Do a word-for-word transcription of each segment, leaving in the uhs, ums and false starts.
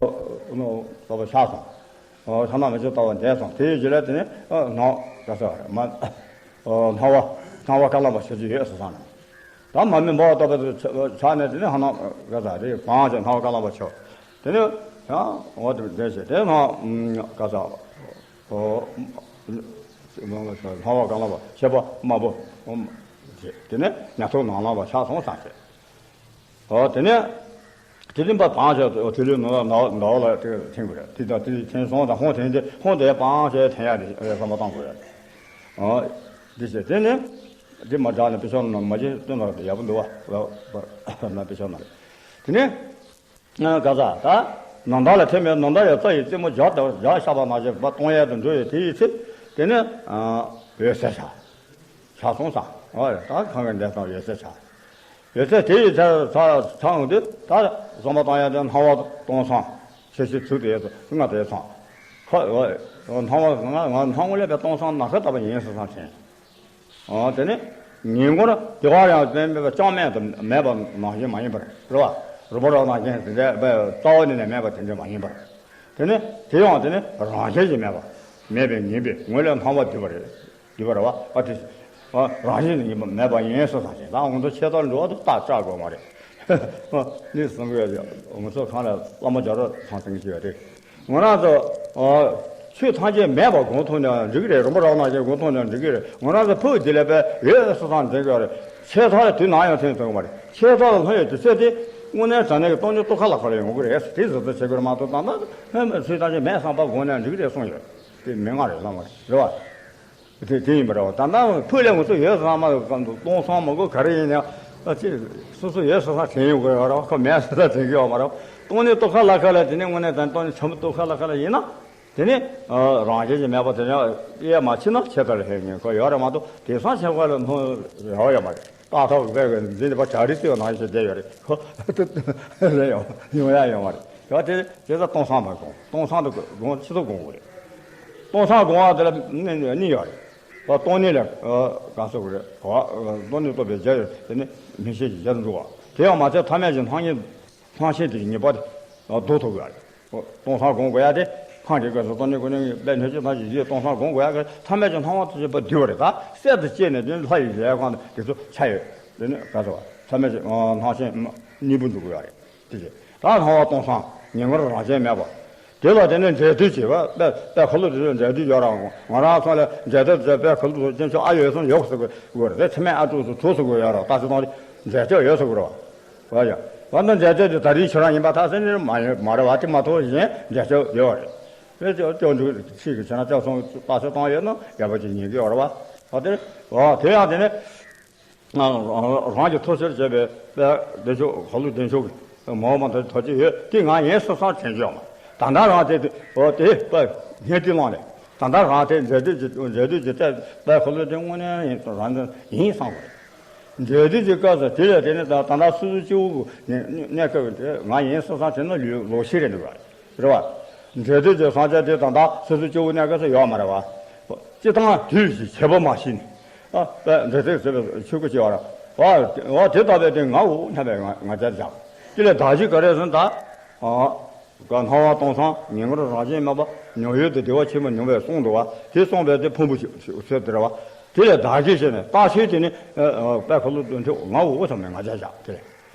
ལྟ་བུ་ཆགས་སོང་། ཨོ་ཕྱག་ན་རྡོ་རྗེ་ལྟ་བུ་འདས་སོང་། དེའི་རྗེས་ལ་དེ་ནས་ཨ་ནང་ག་ས་རེད་མ། ཨོ་སྣང་བ་སྣང་བ་བཀའ་སློབ་པ་ཆོས་ཀྱི་འོད་ཟེར་ཚང་ནས། ད་མ་མི་འབོར་བ་ལྟ་བུ་ཆགས་ནས་དེ་ནས་ཧ་ནང་ག་ས་རེད་བང་ཆེ་སྣང་བ་བཀའ་སློབ་པ་ཆོས། དེ་ནས་ཡང་འོ་དེ་འདས་ཤིང་དེ་ནང་ག་ས། ཨོ། སྣང་བ་བཀའ་སློབ་པ་ཤེས་པ་དམར་པོ། དེ་ནས་ཉ་ཐོག་ནང་ལངས་པ་ཆགས་སོང་བསམ་བྱས། ཨོ་དེ་ནས། དེ་རིམ་པ་བང་ཆེ་ཐིག་ལེ་ནང་ལ་ནང་ལ་དེ་འཐེན་དགོས་རེད། དེ་དང་དེ་འཐེན་སོང་དང་ཧོང་འཐེན་ཏེ་ཧོང་དེ་བང་ཆེ་འཐེན་ཡ་རེད་བསམ་པ་བཏང་དགོས་རེད། ཨོ། འདི་བྱས་དེ་ནས། འདི་མ་དྲག་ནས་དཔེ་ཆ་ནང་མ་གྱེས་སྟོན་ལ་ཡག་པོ་འདུག་བ། ན་དཔེ་ཆ་ནང་རེད། དེ་ནས། ག་ས་ད། ནམ་ཟླ་ལ་ཐིམ་པའི་ནམ་ཟླ་ཡི་རྩ་ཡི་རྩེ་མོ་བརྒྱ་དང་བརྒྱ་ཤར་བ་ནང་བཞིན་པ་སྟོང་ཡལ་དུ་འགྲོ་བའི་དེ་ཡི་ཚེ། དེ་ནི། འོད་གསལ་ཆགས། ཆགས་སོང་ས། འོ་ད་གང་གི་འདས་སོང་འོད་གསལ་ཆགས། འོད་གསལ་དེ་ཡི་ཚེ་ས་ཆགས་འོང་དུས་ད་བསམ་པ་བཏང་ཡག་དེ་སྣང་བ་སྟོང་སང་། ཤེས་བྱའི་ཚུལ་དེ་ཡོད་ཚོ་ང་དེ་སང་། ཁ་འོ། སྣང་བ་ང་ང་སྣང་བ་ལས་པའི་སྟོང་སང་ན་ཁ་ལྟ་བུ་ཡིན་སོང་སང་དྲན། ཨ་དེ་ནི། ཉིན་གུང་དེ་བར་ཡང་དཔེ་མེད་པ་ཅང་མེད་དུ་མེད་པ་ནང་བཞིན་མ་ཡིན་པར་རེད་བ། རིམ་པ་རོ་ནང་བཞིན་དེ་འདྲ་རྩ་བ་ནས་ནས་མེད་པ་དེ་འདྲ་མ་ཡིན་པར། དེ་ནི་དེ་ཡང་དེ་ནི་རང་བཞིན་གྱིས་མེད་པ། མེད་པའི་ཉིད་པའི་ངོས་ལས་སྣང་བ་བསྡུས་པ་རེད། བསྡུས་པ་རེད་བ། ཨ་དེ། ཨ་རང་བཞིན་གྱིས་མེད་པ་ཡིན་སོ་སོ་ཞིག་ད་ང་ཚོ་ཆེ་ཐོར་འགྲོ་བ་དུ་རྟགས་བཅག་དགོས་མ་རེད། ཨ་ནི་བསམ་གྱི་ཡོད། ང་ཚོ་གང་ལ་བླ་མ་རྒྱ་རོ་ཚང་སེང་གི་ཡོད་དེ། ང་རང་ཚོ། ཨ། ཆོས་ཐམས་ཅད་མེད་པ་སྒོམ་ཐུབ་ན་འགྲིག་གི་རེད། རིམ་པ་རང་ནང་བཞིན་སྒོམ་ཐུབ་ན་འགྲིག་གི་རེད། ང་རང་ཚོ་ཕུགས་འདི་ལ་པའི་འོད་སོ་སོ་འཛིན་གྱི་ཡོད་རེད། ཆེ་ཐག་དུས་ནམ་ཡང་ཐོན་ཐུབ་ཀྱི་མ་རེད། ཆེ་ཐག་ལ་ལྷོད་ཡོད་དུས་ཚོད་དེ་དངོས་གནས་དྲང་གནས་ཀྱི་སྟོང་ཉིད་རྟོགས་ཁ་ལ་ཁ་ལ་ཡོང་གི་རེད། དེ་གཟབ་གཟབ་བྱེད་དགོས་རེད་མ་གཏོགས་ད་ལྟ་ལྷོད་མེད་ཚུལ་ཐམས་ཅད་མེད་བསམ་པ་སྒོམ་ན་འགྲིག་གི་རེད་གསུངས་ཡོད། དེ་མི་ང་རེད་བླ་མ་རེད་བ། དེ་དེ་ཡིན་པ་རེད་བ། ད་ལྟ་ཕུགས་ལས་ང་ཚོ་ཡོད་བསམ་མ་ཡོད་བསམ་འདུག་སྟོང་སང་མ་གོ་ག་རེ་ཡིན་ནའང་ཨ་ཅེ་སོ་སོ་ཡོད་བསམ་ས་དྲན་ཡོང་གི་ཡོད་རེད་བ། ཁོ་མེད་བསམ་ས་དྲན་གི་ཡོད་མ་རེད་བ། སྟོང་ཉིད་རྟོགས་ཁ་ལ་ཁ་ལ་དེ་ནས་དངོས་གནས་དྲང་སྟོང་ཉིད་དྲང་པོ་རྟོགས་ཁ་ལ་ཁ་ལ་ཡིན་ན། དེ་ནས་རང་བཞིན་གྱིས་མེད་པ་དེ་ནས་དབྱེ་མ་ཕྱེ་ན་ཆེ་ཐག་ལ་ཧེ་ཉན་ཁོ་ཡོད་རེད་མ་གཏོགས་དེང་སང་ཆེ་ཁ་ལ་སྣང་རེ་བ་ཡོད་མ་རེད། རྟགས་ཐོག་གི་དཔེ་འཛིན་པ་གྲ་སྒྲིག་བྱས་ནང་བཞིན་བསྡད་ཡོད་རེད་ཁོ། རེད་ཡོང་ཡོང་ཡ་ཡོད་མ་རེད། ཡང་དེ་དེ་ཚོ་སྟོང་སང་མ་དགོངས། སྟོང་སང་དུ་དགོངས་ཆེ་ཐུབ་དགོངས་དགོས་རེད། སྟོང་སང་དགོངས་པ་དེ་ལ་གནས་གནས་ཡོད་རེད། སྟོང་ཉིད་ལ་ག་སོགས་རེད། སྟོང་ཉིད་རྟོགས་པའི་རྒྱ་ཡོད་དེ་ནི་མིག་ཤེས་ཀྱི་རྒྱ་དུ་འགྲོ་བ། དེ་ཡང་མ་ཚད་ཐ་མལ་གྱི་སྣང་བརྙན་སྣང་ཞེན་དེ་ཉེས་པ་དེ་ལྡོག་ཐུབ་དགོས་རེད། སྟོང་སང་དགོངས་དགོས་ཡ་དེ་སངས་རྒྱས་ཀྱི་སྟོང་ཉིད་ཀུན་ནས་པའི་ཉོན་ཅིག་དང་ཞིག་ཡིད་སྟོང་སང་དགོངས་དགོས་ཡ་གི་ཐ་མལ་གྱི་སྣང་བ་དེ་བཅས་པ་བསྡུས་པ་རེད། ད་གསེར་དུ་བཅད་ནས་དེ་ནི་ལྷ་ཡི་ལས་ཁང་དུ་དེ་ཚོ་ཆ་ཡོད། དེ་ནི་ག་ཚོད་ཐ་མལ་གྱི་སྣང་ཞེན་གཉིས་པོ་འགྲོ་དགོས་ཡ་རེད། དེ་རེད། ད་སྣང་བ་སྟོང་སང་ཉིན་མོར་རང་བཞིན་མེད་པ། དེ་ལ་དེ་ནི་འབྲས་དུས་བྱེད་པ་དཔེ་དཔེ་ཁ་ལོ་དེ་ཚོ་འབྲས་དུས་ཡོད་ར། ང་རང་ཚོ་ལ་འབྲས་དུས་དེ་དཔེ་ཁ་ལོ་དེ་ཚོ་སྐྱེ་མཆོག་ཨ་ཡོད་སོང་ཡོད་ཟེར་དགོས་རེད། དེ་ཚེ་སྨད་ཨ་ཀྲུག་ཚོ་ཚོ་ཟེར་དགོས་ཡོད་ར། ད་ཚེ་དང་འབྲས་དུས་ཡོད་ཟེར་དགོས་ར། བ་ཡ། བ་ན་འབྲས་དུས་དེ་ད་རིང་ཁྱོད་རང་ཡིན་པ་ཐག་ཟིན་ནི་མ་ཡོད་མ་རེད་བ། དེ་མ་ཐུག་བཞིན་འབྲས་དུས་ཡོད་རེད། དེ་ཅོ་ཅོ་འདུག་ཚིག་གི་ཁྱེད་རང་ཅག་སོང་ད་ཚེ་དང་ཡོད་ན་ཡག་པོ་ཅིག་ཉན་གི་ཡོད་ར་བ། བ་དེ་བ་དེ་ཡང་དེ་ནི། རང་གི་ཐུགས་སེལ་བྱས་པའི་དཔལ་བདེ་མཆོག་ཁ་ལུ་བདེ་མཆོག་གི་མ་འོངས་པ་དོ་ཅི་ཡོད་དེ་ང་ཡིན་སོ་སོ་དྲན་གྱི་ཡོད་མ། ད་ལྟ་རང་དེ་དེ་འོ་དེ་དཔལ་ངས་དེ་བླངས་ནས་ད་ལྟ་རང་དེ་མཛད་དུས་ཀྱི་མཛད་དུས་ཀྱི་དཔལ་ཁ་ལུ་དེ་དངོས་གནས་ཡིན་རང་དོན་ཡིན་བསམ་དགོས། མཛད་དུས་ཀྱི་སྐབས་སུ་དེ་ལས་དེ་ནི་ད་ད་ལྟ་སོ་སོ་སྐྱེ་བོ་གི་གནས་སྐབས་དེ་ང་ཡིན་སོ་སོ་དྲན་ན་ལོག་ཤེས་རེད་འདུག་ག་རེད་བ། འབྲས་དུས་ཀྱི་སངས་རྒྱས་དེ་ད་ལྟ་སོ་སོ་སྐྱེ་བོ་གནས་སྐབས་སུ་ཡོད་མ་རེད་བ། སྤྱི་བཏང་དུས་ཀྱི་བྱེད་པོ་མ་ཤེས་ནས། ཨ་དཔེ་འབྲས་དུས་ཟེར་བའི་ཆོས་སྐུ་སྐྱེ་བ་ར། བ་བ་དེ་ལྟ་བུའི་དེ་ངའོ་སྙམ་པའི་ང་ང་རྒྱལ་བཞག་དེ་ལས་བདག་གཞན་ག་རེ་ཟེར་ན་ད། ཨ་ག་སྣང་བ་སྟོང་སང་ཉིན་མོར་རང་བཞིན་མེད་པ་མྱོང་ཡུལ་དུ་བདེ་བ་ཆེན་པོ་མྱོང་བའི་གསུང་འདུག་བ། དེ་གསུངས་པའི་དེ་ཕུང་པོ་ཆོས་དེ་ར་བ། དེ་ལས་བདག་གཞན་ཟེར་ནས་རྟགས་ཆོས་དེ་ནི་དཔེ་ཁ་ལོ་དོན་ཆོས་ངའོ་བསམ་ནས་ང་རྒྱལ་བཞག་དེ་ལས།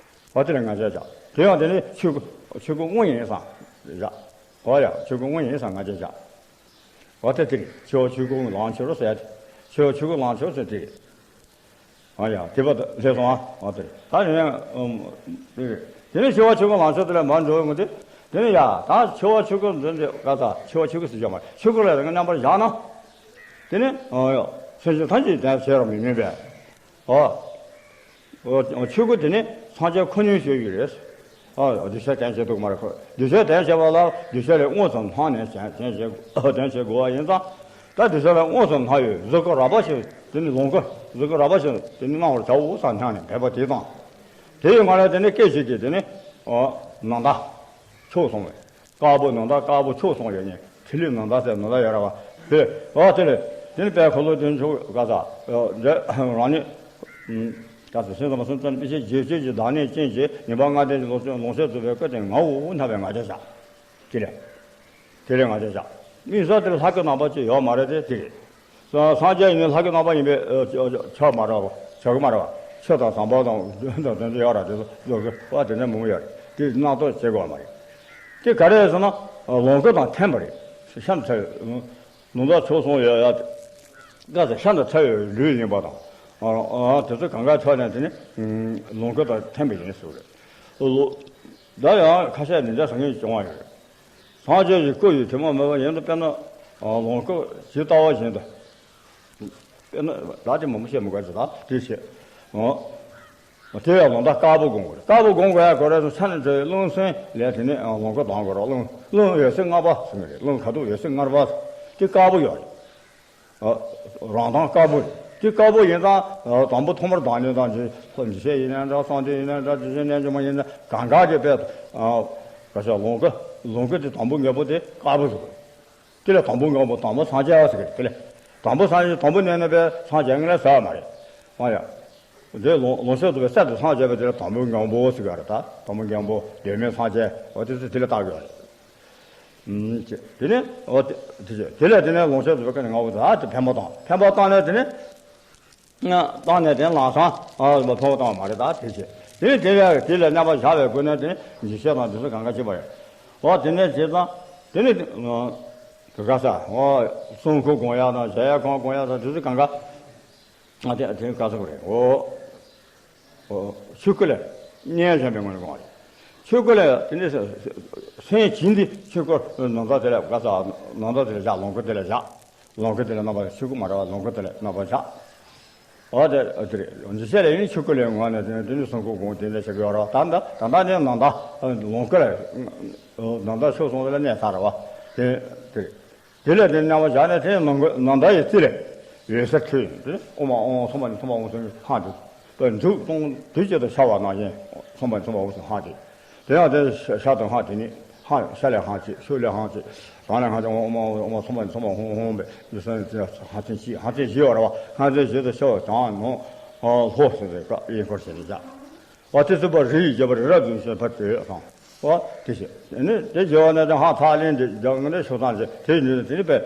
བ་དེ་ལ་ང་རྒྱལ་བཞག་དེ་ཡང་དེ་ནི་ཆོས་སྐུ་ཆོས་སྐུ་དངོས་ཡིན་བསམ་བཞག་བ་ཡ་ཆོས་སྐུ་དངོས་ཡིན་བསམ་ང་རྒྱལ་བཞག་བ་དེ་དེ་རེད། ཆེ་བ་ཆོས་སྐུ་ལང་ཤོར་ཟེར་ཡ་དེ། ཆེ་བ་ཆོས་སྐུ་ལང་ཤོར་ཟེར་དེ་རེད། བ་ཡ་དེ་བ་དེ་ལས་སོང་ཨ་བ་དེ་རེད། ད་དེ་ནི་དེ་རེད། དེ་ནི་ཆེ་བ་ཆོས་སྐུ་ལང་ཤོར་དེ་ལས་མར་འགྲོ་ཡོང་གི་དེ། དེ་ནི་ཡ་ད་ཆེ་བ་ཆོས་སྐུ་འདི་འདི་ག་ས་ཆེ་བ་ཆོས་སྐུ་ཟེར་བྱ་མ་རེད། ཆོས་སྐུ་ལ་དེ་ང་མཉམ་པར་བཞག་ན། དེ་ནི་ཨ་ཡ་སེམས་ཅན་ཐམས་ཅད་དེ་བྱེད་རོགས་མི་མིན་པས། ཨོ། ཨོ་ཆོས་སྐུ་དེ་ནི་སངས་རྒྱས་ཁོ་ནའི་སྤྱོད་ཡུལ་རེད། ཨོ་གདུལ་བྱ་དོན་བྱེད་འདུག་མ་རེད་ཁོ། གདུལ་བྱ་དོན་བྱེད་པ་ལ་གདུལ་བྱ་ལས་དངོས་སུ་སྣང་ནས་དོན་བྱེད་དོན་བྱེད་དགོས་པ་ཡིན་ཙང་། ད་གདུལ་བྱ་ལས་དངོས་སུ་སྣང་བའི་གཟུགས་སྐུ་རགས་པ་ཞིག་དེ་ནི་ལོངས་སྐུ་གཟུགས་སྐུ་རགས་པ་ཞིག་དེ་ནི་སྣང་བར་བྱའོ་བསམ་སྙམ་ནས་འབད་པ་དེ་དང་། དེ་ཡི་ངང་ལ་དེ་ནི་སྐད་ཅིག་གིས་དེ་ནི་ཨོ་ནམ་ཟླ་ཕྱོགས་སོང་བས། དཀར་པོ་ནམ་ཟླ་དཀར་པོ་ཕྱོགས་སོང་ཡོད་ཉེ། ཐིག་ལེ་ནམ་ཟླ་ཟེར་ནམ་ཟླ་ཡོད་ར་བ། དེ་ཨ་དེ་ལས་དེ་ནི་དཔལ་འཁོར་ལོ་དེ་མཆོག་ག་ས་འདི་རང་ནི་ག་ས་སེམས་ཙམ་སེམས་ཙམ་དཔེ་ཆའི་རྗེས་སྤྱོད་ཀྱི་བདག་ཉིད་ཅན་གྱི་ཉི་མ་ལྔ་ལྡན་གྱི་ལོངས་སྤྱོད་ལོངས་སྤྱོད་རྫོགས་པའི་སྐུ་དེ་ངའོ་སྙམ་པའི་ང་རྒྱལ་བཞག་དེ་ལས། དེ་ལས་ང་ཚོས་བཞག་དམིགས་བསལ་དེར་ལྷ་སྐུ་རྣམ་པ་ཅིག་ཡོད་མ་རེད་དེ་དེ་རེད། སངས་རྒྱས་ཡིན་ནའི་ལྷ་སྐུ་རྣམ་པ་ཡིན་པས་ཆགས་མ་རེད་བ། ཆགས་ཀྱི་མ་རེད་བ། ཆོས་དང་ཟམ་པ་དང་དོན་དང་དོན་དུ་ཡོད་ར་དེ་ཚོ་བཟོ་དགོས་བ་དེ་འདྲ་མང་པོ་ཡོད་རེད། དེ་རྣམ་རྟོག་བྱེད་དགོས་མ་རེད། དེ་ག་རེ་ཟེར་ན། ལོངས་སྐུ་དང་མཐུན་པ་རེད། གཤམ་ཚ་ལུང་དག་ཕྱོགས་གསུམ་ཡོད་ཡ། སྐབས་སུ་ཤིན་ཏུ་ཕྲ་བའི་ལུས་ཡིན་པ་དང་། དེ་ཚོ་གང་ག་ཕྱོགས་ནས་དེ་ནི་ལོངས་སྐུ་དང་མཐུན་པ་ཡིན་ཟེར་རེད། ལོ། ད་ཡང་ཁ་ཤས་ནི་འདྲ་ཟེར་མཁན་བྱུང་བ་ཡོད་རེད། སངས་རྒྱས་ཀྱི་སྐུ་ཡི་དྲི་མ་མེད་པ་ཡིན་དུ་དཔེར་ན། ལོངས་སྐུ་ཇི་ལྟ་བ་བཞིན་དུ། དཔེར་ན་ད་དེ་མང་པོ་བཤད་མི་དགོས་ཟེར་ད་དེ་བཤད། དེ་ཡང་ལོ་ཟླ་དཀར་པོ་སྒོམ་དགོས་རེད། དཀར་པོ་སྒོམ་དགོས་ཡ་ག་རེ་ཟེར་ན་ཆ་ནས་འདྲ་བའི་རླུང་སེམས་ལས་དེ་ནས་ལོངས་སྐུ་ལྡང་དགོས་རེད། རླུང་རླུང་འོད་ཟེར་ལྔ་པ་ཟེར་གི་རེད། རླུང་ཁ་དོག་འོད་ཟེར་ལྔ་པ་དེ་དཀར་པོ་ཡོད་རེད། རང་མདངས་དཀར་པོ་རེད། དེ་དཀར་པོ་ཡིན་ཙང་དང་པོ་ཐོག་མར་ལྡང་ནས་དང་ཇི་ལྷོ་འཇིགས་བྱེད་ཡིན་ན་འདྲ། གསང་འདུས་ཡིན་ན་འདྲ། རྗེ་བཙུན་རྣལ་འབྱོར་མ་ཡིན་ན་གང་ག་གི་དཔེ་ག་ཤ་ལོངས་སྐུ་ལོངས་སྐུ་དེ་དང་པོ་ངན་པོ་དེ་དཀར་པོ་ཟེར་གི་རེད། དེ་ལས་དང་པོ་ངན་པོ་དང་པོ་སངས་རྒྱས་ཟེར་གི་རེད། དེ་ལས་དང་པོ་སངས་རྒྱས་དང་པོ་གནས་ནས་པའི་སངས་རྒྱས་ངན་ལས་ཟ་བ་མ་རེད། ཨ་ཡ། འདི་ལོངས་ལོངས་སྤྱོད་རྫོགས་པའི་སྲས་དེ་སངས་རྒྱས་པའི་དེ་ལ་དང་པོ་ངན་པོ་ཟེར་གི་རེད། ད་དང་པོ་ངན་པོ་གདོད་མའི་སངས་རྒྱས་འོ་དེ་ཚོ་དེ་ལ་བཏགས་ཡོད་རེད། ཨུམ་ཅེ། དེ་ནས་འོ་དེ་དེ་ཅེ་དེ་ལས་དེ་ནས་ལོངས་སྤྱོད་རྫོགས་པའི་སྐུ་ནི་ངན་པོ་ཟེར། ཨ་དེ་འཕེན་པ་བཏང་འཕེན་པ་བཏང་ནས་དེ་ནས། བཏང་ནས་དེ་ལམ་སང་ཨ་འཕེན་པ་བཏང་བ་མ་རེད། ད་དེ་ཅེ་དེ་ནས་དེ་ལས་དེ་ལས་རྣམ་པར་བཞག་པའི་སྒོ་ནས་དེ་ནས་འཇིགས་བྱེད་དང་དེ་ཚོ་གང་ག་བྱེད་པ་རེད། འོ་དེ་ནས་བྱས་ཙང་དེ་ནས་དེ་ག་ས་འོ་གསུང་མཁན་སྒོམ་ཡག་དང་གཞལ་ཡས་ཁང་སྒོམ་ཡག་དང་དེ་ཚོ་གང་ག་ཨ་དེ་དེ་ག་ས་གོ་རེད། འོ། ཆོས་སྐུ་ལ་མཉེན་བཞིན་པའི་ངོས་ནས་དགོངས་པ་རེད། ཆོས་སྐུ་ལ་དེ་འདྲའི་སེམས་བྱིང་འདི་ཆོས་སྐུ་ནམ་ཟླ་དེ་ལ་དགའ་ས་ནམ་ཟླ་དེ་ལ་བཞག་ལོངས་སྐུ་དེ་ལ་བཞག་ལོངས་སྐུ་དེ་ལ་རྣམ་པ་ཆོས་སྐུ་མ་རེད་བ། ལོངས་སྐུ་དེ་ལ་རྣམ་པ་བཞག་འོ་དེ་དེ་རེད། འཇིགས་བྱེད་ལ་ཡིན་ཆོས་སྐུ་ལ་ངོས་ནས་དེ་ནས་དེ་འདྲའི་གསུང་སྐུ་དགོངས་དེ་འདྲ་བྱེད་ཀྱི་ཡོད་རེད། ད་ལྟ་ད་ལྟ་ནས་ནམ་ཟླ་ལོངས་སྐུ་ལ་ནམ་ཟླ་ཆོས་གསུང་དེ་ལ་གནས་ཚར་བ་དེ་དེ་རེད། དེ་ལས་དེ་རྣམ་པ་བཞག་ནས་དེ་ནམ་མཁའ་ནམ་ཟླ་ཡི་རྩེ་ལས་འོད་ཟེར་འཕྲོས་ཡོང་དུས་ཨོཾ་ཨཱཿཧཱུྃ་ཨོཾ་སྭ་མ་ཎི་སྭ་མ་ཧཱུྃ་ཟེར་ནས་ཧང་དུ་པའི་འཛུགས་སྟོང་དུས་གཅིག་ཏུ་ཤར་བ་ནང་བཞིན་སྭ་མ་ཎི་སྭ་མ་ཧཱུྃ་ཟེར་ཧང་དེ། དེ་ཡང་དེ་ཤར་དང་ཧང་དེ་ནི་ཧང་ཤར་ལས་ཧང་གཅིག་ཤར་ལས་ཧང་གཅིག་བྱང་ལས་ཧང་གཅིག་ཨོཾ་ཨཱཿཧཱུྃ་ཨོཾ་སྭ་མ་ཎི་སྭ་མ་ཧཱུྃ་ཧཱུྃ་པའི་འདི་སོང་ནས་དེ་ཧང་ཚན་གཅིག་ཧང་ཚན་བཞི་ཡོད་རེད་བ། ཧང་ཚན་བཞི་དུ་ཤར་བ་བྱང་ནང་ལྷོ་ཟེར་བའི་སྐབས་དབྱིན་སྐོར་བྱས་ནས་བཞག་བ་དེ་ཚོ་པ་རི་ཡི་རྒྱལ་པོ་རི་རབ་འཛིན་ཞེས་པ་དེ་དང་། བ་དེ་བཞིན་དེ་ནི་དེ་རྒྱལ་བ་ནི་དེ་ཧང་ཐག་ལེན་དེ་རྒྱལ་ངན་དེ་ཤོག་ཐང་ཆེ་དེ་ནི་དེ་ནི་པའི་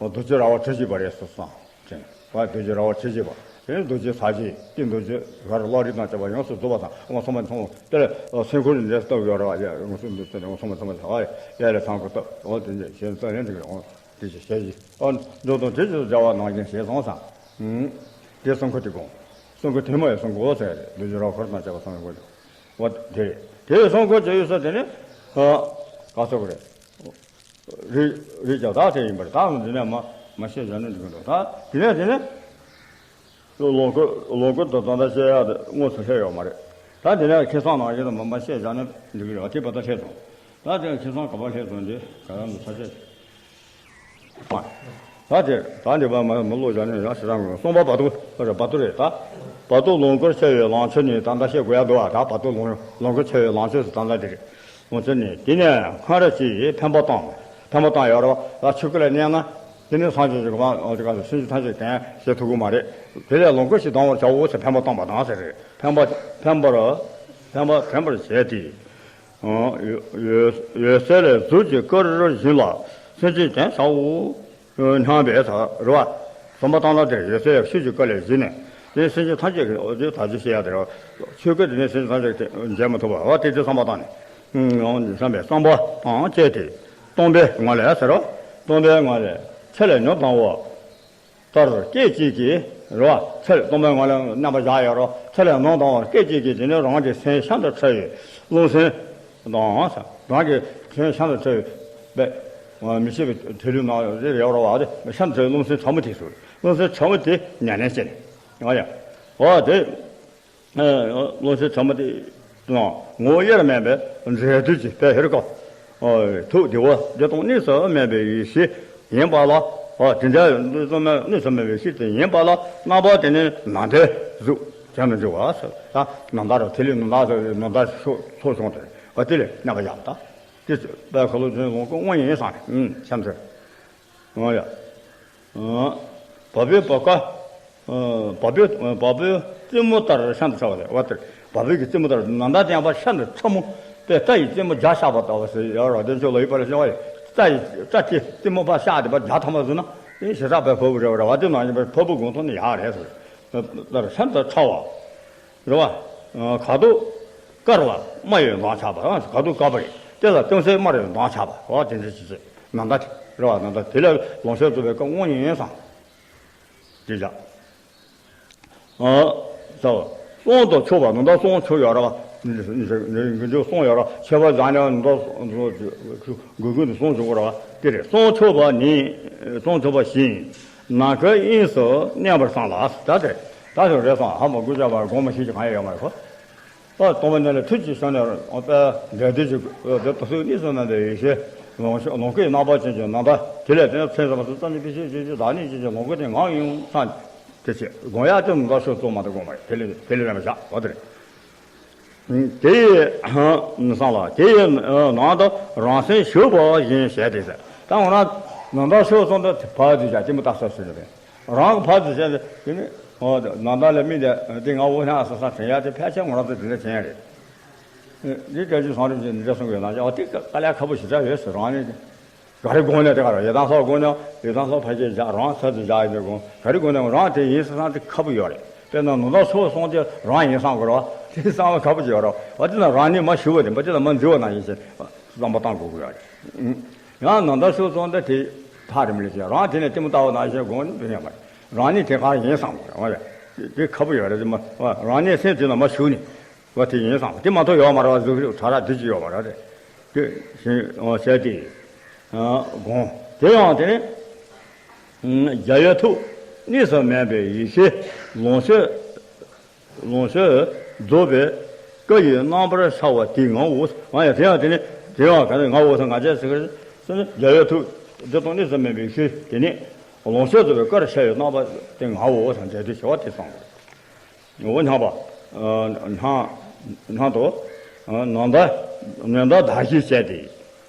རྡོ་རྗེ་ར་བ་ཁྲི་བཞི་པ་རེད་སོ་སང་དྲན། བ་རྡོ་རྗེ་ར་བ་ཁྲི་བཞི་པ་དེ་ནི་རྡོ་རྗེ་ཚ་རྗེ་ཏི་རྡོ་རྗེ་གར་བློ་རིག་དང་བཅས་པ་ཡོངས་སུ་རྫོགས་པ་དང་ཨོཾ་སྭ་མ་ཎི་སྭ་མ་དེ་ལ་སེམས་ཁུར་འདྲེས་སྟོབས་ཡོད་ར་བ་ཡ་ཡོངས་སུ་འདུ་ཚེ་ཨོཾ་སྭ་མ་ཎི་སྭ་མ་ཨ་ཡ་ལ་ཚང་གི་སྟོབས་འོ་དེ་ནི་གཞན་རྩ་ལེན་དེ་གི་འོ་དེ་བཞིན་ཞལ་བཞི་ཨོ་འགྲོ་དང་དེ་ཅི་སུ་བྱ་བ་ནང་བཞིན་ཞེས་གསུངས་སམ། དེ་གསུང་མཁན་དེ་དགོངས། གསུང་མཁན་དེ་མ་ཡི་གསུང་གོ་ཟེར་རེད། ལུས་ཀྱི་རོ་ཁོར་དང་བཅས་པ་གསུང་གོ་འོ་དེ་རེད། དེ་གསུང་གོ་ཅི་ཡོད་ས་དེ་ནི། ག་ཟེར་གོ་རེད། རིགས་རིགས་ཀྱང་དག་དེ་ཡིན་པར་དག་འདི་ནས་མ་མ་ཤེས་བྱ་ནི་འདི་གོ་འདུག་ད་དེ་ནས་དེ་ནི། ལོངས་སྐུ་ལོངས་སྐུ་དང་ད་ལྟ་བཤད་ཡག་དེ་དངོས་སུ་སླེབས་ཡོད་མ་རེད། ད་དེ་ནས་ཁེ་བཟང་ནང་བཞིན་དུ་མ་མ་ཤེས་བྱ་ནི་འདི་གི་རེད་བ། དེ་བར་དུ་སླེབས་སོང་། ད་དེ་ཁེ་བཟང་ག་པར་སླེབས་སོང་དེ་ག་རང་དུ་ས་ཆ། ད་དེ་ད་འདི་བ་མ་མི་ལོ་བྱ་ནས་ཡང་ཞེ་དྲག་ངོ་གསུངས་པ་བར་དུ་རེད། བར་དུ་རེད་ད། བར་དུ་ལོངས་སྐུར་འཆར་བའི་ལང་ཚོ་ནི་ད་ལྟ་བཤད་དགོས་ཡ་འདུག་ཨ། ད་བར་དུ་ལོངས་ལོངས་སྐུར་འཆར་བའི་ལང་ཚོ་ཟེར་ད་ལྟ་དེ་རེད། ལང་ཚོ་ནི་དེ་ནས་སྔར་ཅིག་འཕེན་པ་བཏང་། འཕེན་པ་བཏང་ཡོད་རེད་བ། ཆོས་སྐུ་ལ་གནས་ན་དེ་ནི་སངས་རྒྱས་ཀྱི་གོ་འཕང་ཨོ་དེ་ག་སེམས་ཅན་ཐམས་ཅད་དོན་བྱེད་ཐུབ་ཀྱི་མ་རེད། དེ་ལས་ལོངས་སྐུ་ཞིག་ལྡང་བར་བྱའོ་ཟེར་འཕེན་པ་བཏང་བ་དང་ཟེར་རེད། འཕེན་པ་འཕེན་པར་འཕེན་པ་འཕེན་པར་བྱས་ཏེ། འོད་ཟེར་གཟུགས་ཀྱི་སྐུར་བཞིན་ལ་སེམས་ཅན་དོན་བྱའོ། སྙམ་པའི་ས་རེད་བ། བསམ་པ་བཏང་ན་དེ་འོད་ཟེར་ཆོས་ཀྱི་སྐུ་ལས་བཞེངས་ནས་དེ་སེམས་ཅན་ཐམས་ཅད་ཀྱི་འོ་དེ་དག་བྱེད་ཡ་དེ་རེད། ཆོས་སྐུ་དེ་ནི་སེམས་ཅན་ཐམས་ཅད་ཀྱིས་མཇལ་མི་ཐུབ་པ་བ་དེ་དེ་བསམ་པ་བཏང་ནས། བསམ་པའི་བསམ་པ་དང་བཅས་ཏེ་སྟོང་པའི་ངང་ལས་ཟེར་རོ། སྟོང་པའི་ངང་ལས་ཚེ་ལས་ཉོན་དང་བ། ལྟར་སྐད་ཅིག་གིས་རེད་བ། ཚེ་ལས་སྟོང་པའི་ངང་ལས་རྣམ་པ་བཞག་ཡོད་རོ། ཚེ་ལས་ཉོན་དང་བ་སྐད་ཅིག་གིས་དེ་ནི་རང་གི་སེམས་ཤིན་ཏུ་ཕྲ་བའི་རླུང་སེམས་དང་། རང་གི་སེམས་ཤིན་ཏུ་ཕྲ་བའི་མི་ཤེས་པའི་ཐིག་ལེ་ནང་རེ་ཡོད་རོ་བ། དེ་ཤིན་ཏུ་ཕྲ་བའི་རླུང་སེམས་ཕྲ་མོ་དེ་སུ་རེད། རླུང་སེམས་ཕྲ་མོ་དེ་ཉམས་ལེན་བྱས་ནས་ཨ་ཡ་འོ་དེ། ཨ་རླུང་སེམས་ཕྲ་མོ་དེ་དང་ངོ་བོ་དབྱེར་མེད་པའི་འབྲས་དུས་ཀྱི་དཔལ་ཧེ་རུ་ཀ། ཨ་ཐུགས་བདེ་བ་བདེ་སྟོང་གནས་སུ་མེད་པའི་ཡེ་ཤེས་ཡིན་པ་ལ། ཨ་དེ་འདྲ་གནས་སུ་མེད་པའི་ཡེ་ཤེས་དེ་ཡིན་པ་ལ་རྣམ་པ་དེ་ནི་ནམ་མཁའི་གཟུགས་ཅན་དུ་འགྱུར་བ་ཟེར། ད་ནམ་ཟླ་ར་ཐིག་ལེ་ནམ་ཟླ་ཟེར་ནམ་ཟླ་ཚོགས་ཚོགས་བྱུང་དེ་ཨ་དེ་ལས་རྣམ་པ་ཡག་ད། དེ་དཔལ་ཁ་ལོ་ཆེན་ལོངས་སྐུ་དངོས་ཡིན་བསམ་ནས་ཨུམ་བྱམས་ཆེ། ཨ་ཡ། ཨ། བ་སྤུའི་བ་ཀ་ཨ། བ་སྤུའི་བ་སྤུའི་རྩེ་མོ་ལྟར་ཤིན་ཏུ་ཕྲ་བ་རེད་བ། དེར་བ་སྤུའི་གི་རྩེ་མོ་ལྟར་ནམ་ཟླ་བསྟན་པ་ཤིན་ཏུ་ཕྲ་མོ། པས་སྐྲ་ཡི་རྩེ་མོ་བརྒྱ་བཤགས་པ་ལྟ་བུ་ཟེར་ཡོད་རེད་བ། དེ་ཚོ་ལ་ཡོད་པ་ལ་བྱུང་བ་ཡིན། སྐྲ་ཡི་སྐྲ་དེ་རྩེ་མོ་ཕར་བཤགས་ཏེ་ཕར་བརྒྱ་ཐམ་པ་བཟོས་ན་དེ་ཞེ་དྲག་པའི་ཕ་བུ་རེད་བ། རེད་བ། དེ་ནང་བཞིན་པའི་ཕ་བུ་དགོངས་ཐོབ་ནི་ཡག་རེད་ཟེར། ལ་ལ་སེམས་དང་ཕྲ་བ། རེད་བ། ཁ་དོག་དཀར་ལ་རྨ་ཡི་མདངས་ཆགས་པ། ཁ་དོག་དཀར་པོ་རེད། དེ་ལ་སྟོང་གསལ་དམར་བའི་མདངས་ཆགས་པ། འོ་དེ་འདྲ་ཅིག་ཟེར། ནམ་ཟླ་དེ་རེད་བ། ནམ་ཟླ་དེ་ལས་ལོངས་སྤྱོད་རྫོགས་པའི་སྐབས་དངོས་ཡིན་བསམ། དེ་བཞག་ཨ། ས་བ། གསུང་དང་ཕྱོགས་པ། ནམ་ཟླ་གསུང་ཕྱོགས་ཡོད་རེད་བ། ངེས་འབྱུང་གསུང་ཡོད་རེད་བ། ཆད་པ་བཞག་ནས་ནམ་ཟླ་དགུ་དགུ་ནས་གསུང་བྱུང་བ་རེད་བ། དེ་རེད། གསུང་ཕྱོགས་པ་ནི། གསུང་ཕྱོགས་པ་བཞིན། ནམ་མཁའི་དབྱིངས་སུ་གནས་པར་བསམ་ལ། ད་དེ་ད་དེ་རེད་སོང་། ཧ་མ་དགུ་བྱ་བར་དགོངས་མ་ཤེས་ཀྱི་གང་ཡང་ཡོད་མ་རེད་ཁོ། ཨ། སྟོང་པ་ཉིད་ལ་ཐུགས་ཀྱི་བསམ་ནས་ཨ་པའི་འབྲས་དོན་གྱི་དེ་དུས་གསུམ་གཉིས་སུ་མེད་པའི་ཡེ་ཤེས་ལོངས་ལོངས་སྐུའི་རྣམ་པ་ཅན་གྱི་ནམ་ཟླ་དེ་ལས་དེ་ནས་མཚན་ཟིན་པ་སོགས་ཙམ་གྱི་དཔེ་བྱད་ཀྱི་བདག་ཉིད་ཅན་གྱི་ལོངས་སྐུ་དེ་ངང་ཡིན་བསམ། དེ་ཚེ་དགོངས་ཡག་དེ་ནམ་ཟླ་ཕྱོགས་གཙོ་མ་དེ་དགོངས་པ་རེད། དེ་ལས་དེ་ལས་རན་པ་བཞག་འོ་དེ་རེད། དེ་ཡི་བསམ་ལ་དེ་ཡི་ནང་དུ་རང་སེམས་ཞུགས་པ་བཞིན་བྱས་ཏེ་ཟེར། ད་འོ་ན་ནམ་ཟླ་ཕྱོགས་གསུམ་དུ་བར་དུ་བཞག་གཏི་མུག་ལྟ་ས་ཟེར་རེད། རང་གི་བར་དུ་བྱས་ཏེ་དེ་ནི་འོ་ནམ་ཟླ་ལ་མི་དེ་དེ་ང་འོ་ན་ས་ས་དྲན་ཡག་དེ་ཕལ་ཆེར་ང་རང་ཚོ་དེ་འདྲ་དྲན་ཡག་རེད། འདི་སྐད་ཅིག་བསམ་རིམ་གྱིས་འདི་འདྲ་གསུང་གི་ཡོད་ན་ཨ་དེ་དཀའ་ལས་ཁག་པོ་ཞེ་དྲག་ཡོད་ཟེར། རང་ནི་ག་རེ་དགོངས་ནས་དེ་ག་རེ་ཡི་དམ་ལྷ་དགོངས་ནས་ཡི་དམ་ལྷ་ཕལ་ཆེར་བཞག་རང་ཚར་དུ་བཞག་ཡི་དེ་དགོངས་ག་རེ་དགོངས་ནས་རང་དེ་ཡིན་ཟེར་ན་དེ་ཁག་པོ་ཡོད་རེད། དཔེར་ན་ནམ་ཟླ་ཕྱོགས་གསུམ་དེ་རང་ཡིན་བསམ་དགོས་རེད་བ། དེ་བསམ་པ་ཁག་པོ་ཅིག་ཡོད་རེད་བ། དེ་ན་རང་ནི་མ་ཞུ་བ་དེ་མ་དེ་ལ་མ་འཛུལ་བ་ནང་བཞིན་བསམ་པ་བཏང་དགོས་ཀྱི་ཡོད་རེད། ཡང་ནམ་ཟླ་ཕྱོགས་གསུམ་དེ་དེ་ཐག་རིང་ལས་ཀྱང་རང་དེ་ནས་གཏི་མུག་ལྟ་བུ་ནང་བཞིན་དགོངས་ནས་འདུག་ཉན་པ་རེད། རང་ནི་དེ་ག་ཡིན་བསམ་དགོས་རེད་བ། དེ་ཁག་པོ་ཡོད་རེད། དེ་མ་རང་ནི་སེམས་དེ་ན་མ་ཞུ་ནས། བ་དེ་ཡིན་བསམ། དེ་མ་གཏོགས་ཡོད་མ་རེད་བ། གཟུགས་རིགས་ཕྲ་རགས་འདི་ཅི་ཡོད་མ་རེད་དེ། དེ་བཞིན་བྱས་ཏེ། དགོངས། དེ་ཡང་དེ་ནི། རྒྱལ་བའི་ཐུགས་གཉིས་སུ་མེད་པའི་ཡེ་ཤེས་ལོངས་སྤྱོད་ལོངས་སྤྱོད་རྫོགས་པའི་སྐུ་ཡི་རྣམ་པར་ཤར་བ་དེ་ངའོ། ང་ཡང་དེ་ཡང་དེ་ནི་དེ་ཡང་ག་ནི་ངའོ་ཟེར་ང་བཅས་ཟེར་གི་རེད། རྒྱལ་བའི་ཐུགས་དེ་དང་གཉིས་སུ་མེད་པའི་ཡེ་ཤེས་དེ་ནི་ལོངས་སྤྱོད་རྫོགས་པའི་སྐུར་ཤར་བའི་རྣམ་པ་དེ་ངའོ་ཟེར་འབྲས་དོན་ཞི་བ་དེ་གསུངས་པ་རེད། འོ་སྙམ་པ། སྙམ་སྙམ་དུ། ནམ་ཟླ་ནམ་ཟླ་བདག་གིས་བྱས་ཏེ།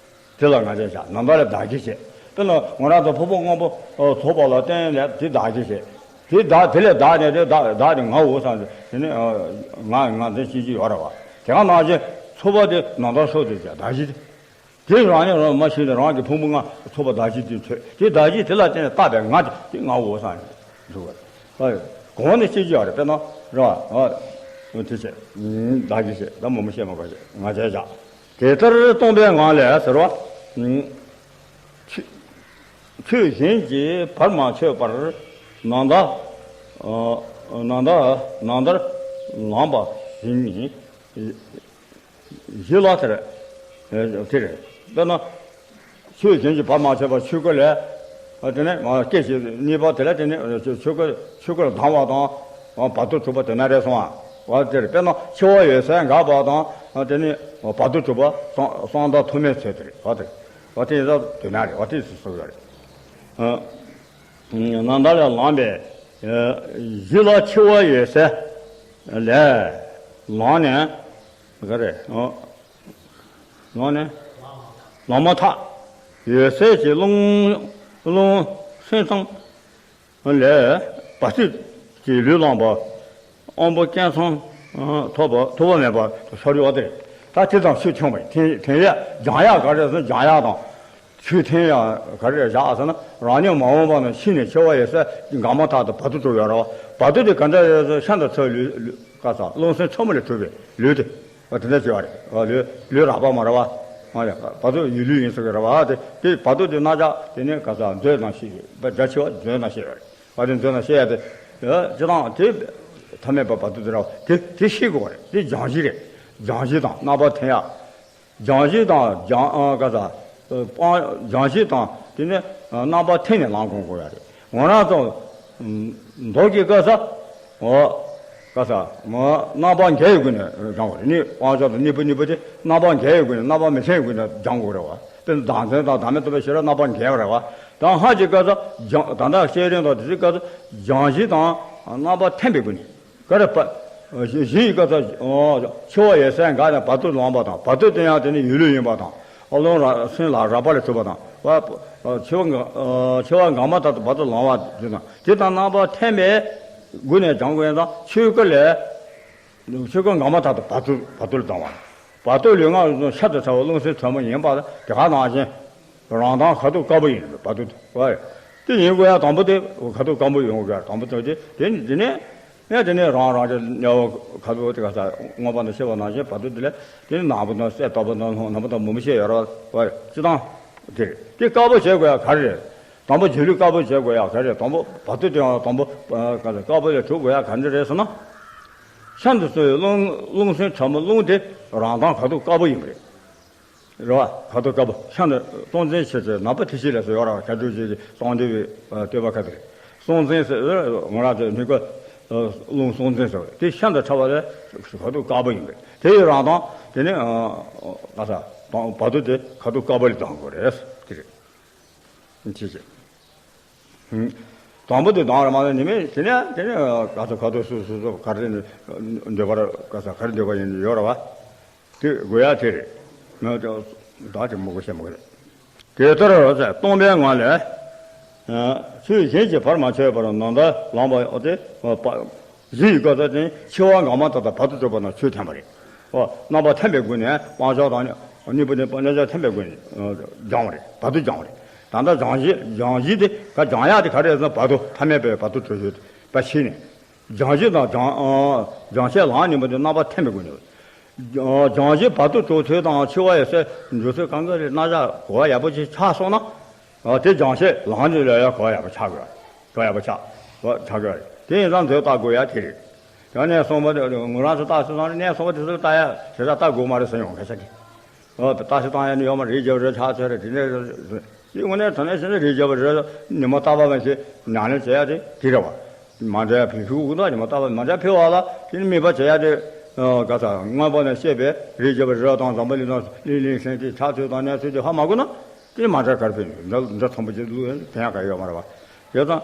དེ་ལ་ང་བཅས་བྱ་ནམ་ཟླ་ལ་བདག་གིས་བྱས། དཔེར་ན་ང་རང་ཚོ་ཕུང་པོ་དངོས་པོ་ཚོར་བ་ལ་བརྟེན་ནས་དེ་བདག་གིས་བྱས། དེ་བདག་དེ་ལས་བདག་ནས་དེ་བདག་བདག་དེ་ངའོ་བསམ་དེ་ནི་ང་ང་འདི་ཤེས་ཀྱི་ཡོད་རེད་བ། དེ་ག་ནང་བཞིན་ཚོར་བ་དེ་ནམ་ཟླ་སོགས་དེ་བྱ་བདག་གིས་དེ། དེ་རང་ཉིད་རང་མ་ཤེས་ནས་རང་གི་ཕུང་པོ་ལྔ་ཚོར་བ་བདག་གིས་དེ་ཐོས། དེ་བདག་གིས་དེ་ལ་བརྟེན་ནས་བཏགས་པའི་ང་དེ་དེ་ངའོ་བསམ་ནས་འདུག་བ། གོང་ནས་ཤེས་ཀྱི་ཡོད་རེད། དཔེར་ན་རེད་བ། དེ་བྱས། བདག་གིས་བྱས། ད་མོ་མོ་བཤད་མ་དགོས་བྱས་ང་བྱས་བཞག་དེ་ལྟར་སྟོང་པའི་ངང་ལས་ཟེར་བ། ཆོས་ཆོས་གཞན་གྱིས་བར་མ་ཆོད་པར་ནམ་ཟླ་ནམ་ཟླ་ནམ་ཟླར་ལངས་པ་བཞིན་ནི། གཞི་ལ་དེར། དེར། དཔེར་ན། ཆོས་གཞན་གྱིས་བར་མ་ཆད་པར་ཆོས་སྐུ་ལས། དེ་ནས་སྐད་ཅིག་གཉིས་པ་དེ་ལ་དེ་ནས་ཆོས་སྐུ་ཆོས་སྐུ་ལ་ལྡང་བ་དང་། བར་དོ་གྲུབ་པ་དེ་ན་རེ་སོང་བ། དེར་དཔེར་ན་འཆི་བ་ཡོད་ཚད་འགག་པ་དང་དེ་ནས་བར་དོ་གྲུབ་པ་གསང་གསང་བདག་ཐོགས་མེད་ཚེ་དེ་རེད་བ། དེ་བ་དེ་ཡིན་ཙང་དེ་ན་རེད་བ། དེ་སུ་སོ་ཡོད་རེད། ནམ་ཟླ་ལས་ལངས་པའི་གཞི་ལ་འཆི་བ་ཡོད་ཚད་ལས་ལངས་ནས། ག་རེ། ལངས་ནས། ལངས་མ་ཐག་ཡོད་ཚད་ཀྱི་རླུང་རླུང་སེམས་ཙམ་ལས་བ་སྲིད་ཀྱི་ལུས་བླངས་པ་དབང་པོ་སྐད་ཚང་ཐོབ་པ་ཐོབ་པ་མེད་པ་ཤར་ཡོད་དེ། ད་དེ་ཙམ་ཤུགས་ཆུང་བས་འཐེན་འཐེན་ཡས་སྦྱང་ཡག་ག་རེ་ཟེར་ན་སྦྱང་ཡག་དང་། ཆོས་འཐེན་ཡག་ག་རེ་བཞག་ཟེར་ན་རང་ཉིད་མ་འོངས་པ་ན་ཤི་ནས་འཆི་བ་ཡོད་ས་འགག་མ་ཐག་ཏུ་བར་དོ་གྲུབ་ཡོད་རེད་བ། བར་དོ་དེ་ག་འདྲ་ཡོད་ཟེར་ཤིན་ཏུ་ཚ་བའི་ལུས་ཀ་ས་རླུང་སེམས་ཚ་མོ་ལས་གྲུབ་པའི་ལུས་དེ། ཨ་དེ་འདྲ་བྱེད་པ་རེད། ཨ་ལུས་ལུས་རགས་པ་མ་རེད་བ། ཨ་ཡ་བར་དོ་ཡི་ལུས་ཡིན་ཟེར་གི་རེད་བ། དེ་དེ་བར་དོ་དེ་རྣམ་གཞག་དེ་ནས་ག་ས་མཛོད་ནང་ཤེས་ཡོད་པ་རྒྱ་ཆེ་བ་མཛོད་ནང་ཤེས་ཡོད་རེད་བ། དེ་མཛོད་ནང་ཤེས་ཡ་དེ། ཨ་སྤྱི་བཏང་དེ་ཐ་མལ་པ་བར་དོ་དེ་རེད་བ། དེ་དེ་ཤེས་དགོས་པ་རེད། དེ་སྦྱང་གཞི་རེད། སྦྱང་གཞི་དང་རྣམ་པར་འཐེན་ཡ། སྦྱང་གཞི་དང་སྦྱང་ཨ་ག་ས། སྤང་སྦྱང་གཞི་དང་དེ་ནས་རྣམ་པར་འཐེན་ནས་ལམ་གོམས་དགོས་ཡ་རེད། ང་རང་ཚོ་མདོ་གི་ག་ས། འོ། ག་ས། རྣམ་པར་འགལ་བའི་སྒོ་ནས་སྦྱང་བ་རེད། ནི་སྤང་བྱ་དང་གཉིས་པོ་གཉིས་པོ་དེ་རྣམ་པར་འགལ་བའི་སྒོ་ནས་རྣམ་པར་མི་འཐེན་པའི་སྒོ་ནས་སྦྱང་དགོས་རེད་བ། དཔེར་ན་བདག་འཛིན་དང་བདག་མེད་རྟོགས་པའི་ཤེས་རབ་རྣམ་པར་འགལ་བ་རེད་བ། དང་ཧ་ཅིག་ག་ས་སྦྱང་ད་ལྟ་བཤད་རིང་དང་དེ་ཚོའི་སྐབས་སུ་སྦྱང་གཞི་དང་རྣམ་པར་འཐེན་པའི་སྒོ་ནས། ག་རེ་བ། གཞི་ཡི་སྐབས་སུ། འཆི་བ་ཡོད་ཚད་འགག་ནས་བར་དོ་ལངས་པ་དང་བར་དོ་དེ་ཡང་དེ་ནི་ཡུལ་ལུས་ཡིན་པ་དང་། ཨ་རླུང་རགས་སེམས་ལ་རགས་པ་ལས་གྲུབ་པ་དང་། བ། འཆི་བ་འགག་འཆི་བ་འགག་མ་ཐག་ཏུ་བར་དོ་ལངས་པ་དེ་དང་དེ་དང་རྣམ་པར་འཐེན་པའི་སྒོ་ནས་སྦྱང་དགོས་ཡིན་ཙང་ཆོས་སྐུ་ལས། ཆོས་སྐུ་འགག་མ་ཐག་ཏུ་བར་དོ་བར་དོ་ལ་ལྡང་བ། བར་དོ་ལུས་ངག་ཡིད་གསུམ་ཤིན་ཏུ་ཕྲ་བ་རླུང་སེམས་ཕྲ་མོ་ཡིན་པ་དེ་ག་ནང་བཞིན། རང་མདངས་ཁ་དོག་དཀར་པོ་ཡིན་པའི་བར་དོ་དེ། དེ་ཡིན་དགོས་ཡ་དང་པོ་དེ་ཁ་དོག་དཀར་པོ་ཡོང་དགོས་ཡ་དང་པོ་དེ་དེ་ནི་དེ་ནས། ཡང་དེ་ནས་རང་རང་གི་དམྱལ་བ་ཁ་དོག་དེ་ག་ས་མངོན་པ་དང་ཤེས་པ་ནང་བཞིན་བར་དོ་དེ་ལས་དེ་ནི་ནག་པོ་དང་སེར་དོག་པོ་དང་སྣུམ་པོ་དང་མུན་པོ་ཤེས་ཡོད་རེད་བ། སྤྱི་དང་། དེ་རེད། དེ་དཀར་པོ་བྱེད་དགོས་ཡ་ག་རེ་རེད། དང་པོ་སྒྱུ་ལུས་དཀར་པོ་བྱེད་དགོས་ཡ་ག་རེ་རེད། དང་པོ་བར་དོ་དེ་ཡང་དང་པོ་ག་ས་དཀར་པོ་ལས་གྲུབ་དགོས་ཡ་ག་འདྲ་རེད་ཟེར་ན། ཤིན་ཏུ་གསལ་བའི་རླུང་རླུང་སེམས་ཕྲ་མོ་རླུང་དེ་རང་མདངས་ཁ་དོག་དཀར་པོ་ཡིན་པ་རེད། རེད་བ། ཁ་དོག་དཀར་པོ་ཤིན་ཏུ་སྲོག་འཛིན་ཆེ་ཆེ་ནག་པོ་ཐིག་ཤིག་ལ་སོགས་ཡོད་ར་བ། ཁ་དོག་ཅིག་གི་སྟོང་འདུས་པའི་བསྟོད་པ་ཁ་དོག་རེད། སྲོག་འཛིན་ཟེར་ངོ་ར་ཚོས་སྨྱུ་གུ་རླུང་སྲོག་འཛིན་ཟེར་བ་དེ་ཤིན་ཏུ་ཕྲ་བ་ལས་ཁ་དོག་དཀར་པོ་ཡིན་པས། དེ་ཡི་རང་མདངས་དེ་ནི་ག་ས་དང་བར་དོ་དེ་ཁ་དོག་དཀར་པོ་ལས་ལྡང་དགོས་རེད། དེ་རེད། ཅི་ཞིག་དང་པོ་དེ་ལྡང་ར་མ་ལ་ནི་མེད་དེ་ནས་དེ་ནས་ག་ས་ཁ་དོག་སོ་སོ་སོ་ག་རེ་འདོད་པར་ག་ས་ག་རེ་འདོད་པ་ཡིན་ཡོད་ར་བ། དེ་དགོས་ཡ་དེ་རེད། ང་ཚོ་བདག་ཅིག་མི་དགོས་བཤད་མི་དགོས་རེད། དེ་ལྟར་སྟོང་པའི་ངང་ལས། ཆོས་གཞན་གྱིས་བར་མ་ཆོད་པར་ནམ་ཟླ་ལངས་པ་སྟེ། གཞི་ཡི་བཀའ་ལྟར་ཏེ་འཆི་བ་འགག་མ་ཐག་ཏུ་བར་དུ་གྲོལ་བ་ན་ཆོས་ཐེམས་པ་རེད། ཨོ། རྣམ་པ་ཐེམས་པའི་སྒོ་ནས་སྤང་བྱ་དང་གཉེན་པོ་ནི་རྣམ་པ་ཐེམས་པའི་སྒོ་ནས་སྦྱང་བ་རེད། བར་དུ་སྦྱང་བ་རེད། ད་ལྟ་སྦྱང་གཞི་སྦྱང་གཞི་དེ་ག་སྦྱང་ཡག་དེ་ག་རེ་ཟེར་ན་བར་དུ་ཐ་མལ་པའི་བར་དུ་གྲོལ་ཞིང་པ་ཕྱིན་ནས། སྦྱང་གཞི་དང་སྦྱང་སྦྱང་བྱེད་ལའང་གཉེན་པོ་དེ་རྣམ་པ་ཐེམས་པའི་སྒོ་ནས། སྦྱང་གཞི་བར་དུ་གྲོལ་ཚུལ་དང་འཆི་བ་ཡི་སའི་འགྲོ་ཚུལ་གང་ག་རེ་རྣམ་གཞག་གོ་བ་ཡག་པོ་ཅིག་ཆགས་སོང་ན། དེ་སྦྱང་བྱེད་ལའང་གཉེན་ལ་ཡང་གོ་བ་ཡག་པོ་ཆགས་དགོས། གོ་བ་ཡག་པོ་ཆགས་གོ་ཆགས་དགོས་རེད། དེ་ཡིན་ཙང་མཛོད་ལྟ་དགོས་ཡ་དེ་རེད། ཡང་གནས་གསུམ་པ་དེ་ངོས་རང་ཚོ་ལྟ་ཚུལ་ཙང་གནས་གསུམ་པ་དེ་ཚོ་ལྟ་ཡ་དེ་ལྟ་ལྟ་དགོས་མ་རེད་ཟེར་ཡོང་ཁ་ཤས་ཀྱིས། ཨོ་ད་ལྟ་ཞིག་བཏང་ཡ་ནི་ཡོད་མ་རེད། རིགས་བརྒྱ་པ་རེ་ཆགས་ཚོད་རེད། དེ་ནས་དེ་དངོས་གནས་དྲང་གནས་བཤད་ན་རིགས་བརྒྱ་པ་རེ་ཉི་མ་རྟག་པ་མ་ཞིག་ཉམས་ལེན་བྱེད་ཡ་དེ་དེ་རེད་བ། མ་འདྲ་བའི་ཕུལ་ཕུལ་དགོས་ན་ཉི་མ་རྟག་པ་མ་འདྲ་ཕུལ་བ་ལ་དེ་ནི་དམིགས་པ་བྱེད་ཡ་དེ། ག་ས་སྔོན་པ་ནས་བཤད་པའི་རིགས་བརྒྱ་པ་རེ་དང་འཛམ་བུ་གླིང་དང་གླིང་གླིང་སེང་གེ་ཆགས་ཚོད་དང་གནས་ཚུལ་དེ་ཧ་མ་གོ་ན་དེ་ནི་མ་འདྲ་གར་ཕུལ་འདྲ་འདྲ་ཚོན་པོ་ཅིག་བླུགས་ཡ་དེ་ཡང་ག་ཡོད་མ་རེད་བ། བྱས་ཙང་།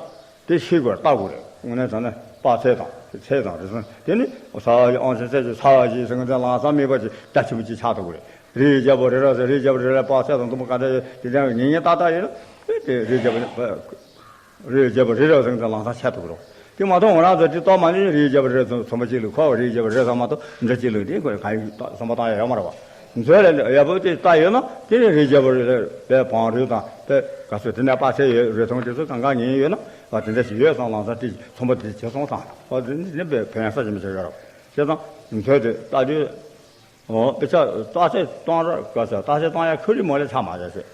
དེ་ཤེས་དགོས་ལྟ་དགོས་རེད། དངོས་གནས་དྲང་གནས་དཔག་ཚད་དང་ཚད་དང་རེ་ཟུང་དེ་ནི་ས་བ་ཞིག་ཨང་ཆེན་ཚད་ཀྱི་ས་བ་ཞིག་ཟེར་མཁན་དེ་ལམ་སང་དམིགས་པ་ཅིག་རྒྱ་ཆེན་པོ་ཅིག་ཆགས་ཐུབ་ཀྱི་རེད། རིགས་བརྒྱ་པོ་རེ་ར་ཟེར་རིགས་བརྒྱ་པོ་རེ་ར་དཔག་ཚད་དང་མཐུན་པ་ག་འདྲ་ཡོད་དེ་འདྲ་ངེས་ངེས་ཏག་ཏག་ཡོད་ན་དེ་རིགས་བརྒྱ་པོ་རིགས་བརྒྱ་པོ་རེ་ར་ཟེར་མཁན་དེ་ལམ་སང་ཆགས་ཐུབ་ཀྱི་རེད། དེ་མ་གཏོགས་ང་རང་ཚོ་དེ་ལྟ་མ་ནི་རིགས་བརྒྱ་པོ་རེ་ར་ཚོ་ཚོ་མ་གཅིག་ལ་ཁོ་རིགས་བརྒྱ་པོ་རེ་ར་ཚང་མ་གཏོགས་འདྲ་གཅིག་ལ་དེ་ཁོ་ག་ཡི་བསམ་པ་བཏང་ཡ་ཡོད་མ་རེད་བ། མཛོད་ལ་ཡག་པོ་དེ་ལྟ་ཡོད་ན་དེ་ནི་རིགས་བརྒྱ་པོ་རེ་ར་པའི་བང་རིམ་དང་པའི་ག་ཚོད་དེ་ནས་དཔག་ཚད་ཡོད་རེ་ཐོང་དེ་ཚོ་གང་གང་ངེས་ཡོད་ན། ཨ་དེ་འདྲ་ཞིག་ཡོད་ཙང་ལམ་སང་དེ་ཚོང་པ་དེ་བྱེད་སོང་ཙང་། ཨ་དེ་ནི་དཔེ་ཕན་ས་ཞིག་མི་ཆགས་ཡོད་རེད། བྱས་ཙང་མཛོད་དེ་ལྟ་དུས། ཨོ་དཔེ་ཆ་རྟགས་གསལ་གཏོང་ར་ག་ས་རྟགས་གསལ་གཏོང་ཡ་ཁོ་རི་མོ་ལས་ཆ་མ་བྱ་ཞེས།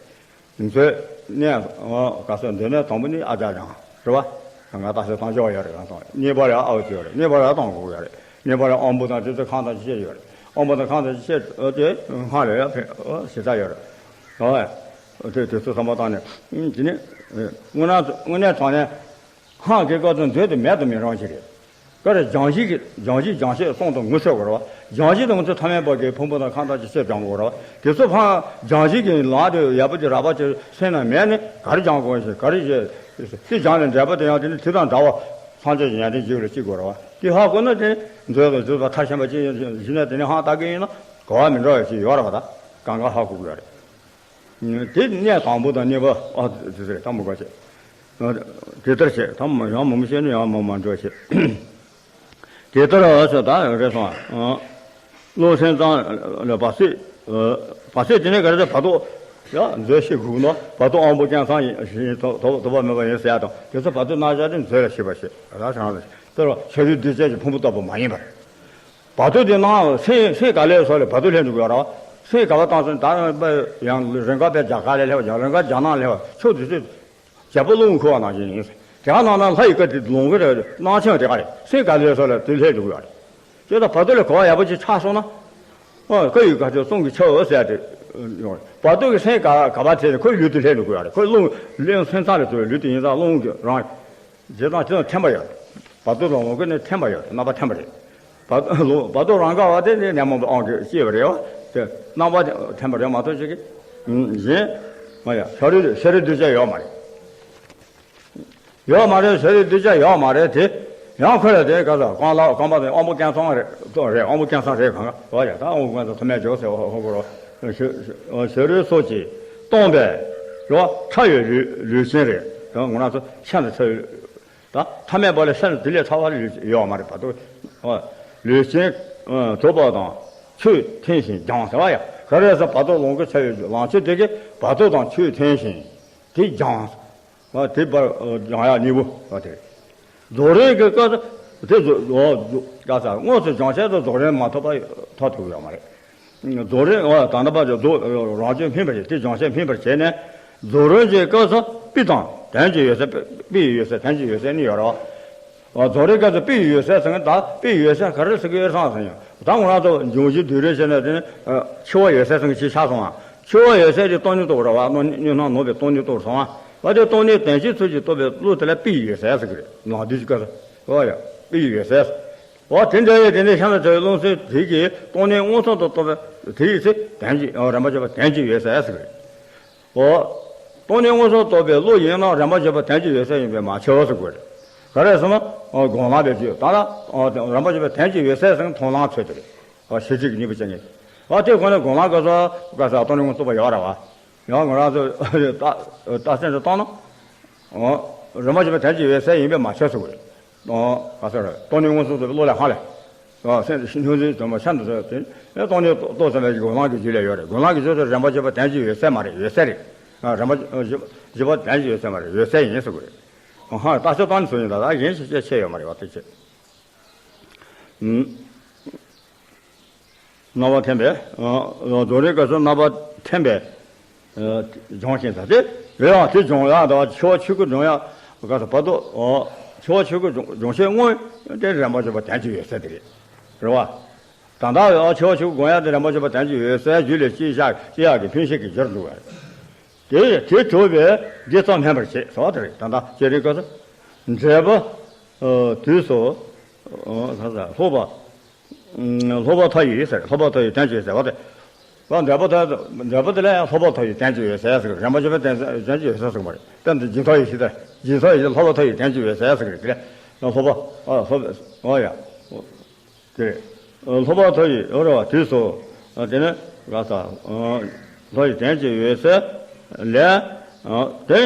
མཛོད་གནས་ཨོ་ག་ས་མཛོད་གནས་དང་པོ་ནི་ཨ་ཅག་རང་རེད་བ། གང་ག་རྟགས་གསལ་གཏོང་ཆོག་ཡོད་རེད། གང་གཏོང་གཉིས་པ་རེད་ཨ་བ་ཅོ་རེད། གཉིས་པ་རེད་གཏོང་དགོས་ཡོད་རེད། གཉིས་པ་རེད་དབང་པོ་དང་དེ་ཚོ་ཁང་དང་ཅི་བཤད་ཡོད་རེད། དབང་པོ་དང་ཁང་དང་ཅི་བཤད་ཨོ་དེ་སྔ་ལས་ཡ་ཕན་ཨོ་ཞེ་དྲག་ཡོད་རེད། ཨོ་དེ་དེ་ཚོ་བསམ་པ་བཏང་ནས་དེ་ནི་དངོས་གནས་དངོས་གནས་དྲང་གནས། སྔགས་ཀྱི་སྐབས་སུ་མཛོད་དེ་མེད་དུ་མི་རུང་ཞིག་རེད། ག་རེ་སྦྱང་གཞི་གི་སྦྱང་གཞི་སྦྱང་བྱེད་གསུམ་དུ་ངོ་ཤེས་དགོས་རེད་བ། སྦྱང་གཞི་དེ་ང་ཚོ་ཐ་མལ་པ་གི་ཕུང་པོ་དང་ཁམས་དང་ཅི་བྱེད་སྦྱང་དགོས་རེད་བ། དེ་ཚོ་ཕར་སྦྱང་གཞི་གི་ལམ་དེ་ཡག་པོ་ཅིག་རགས་པ་ཅིག་སེམས་ནང་མེད་ནས་ག་རེ་སྦྱང་དགོས་ཞེས་ག་རེ་ཞེས་དེ་སྦྱང་ནས་འབྲས་བུ་དེ་ཡང་དེ་ནི་དེ་དང་འདྲ་བ་སངས་རྒྱས་ཀྱི་ཡོན་ཏན་ཅིག་ལ་ཅིག་དགོས་རེད་བ། དེ་ཧ་གོ་ན་དེ་མཛོད་དང་མཛོད་པ་མཐར་ཕྱིན་པ་ཅིག་ཡིན་ན་དེ་ནི་ཧང་ལྟ་གི་ཡིན་ན་གོ་བ་མི་འདྲ་བ་ཅིག་ཡོད་རེད་བ། ད་གང་ག་ཧ་གོ་དགོས་རེད། དེ་གནས་དང་པོ་དང་གཉིས་པ་ཨ་དེ་ཟེར་དང་པོ་ག་བྱེད། དེ་ལྟར་བྱེད་དམ་ཡང་མང་པོ་བཤད་ན་ཡང་མང་མང་འགྲོ་བྱེད། དེ་ལྟར་ཨ་ཟེར་ད་རེད་སོང་ཨ། བློ་སེམས་ཙམ་ལ་བར་སྲིད། བར་སྲིད་དེ་ནས་ག་རེ་ཟེར་བར་དོ། ཡ་མཛོད་ཤེས་དགོས་ན་བར་དོ་དབང་པོ་རྐྱང་ཚང་ཡིན་ཞིང་དོ་དོ་དོ་བ་མེད་པ་ཡིན་ཟེར་ཡ་དང་དེ་ཚོ་བར་དོ་རྣམ་གཞག་དེ་མཛོད་ལ་ཤེས་པ་ཞེས་ར་ཚང་ལ་ཟེར་བ་ཤ་རུས་གདུལ་བྱ་གི་ཕུང་པོ་ལྟ་བུ་མ་ཡིན་པར། བར་དོ་དེ་ནང་སེམས་སེམས་ག་ལེར་སོགས་ལས་བར་དོ་ལྷན་དུ་དགོས་ར། སེམས་ག་བ་བཏང་སོང་ད་ཡང་རིང་ག་པའི་རྒྱ་གར་ལས་སླེབས་པ་ཡང་རིང་ག་རྒྱ་ནག་སླེབས་པ་ཕྱོགས་དེ་ཚོས་རྒྱལ་པོ་རླུང་འཁོར་བ་ནང་བཞིན་ཡིན། དེ་ག་ནང་ན་ལྷ་ཡི་བཀའ་དྲིན་ལོངས་གི་རེད་སྣང་ཆེན་དེ་ག་རེད་སེམས་ག་ལེར་སོགས་ལས་དེ་ལྷན་དུ་དགོས་ར། དེ་ལ་བར་དོ་ལས་གོ་བ་ཡག་པོ་ཅིག་ཆགས་སོང་ན། ཨ་བཀའ་ཡི་བཀའ་ཆོས་གསུང་གི་ཆོས་ཟེར་ཏེ། ཡོང་བར་དོ་གི་སེམས་ག་ག་བ་ཐེ་ནས་ཁོ་ལུས་དེ་ལྷན་དུ་དགོས་ར། ཁོ་རླུང་རླུང་སེམས་ཙམ་ལས་གྲུབ་པའི་ལུས་དེ་ཡིན་ཙང་རླུང་གི་རང་། རྗེས་དང་དེ་དང་ཐིམ་པ་ཡོད། བར་དོ་ལ་ངོ་ཀུན་ནས་ཐིམ་པ་ཡོད་རྣམ་པ་ཐིམ་པ་རེད། བར་བར་དོ་རང་ག་བ་དེ་ནི་ཉོན་མོངས་པའི་དབང་གིས་སྐྱེས་པ་རེད་བ། དེ་རྣམ་པ་ཐིམ་པ་རེད་མ་གཏོགས་ཅིག་གིས། གཞན། མ་ཡ་ཤ་རུས་ཤ་རུས་གདུལ་བྱ་ཡོད་མ་རེད། ཡོད་མ་རེད་ཤ་རུས་གདུལ་བྱ་ཡོད་མ་རེད་དེ། ཡང་ཁོ་ལ་དེ་ག་ས་རྐང་ལག་རྐང་པ་དེ་དབང་པོ་རྐྱང་ཚང་རེད་རེད་དབང་པོ་རྐྱང་ཚང་རེད་གང་ག་བ་ཡ་ད་དབང་པོ་རྐྱང་ཚང་ཐ་མལ་འཇོག་ཟེར་བ་ཧོ་གོ་རོ། ཤ་རུས་སོགས་ཀྱིས་སྟོང་པའི་རོ་ཕྲ་བའི་ལུས་ལུས་ཅན་རེད། ད་ང་རང་ཚོ་ཤ་ནས་ཚ་བའི། ད་ཐ་མལ་པ་ལ་ཤ་ནས་དེ་ལས་ཚ་བ་ཡོད་མ་རེད་བར་དོ། ལུས་ཅན་དོག་པ་དང་ ཆོས་འཐེན་ཞིང་སྦྱངས་ཟེར་བ་ཡ། ག་རེ་ཟེར་བར་དོ་ལོངས་སྐུ་ཆ་ཡོད་ལང་ཆོས་དེ་གིས་བར་དོ་དང་ཆོས་འཐེན་ཞིང་དེ་སྦྱངས། དེ་བར་སྦྱང་ཡག་གཉིས་པོ་དེ་རེད། རྫོགས་རིམ་གྱི་སྐབས་སུ་དེ་རྫོགས་རྫོགས་ག་ས་དངོས་སུ་སྦྱོང་བྱེད་དུ་རྫོགས་རིམ་མ་ཐོབ་པ་ཐོབ་ཐུབ་ཡོད་མ་རེད། རྫོགས་རིམ་འོ་ད་ལྟ་བར་དུ་རྫོགས་རང་རྒྱུད་སྨིན་པར་བྱེད་དེ་སྦྱོང་བྱེད་སྨིན་པར་བྱས་ནས་རྫོགས་རིམ་གྱི་སྐབས་སུ་དཔེ་དང་དོན་གྱི་འོད་གསལ། དཔེ་ཡི་འོད་གསལ་དོན་གྱི་འོད་གསལ་གཉིས་ཡོད་རེད་བ། རྫོགས་རིམ་སྐབས་སུ་དཔེ་ཡི་འོད་གསལ་ཟེར་མཁན་ད་དཔེ་ཡི་འོད་གསལ་ག་རེ་ཟེར་གི་ཡོད་སམ་ཟེར་ཡང་ད་ང་རང་ཚོ་འབྱུང་བཞི་སྡུག་རུས་བྱས་ནས་དེ་ནི་འཆི་བ་ཡོད་ཚད་ཟེར་མཁན་ཅིག་ཆགས་སོང་ང་། འཆི་བ་ཡོད་ཚད་དེ་སྟོང་ཉིད་རྟོགས་རེད་བ། སྣང་སྣང་ནོར་བའི་སྟོང་ཉིད་རྟོགས་སོང་ང་། བ་དེ་སྟོང་ཉིད་དོན་སྤྱིའི་ཚུལ་གྱིས་རྟོགས་པའི་བློ་དེ་ལ་དཔེ་ཡི་འོད་གསལ་ཟེར་གི་རེད། ནང་དུས་ཀྱི་སྐབས་སུ་ཨོ་ཡ་དཔེ་ཡི་འོད་གསལ། འོ་དེ་འདྲ་ཡི་དེ་ནས་གཤམ་ལ་འདྲ་བའི་རླུང་སེམས་དེ་གིས་སྟོང་ཉིད་མངོན་སུམ་དུ་རྟོགས་པའི་དེ་ཡི་ཚེ་དོན་གྱི་རིམ་པ་བརྗོད་པ་དོན་གྱི་འོད་གསལ་ཟེར་གི་རེད། འོ། སྟོང་ཉིད་མངོན་སུམ་རྟོགས་པའི་བློ་ཡིན་ན་རིམ་པ་བརྗོད་པ་དོན་གྱི་འོད་གསལ་ཡིན་པས་མ་ཁྱབ་ཟེར་དགོས་རེད། ག་རེ་ཟེར་ན། སྒོམ་ལམ་པའི་རྒྱུད་ད་ལ། རིམ་པ་བརྗོད་པ་དོན་གྱི་འོད་གསལ་ཟེར་མཐོང་ལམ་ཚོད་དེ་རེད། ཤེས་བྱེད་ཀྱི་གཉིས་པོ་བྱེད་ངེས། དེ་ཁོ་ན་སྒོམ་ལམ་ག་ས་ག་ས་སྟོང་ཉིད་མངོན་སུམ་རྟོགས་པ་ཡོད་རེད་བ། ཡང་ང་རང་ཚོ་རྟགས་རྟགས་མཚན་དུ་བཏང་ན། རིམ་པ་བརྗོད་པ་དོན་གྱི་འོད་གསལ་ཡིན་པས་མ་ཁྱབ་ཟེར་དགོས་རེད། ག་ས་རེད་སྟོང་ཉིད་མངོན་སུམ་རྟོགས་པའི་བློ་ལས་ཧ་ལས། སེམས་སྣང་ཚུལ་དུ་མ་ཤ་འདི་ཚོ་དེ་སྟོང་ཉིད་རྟོགས་ཟིན་པའི་སྒོམ་ལམ་གྱི་རྒྱུད་ལ་ཡོད་རེད། སྒོམ་ལམ་གྱི་རྒྱུད་དུ་རིམ་པ་བརྗོད་པ་དོན་གྱི་འོད་གསལ་མ་རེད། འོད་གསལ་རེད། རིམ་པ་བརྗོད་པ་དོན་གྱི་འོད་གསལ་མ་རེད། འོད་གསལ་ཡིན་ཟེར་དགོས་རེད། ཧ་རྟགས་ཆོས་བཏང་ནས་བཟོ་ཡིན་ད་ད་གཞན་ཞིག་ཅེས་ཆེ་ཡོད་མ་རེད་བ་དེ་ཆེ། རྣམ་པར་འཐེན་པས། རྫོགས་རིམ་སྐབས་སུ་རྣམ་པར་འཐེན་པས། སྦྱོང་ཞིང་ཟེར་ཏེ། ཡོད་ཡང་དེ་སྦྱོང་ཡག་དང་འཆི་བ་ཆོས་སྐུ་སྦྱོང་ཡག་ག་ས་བར་དུ། འཆི་བ་ཆོས་སྐུ་སྦྱོང་བྱེད་དངོས་དེ་རིམ་པ་བརྗོད་པ་དོན་གྱི་འོད་གསལ་དེ་རེད། རེད་བ། ད་ལྟ་འཆི་བ་ཆོས་སྐུ་སྒོམ་ཡག་དེ་རིམ་པ་བརྗོད་པ་དོན་གྱི་འོད་གསལ་རྒྱུད་ལ་སྐྱེ་བཞག་སྐྱེ་ཡག་གི་ཕན་ཆད་ཀྱི་རྒྱུར་འགྲོ་བ་རེད། དེ་དེ་གྲུབ་པས་འདི་ཙམ་སྨིན་པར་བྱེད་ཟེར་བ་དེ་རེད། ད་ལྟ་བསྐྱེད་རིམ་སྐབས་སུ། འབྲས་བུ། དུས་སུ། ལྷོ་པ། ལྷོ་པ་མཐའ་ཡི་ཟེར། ལྷོ་པ་མཐའ་ཡི་དོན་གྱི་འོད་གསལ་བ་དེ། འབྲས་བུ་དེ་འབྲས་བུ་དེ་ལ་ཡང་ལྷོ་པ་མཐའ་ཡི་དོན་གྱི་འོད་གསལ་ཟེར། རིམ་པ་བརྗོད་པའི་དོན་གྱི་འོད་གསལ་ཟེར་བ་རེད། དོན་དུ་སྦྱིན་མཐའ་ཡི་ཞེས་ཏེ་སྦྱིན་མཐའ་ཡི་ལྷོ་པ་མཐའ་ཡི་དོན་གྱི་འོད་གསལ་ཟེར་གི་རེད། དེ་ལ་ལྷོ་པ། ལྷོ་པ། ཨོ་ཡ། དེ། ལྷོ་པ་མཐའ་ཡི་ཨོ་ར་བ་དུས་སུ། དེ་ནས་ག་ས། ལྷོ་ཡི་དོན་གྱི་འོད་གསལ་ལས། དེ།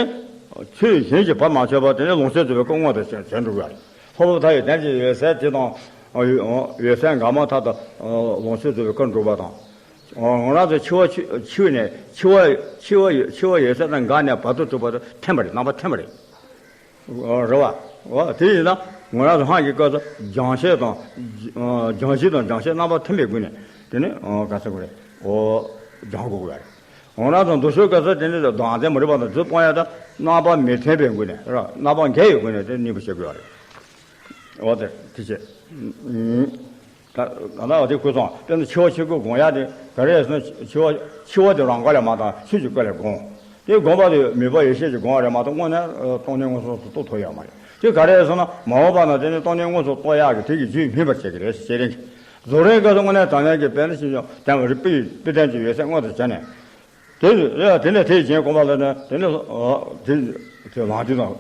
ཆོས་གཞན་གྱིས་བར་མ་ཆོད་པར་དེ་ནས་ལོངས་སྤྱོད་རྫོགས་པའི་སྐུ་མངོན་དུ་བྱོན་འགྲོ་བ་རེད། ལྷོ་པ་མཐའ་ཡི་དོན་གྱི་འོད་གསལ་དེ་དང་། འོད་གསལ་འགག་མ་ཐག་ཏུ་ལོངས་སྤྱོད་རྫོགས་པའི་སྐུར་འགྲོ་བ་དང་། ང་རང་ཚོ་འཆི་བ་འཆི་འཆི་ནས་འཆི་བ་འཆི་བ་འཆི་བ་འོད་གསལ་དང་འགག་ནས་བར་དོ་གྲུབ་པ་དང་འཐེན་པ་རེད། རྣམ་པ་འཐེན་པ་རེད། རེད་བ། དེ་ཡིན་ན་ང་རང་ཚོ་སྔགས་ཀྱི་སྐབས་སུ་སྦྱང་བྱེད་དང་། སྦྱང་གཞི་དང་སྦྱང་བྱེད་རྣམ་པ་མཐུན་པའི་སྒོ་ནས་དེ་ནི་ག་ཚོད་དགོས་རེད། སྦྱང་དགོས་ཀྱི་རེད། ང་རང་ཚོ་མདོ་ཆོས་སྐབས་སུ་དེ་ནི་བདག་འཛིན་མ་རིག་པ་དང་རྫུ་སྤོང་ཡག་དང་རྣམ་པ་མི་མཐུན་པའི་སྒོ་ནས་རྣམ་པ་འགལ་བའི་སྒོ་ནས་དེ་གཉིས་པོ་བྱེད་དགོས་རེད། འོ་དེ་དེ་བྱེད། ད་ད་ལྟ་འོ་དེ་ཁུ་སོང་དེ་ནི་འཆི་བ་ཆོས་སྐུ་སྒོམ་ཡག་དེ་ག་རེ་ཟེར་ན་འཆི་བ་འཆི་བ་དེ་རང་དགའ་ལས་མ་བཏང་ཆོས་ཀྱི་སྐུ་ལས་སྒོམ། དེ་སྒོམ་པ་དེ་མོས་པ་ཡེ་ཤེས་ཀྱི་སྒོམ་པ་རེད་མ་གཏོགས་དངོས་གནས་སྟོང་ཉིད་མངོན་སུམ་དུ་རྟོགས་ཐུབ་ཡོད་མ་རེད། དེ་ག་རེ་ཟེར་ན་མ་འོངས་པ་ན་དེ་ནི་སྟོང་ཉིད་མངོན་སུམ་རྟོགས་ཡག་གི་དེ་གི་རྒྱུད་སྨིན་པར་བྱེད་ཀྱི་རེད། བསྐྱེད་རིམ་གྱི་རྫོགས་རིམ་སྐབས་སུ་དངོས་གནས་དྲང་གནས་ཀྱི་དཔེ་ནི་ཞིག་ཀྱང་དོན་རིག་པའི་དཔེ་དོན་གྱི་འོད་གསལ་མངོན་དུ་བྱས་ནས། དེ་ཡང་དེ་ནས་དེ་བཞིན་སྒོམ་པ་ལ་ནི་དེ་ནི་དེ་དེ་ལང་དུས་དང་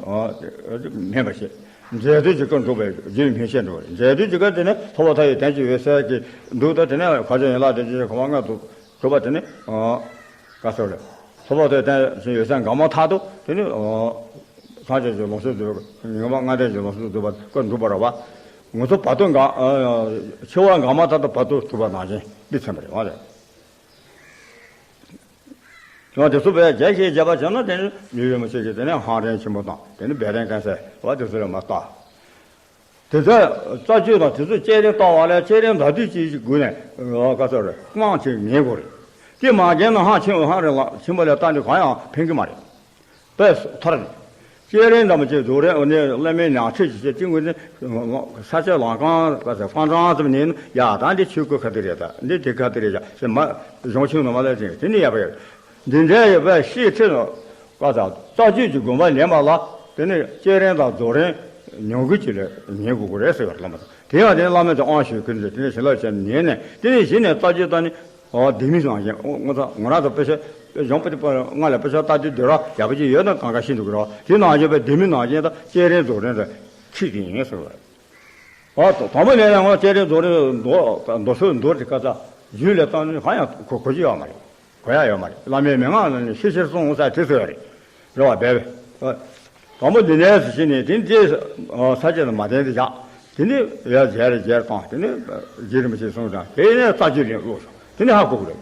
སྨིན་པར་བྱེད། འབྲས་དུས་ཀྱི་སྐུ་འགྲུབ་པའི་རྒྱུད་སྨིན་བྱེད་འགྲོ་བ་རེད། འབྲས་དུས་ཀྱི་སྐུ་དེ་ནི་ལྷོ་པ་མཐའ་ཡི་དོན་གྱི་འོད་གསལ་གྱི་འདུག་ད་དེ་ནས་ཁ་ཆེ་ཡན་ལག་དེ་ཅི་གོ་བ་ལྔ་དུ་གྲུབ་པ་དེ་ནི། ག་ཟེར་རེད། ལྷོ་པ་མཐའ་ཡི་དོན་གྱི་འོད་གསལ་འགག་མ་ཐག་ཏུ་དེ་ནི། སངས་རྒྱས་ཀྱི་ལོངས་སྤྱོད་རྫོགས་པའི་ངེས་པ་ལྔ་ལྡན་གྱི་ལོངས་སྤྱོད་རྫོགས་པ་སྐུ་འགྲུབ་པ་རེད་བ། ང་ཚོ་བར་དོ་འགག་འཆི་བ་འགག་མ་ཐག་ཏུ་བར་དོ་གྲུབ་པ་ནང་བཞིན་འདི་མཚོན་པ་རེད་བ་རེད། ཡང་དེ་ཚོ་བས་རྒྱས་ཤིང་རྒྱས་པ་བྱས་ན་དེ་ནི་ལུས་རིན་པོ་ཆེ་གི་དེ་ནས་ཧང་རན་ཆེན་པོ་དང་དེ་ནི་སྦས་རན་དཀར་གསལ་བ་དེ་ཚོ་ལ་མ་ལྟ། དེ་ཚོ་རྩ་རྒྱུད་དང་དེ་ཚོ་བསྐྱེད་རིམ་ལྟ་བ་ལ་བསྐྱེད་རིམ་ཟླ་དུས་གཅིག་གི་སྒོ་ནས་ག་ཚོད་རེད་སྔགས་ཅིག་ཉན་དགོས་རེད། དེ་མ་ཉན་ན་ཧང་ཆེན་ཧང་རན་ལགས་ཆེན་པོ་ལ་ལྟ་འདི་གང་ཡང་ཕན་གི་མ་རེད། པས་ཐར། བསྐྱེད་རིམ་དམ་པ་ཅིག་རྫོགས་རིམ་ནི་བླ་མའི་ཉག་ཕྲ་ཅིག་བྱས་ཅིག་ངོས་ནས་ས་ཆ་ལམ་ཁང་ག་ས་ཕང་ཀྲང་ཙམ་ཉན་ན་ཡ་ད་འདི་ཆོས་སྐུ་ཁ་ཐུག་རེད་ད་འདི་དེ་ཁ་ཐུག་རེད་ཡ་ཞེས་མ་གཞུང་ཆེན་ནང་མ་ལ་ཅིག་དེ་ནི་ཡ་པ་ཡ། འདི་འདྲའི་ཡོད་པའི་ཤེས་ཁྲིད་ནང་ག་ས་རྩ་རྒྱུད་ཀྱི་དགོངས་པ་ལེན་པ་ལ་དེ་ནི་བསྐྱེད་རིམ་དང་རྫོགས་རིམ་ཉུང་ཀུ་ཅིག་ལ་ཉན་དགོས་ཀྱི་རེད་ཟེར་བར་བླ་མ་དང་དེ་ཡང་དེ་ནི་བླ་མས་ཀྱང་དབང་ཞུས་ཁུལ་མཛད་དེ་ནི་བྱིན་རླབས་ཅན་ཉན་ནས་དེ་ནི་གཞི་ནས་རྩ་རྒྱུད་ད་ནི། ཨོ་ལྡེ་མིག་ནང་བཞིན་ཨོ་ངོ་ཚ་ང་རང་ཚོ་དཔེ་ཆ་གཞུང་དཔེ་དེ་ལྔ་ལ་དཔེ་ཆ་ལྟ་དུས་སྡོད་ར་ཡག་པོ་ཅིག་ཡོད་ན་གང་ག་ཤེས་འདུག་གི་ར་དེ་ནང་བཞིན་པའི་ལྡེ་མིག་ནང་བཞིན་ད་བསྐྱེད་རིམ་རྫོགས་རིམ་དུ་ཁྲིད་ཀྱི་ཡིན་ཟེར་བ། ཨོ་དང་པོ་ནས་ཡང་ང་བསྐྱེད་རིམ་རྫོགས་རིམ་མདོ་མདོ་སོགས་མདོ་དེ་ག་ས་རྒྱུད་ལ་བཏང་ནས་གང་ཡང་གོ་གོ་རྒྱུ་ཡོད་མ་རེད། གོ་ཡ་ཡོད་མ་རེད། བླ་མའི་མན་ངག་ནང་ནས་ཤེས་ཤེས་གསུངས་ས་དེ་ཚོ་རེད། རེད་བ་སྦས་པས། དང་པོ་འདི་ནས་སུ་ཕྱིན་ནས་དེ་འདྲའི་ས་བཅད་དུ་མ་བསྟན་ཏེ་བཞག་དེ་ནས་ཡར་མཇལ་རེ་མཇལ་བཏང་། དེ་ནས་རྗེ་རིན་པོ་ཆེ་གསུངས་དང་། དེ་ནས་རྩ་རྒྱུད་ལ་བླུགས་སོང་། དེ་ནས་ཧ་གོ་གི་རེད།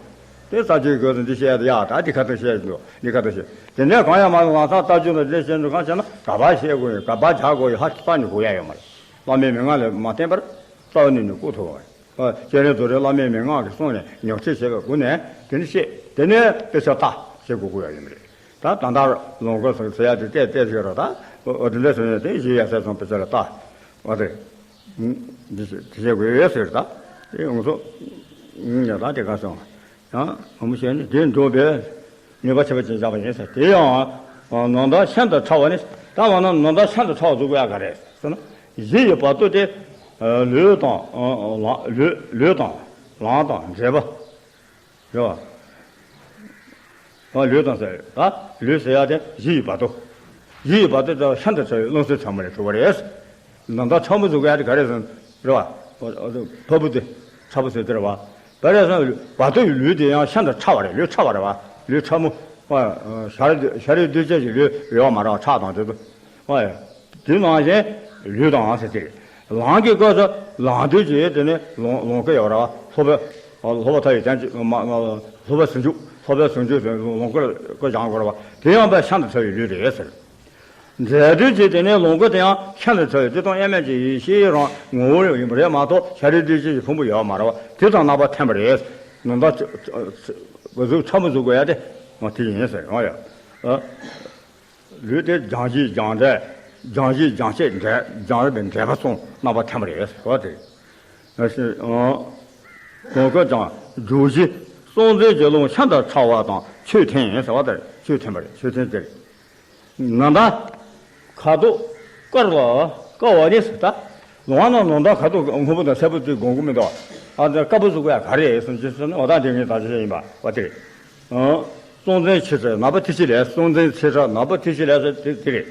དེ་རྩ་རྒྱུད་སྐབས་སུ་འདི་བཤད་ཡ་ད་འདི་ཁ་ཐུག་བཤད་འདུག་འདི་ཁ་ཐུག་བཤད། དེ་ནས་གང་ཡང་མ་ལངས་ཐང་རྩ་རྒྱུད་ལ་འདི་བཤད་འདུག་གང་བྱས་ན་ག་པར་བཤད་དགོས་ཡོད། ག་པར་སྦྱར་དགོས་ཡོད། ཧ་རྩ་ནས་གོ་ཡ་ཡོད་མ་རེད། བླ་མའི་མན་ངག་ལ་མ་བརྟེན་པར་རྩ་བ་ནས་ནས་བཀོད་ཐུབ་པ་མ་རེད། སྤྱན་རས་རྡོ་རྗེ་བླ་མའི་མན་ངག་གི་གསུང་ནས་ཉོག་བཤད་བྱས་པའི་སྒོ་ནས་དེ་ནས་བཤད། དེ་ནས་དཔེ་ཆ་ལྟ་བྱེད་དགོས་དགོས་ཡ་ཡོད་མ་རེད། ད་ད་ལྟ་ལུང་དཀར་ཟེར་ཟེར་ཡ་དེ་བལྟས་བལྟས་ཟེར་རོ། ད་འོ་འདི་འདྲ་ཟེར་ནས་དེ་གཞི་ཡ་ཟེར་སོང་དཔེ་ཆ་ལ་ལྟ། འོ་དེ་འདི་ཟེར་དེ་བྱེད་དགོས་ཡོད་ཟེར། ད་དེ་ཡོངས་སུ་ཡ་ད་དེ་ག་སོང་ཡང་ངོ་མ་བཤད་ནས་དེ་འགྲོ་བས་ནུས་པ་ཆེ་བ་ཅན་བཞག་པ་ཡིན་ཟེར། དེ་ཡང་ནང་ལྟར་ཤིན་ཏུ་ཕྲ་བ་ནི། ད་འོ་ན་ནང་ལྟར་ཤིན་ཏུ་ཕྲ་བ་བཟོ་དགོས་ཡ་ག་རེ་ཟེར་ན། གཞི་ཡི་བར་དོ་དེ་ལུས་དང་ལང་ལུས་ལུས་དང་ལང་དང་འབྲས་བུ། རེད་བ། ཨ་ལུས་དང་ཟེར། ད་ལུས་ཟེར་ཡ་དེ་གཞི་ཡི་བར་དོ། གཞི་ཡི་བར་དོ་དེ་ཤིན་ཏུ་ཕྲ་བའི་རླུང་སེམས་ཕྲ་མོ་ལས་གྲུབ་པ་རེད། ནང་ལྟར་ཕྲ་མོ་བཟོ་དགོས་ཡ་དེ་ག་རེ་ཟེར་ན་རེད་བ། ཕ་བུ་དེ་ཕྲ་བུ་ཟེར་དེ་རེད་བ། ག་རེ་ཟེར་ན་བར་དོ་ཡི་ལུས་དེ་ཡང་ཤིན་ཏུ་ཕྲ་བ་རེད། ལུས་ཕྲ་བ་རེད་བ། ལུས་ཕྲ་མོ། ཨ་ཤ་རུས་ཤ་རུས་གདུས་བྱས་ཀྱི་ལུས་ཡོད་མ་རེད་བ། ཁྲག་དང་དེ་ཚོ། ཨ་ཡ། དེ་ནང་བཞིན་ལུས་དང་ཟེར་ཏེ། ལང་གི་སྐབས་སུ་ལང་དུས་ཀྱི་དེ་ནི་ལོང་ལོང་གི་ཡོད་ར། ལྷོ་པའི་ལྷོ་པ་མཐའ་ཡི་དོན་གྱི་མ་མ་ལྷོ་པའི་ཟུང་འཇུག་ལྷོ་པའི་ཟུང་འཇུག་དེ་ལོང་གི་སྐུ་སྦྱང་དགོས་ར་བ། དེ་ཡང་པའི་ཤིན་ཏུ་ཕྲ་བའི་ལུས་རེད་ཟེར། འབྲས་དུས་ཀྱི་དེ་ནི་ལོང་གི་དེ་ཡང་ཤིན་ཏུ་ཕྲ་བའི་བདེ་སྟོང་དབྱེར་མེད་ཀྱི་ཡེ་ཤེས་རང་ངོ་བོ་ཡིན་པ་རེད་མ་གཏོགས་ཤ་རུས་གདུས་བྱས་ཀྱི་ཕུང་པོ་ཡོད་མ་རེད་བ། དེ་དང་རྣམ་པ་མཐུན་པ་རེད། ནང་ལྟར་གཟུགས་ཕྲ་མོ་བཟོ་དགོས་ཡ་དེ་དེ་ཡིན་ཟེར་ཡོང་ཡ། ལུས་དེ་སྦྱང་གཞི་སྦྱང་འབྲས། སྦྱང་གཞི་སྦྱང་བྱེད་འབྲས། སྦྱང་བའི་འབྲས་བུ་གསུམ་རྣམ་པ་མཐུན་པ་རེད་ཟེར་བ་དེ། ཨ་ཞེ་ཨ། གོང་བཀོད་ཀྱང་སྦྱོར་གཞི་གསུང་འཛིན་གྱི་རླུང་ཤིན་ཏུ་ཕྲ་བ་དང་ཆོས་མཐུན་ཟེར་བ་དེ་རེད། ཆོས་མཐུན་པ་རེད། ཆོས་མཐུན་དེ་རེད། ནང་ལྟར་ཁ་དོག་དཀར་ལ་དཀར་བ་ནི་ཟེར། ད་ལོང་བ་ན་ནང་ལྟར་ཁ་དོག་སྔོན་པོ་དང་སེར་པོ་དེ་སྒོམ་གྱི་མི་འདུག་ཨ་ད་དཀར་པོ་བཟོ་དགོས་ཡ་ག་རེ་ཟེར་ན་ཅི་ཟེར་ན་འོ་ད་དེ་ངས་ད་ཅི་བཤད་ཡིན་པ་བ་དེ་རེད། གསུང་འཛིན་ཆེ་ཕྲ་ནག་པོ་ཐིག་ཕྱེད་ལས། གསུང་འཛིན་ཆེ་ཕྲ་ནག་པོ་ཐིག་ཕྱེད་ལས་ཟེར་དེ་དེ་རེད།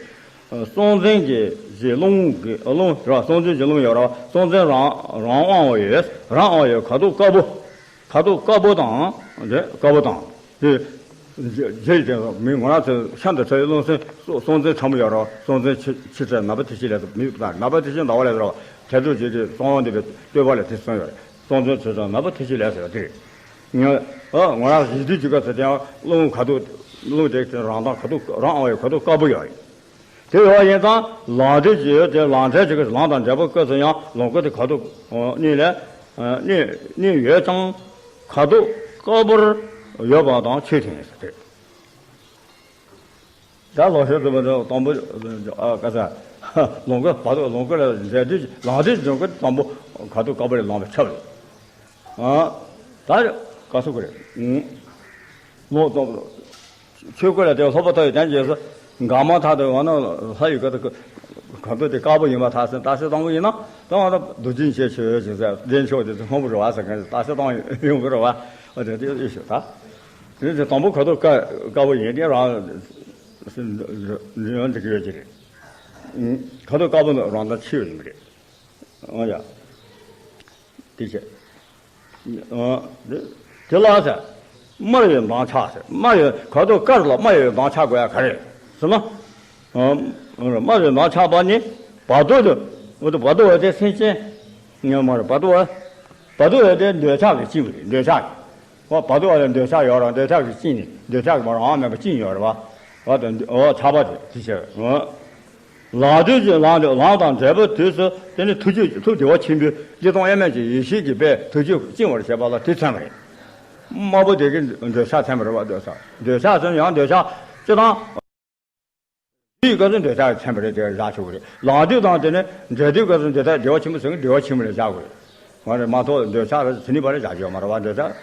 གསུང་འཛིན་གྱི་གཞི་རླུང་གི་རླུང་ར། གསུང་འཛིན་གྱི་རླུང་ཡོད་ར། གསུང་འཛིན་རང་རང་དབང་བ་ཡོད། རང་དབང་བའི་ཁ་དོག་དཀར་པོ། ཁ་དོག་དཀར་པོ་དང་དེ་དཀར་པོ་དང་དེ་རྗེས་དེ་མི་ངོ་ར་ཚོས་ཤིན་ཏུ་ཕྲ་བའི་རླུང་སེམས་གསུང་འཛིན་ཕྲ་མོ་ཡོད་ར། གསུང་འཛིན་ཆེ་ཕྲ་ནག་པོ་ཐིག་ཕྱེད་ལས་མི་ནག་པོ་ཐིག་ཕྱེད་ཟླ་བ་ལས་ར། དེ་ཚོ་བྱེད་ཀྱི་གསང་བ་འདུས་པའི་བསྟོད་པ་ལས་དེ་གསུངས་ཡོད་རེད། གསུང་འཛིན་ཆེ་ཕྲ་ནག་པོ་ཐིག་ཕྱེད་ལས་ཟེར་བ་དེ་རེད། ངོ་རང་གཞི་དུས་ཀྱི་སྐབས་སུ་དེའང་རླུང་ཁ་དོག་རླུང་དེ་རང་དང་ཁ་དོག་རང་དབང་བའི་ཁ་དོག་དཀར་པོ་ཡོད་རེད། དེ་ཡོད་ཡིན་ཙང་ལང་དུས་ཀྱི་དེ་ལང་འབྲས་ཀྱི་ལང་དང་འབྲས་བུ་སྐབས་སུ་ཡང་ལོང་སྐུ་དེ་ཁ་དོག་གཉིས་ལས་གཉིས་གཉིས་ཡོད་ཀྱང་ཁ་དོག་དཀར་པོར་ཡོད་པ་དང་ཆོས་མཐུན་ཡིན་ཟེར་ཏེ། ད་ལོ་ཤོད་དུ་མ་དང་དང་པོ་ཨ་ག་ས་ལོང་སྐུ་བར་དུ་ལོང་སྐུ་ལ་འབྲས་དུས་ལང་དུས་ཀྱི་ལོང་སྐུ་དང་པོ་ཁ་དོག་དཀར་པོ་ལས་ལང་བའི་ཆབ་རེད། ཨ་ད་ག་སུ་གུ་རེད། ལོ་ཙོག་ཆོས་སྐུ་ལ་དེ་ལྷོ་པ་ཐོ་ཡི་དན་རྗེས་སུ་འགག་མ་ཐག་ཏུ་འོ་ན་ལྷ་ཡི་ག་ཏུ་ག་ཏུ་དེ་དཀར་པོ་ཡིན་པ་ཐག་སེ་ད་སེ་དང་པོ་ཡིན་ན་ད་འོ་ན་རྡོ་རྗེ་ཆེ་ཆོས་ཅེས་ཟེར་འདྲེན་ཆོག་དེ་ཚོ་སྔོན་པོ་རེད་བ་ཟེར་མཁན་ད་སེ་དང་ཡོང་གི་རེད་བ། ཨ་དེ་དེ་ཡོད་ཤོག་ད། དེ་དེ་དང་པོ་ཁ་དོག་དཀར་དཀར་པོ་ཡིན་དེ་རང་འདི་གི་ཡོད་ཀྱི་རེད། ཁ་དོག་དཀར་པོ་ནི་རང་དང་ཕྱི་ཡོད་ཡིན་པ་རེད། ཨོ་ཡ། དེ་བྱས། དེ་ལ་ཟེར། དམར་བའི་མདངས་ཆགས་ཟེར། དམར་བའི་ཁ་དོག་དཀར་ལ་དམར་བའི་མདངས་ཆགས་དགོས་ཡ་ག་རེ་ཟེར་ན། དམར་བའི་མདངས་ཆགས་པ་ནི་བར་དོ་དེ། འོ་དེ་བར་དོ་བ་དེ་སེམས་ཅན་ངན་མ་རེད། བར་དོ་བ། བར་དོ་བ་དེ་འདོད་ཆགས་ཀྱིས་བཅིངས་པ་རེད། འདོད་ཆགས་ཀྱིས། འོ་བར་དོ་བ་ལ་འདོད་ཆགས་ཡོད་རེད། འདོད་ཆགས་ཀྱིས་བཅིངས་ནས་འདོད་ཆགས་ཀྱིས་མ་རང་དབང་མེད་པར་བཅིངས་ཡོད་རེད་བ། འོ་དེ་འོ་ཆགས་པ་དེ་དེ་བྱས། ལང་དུས་ཀྱི་ལང་དུ་ལང་དང་འབྲས་བུ་དུས་སུ་དེ་ནི་ཐུགས་རྒྱུད་ཐུགས་བདེ་བ་ཆེན་པོའི་བདེ་སྟོང་དབྱེར་མེད་ཀྱི་ཡེ་ཤེས་ཀྱི་དཔལ་ཐུགས་རྒྱུད་བཅིང་བར་བྱེད་པ་ལ་དེ་མཚོན་པ་རེད། དམར་པོ་དེ་གི་འདོད་ཆགས་མཚོན་པ་རེད་བ། འདོད་ཆགས་འདོད་ཆགས་ཟེར་ན་ཡང་འདོད་ཆགས་སྤྱི་དང་དུས་སྐབས་སུ་འདོད་ཆགས་མཚོན་པ་རེད། དེ་བཞག་ཆོག་གི་རེད། ལང་དུས་དང་དེ་ནི་འབྲས་དུས་སྐབས་སུ་འདོད་ཆགས་བདེ་བ་ཆེན་པོ་ཟེར་གི་བདེ་བ་ཆེན་པོ་ལ་བཞག་དགོས་རེད། ང་རེ་མ་གཏོགས་འདོད་ཆགས་རེ་ཟེར་ནི་བ་རེ་བཞག་རྒྱུ་ཡོད་མ་རེད་བ། འདོད་ཆགས་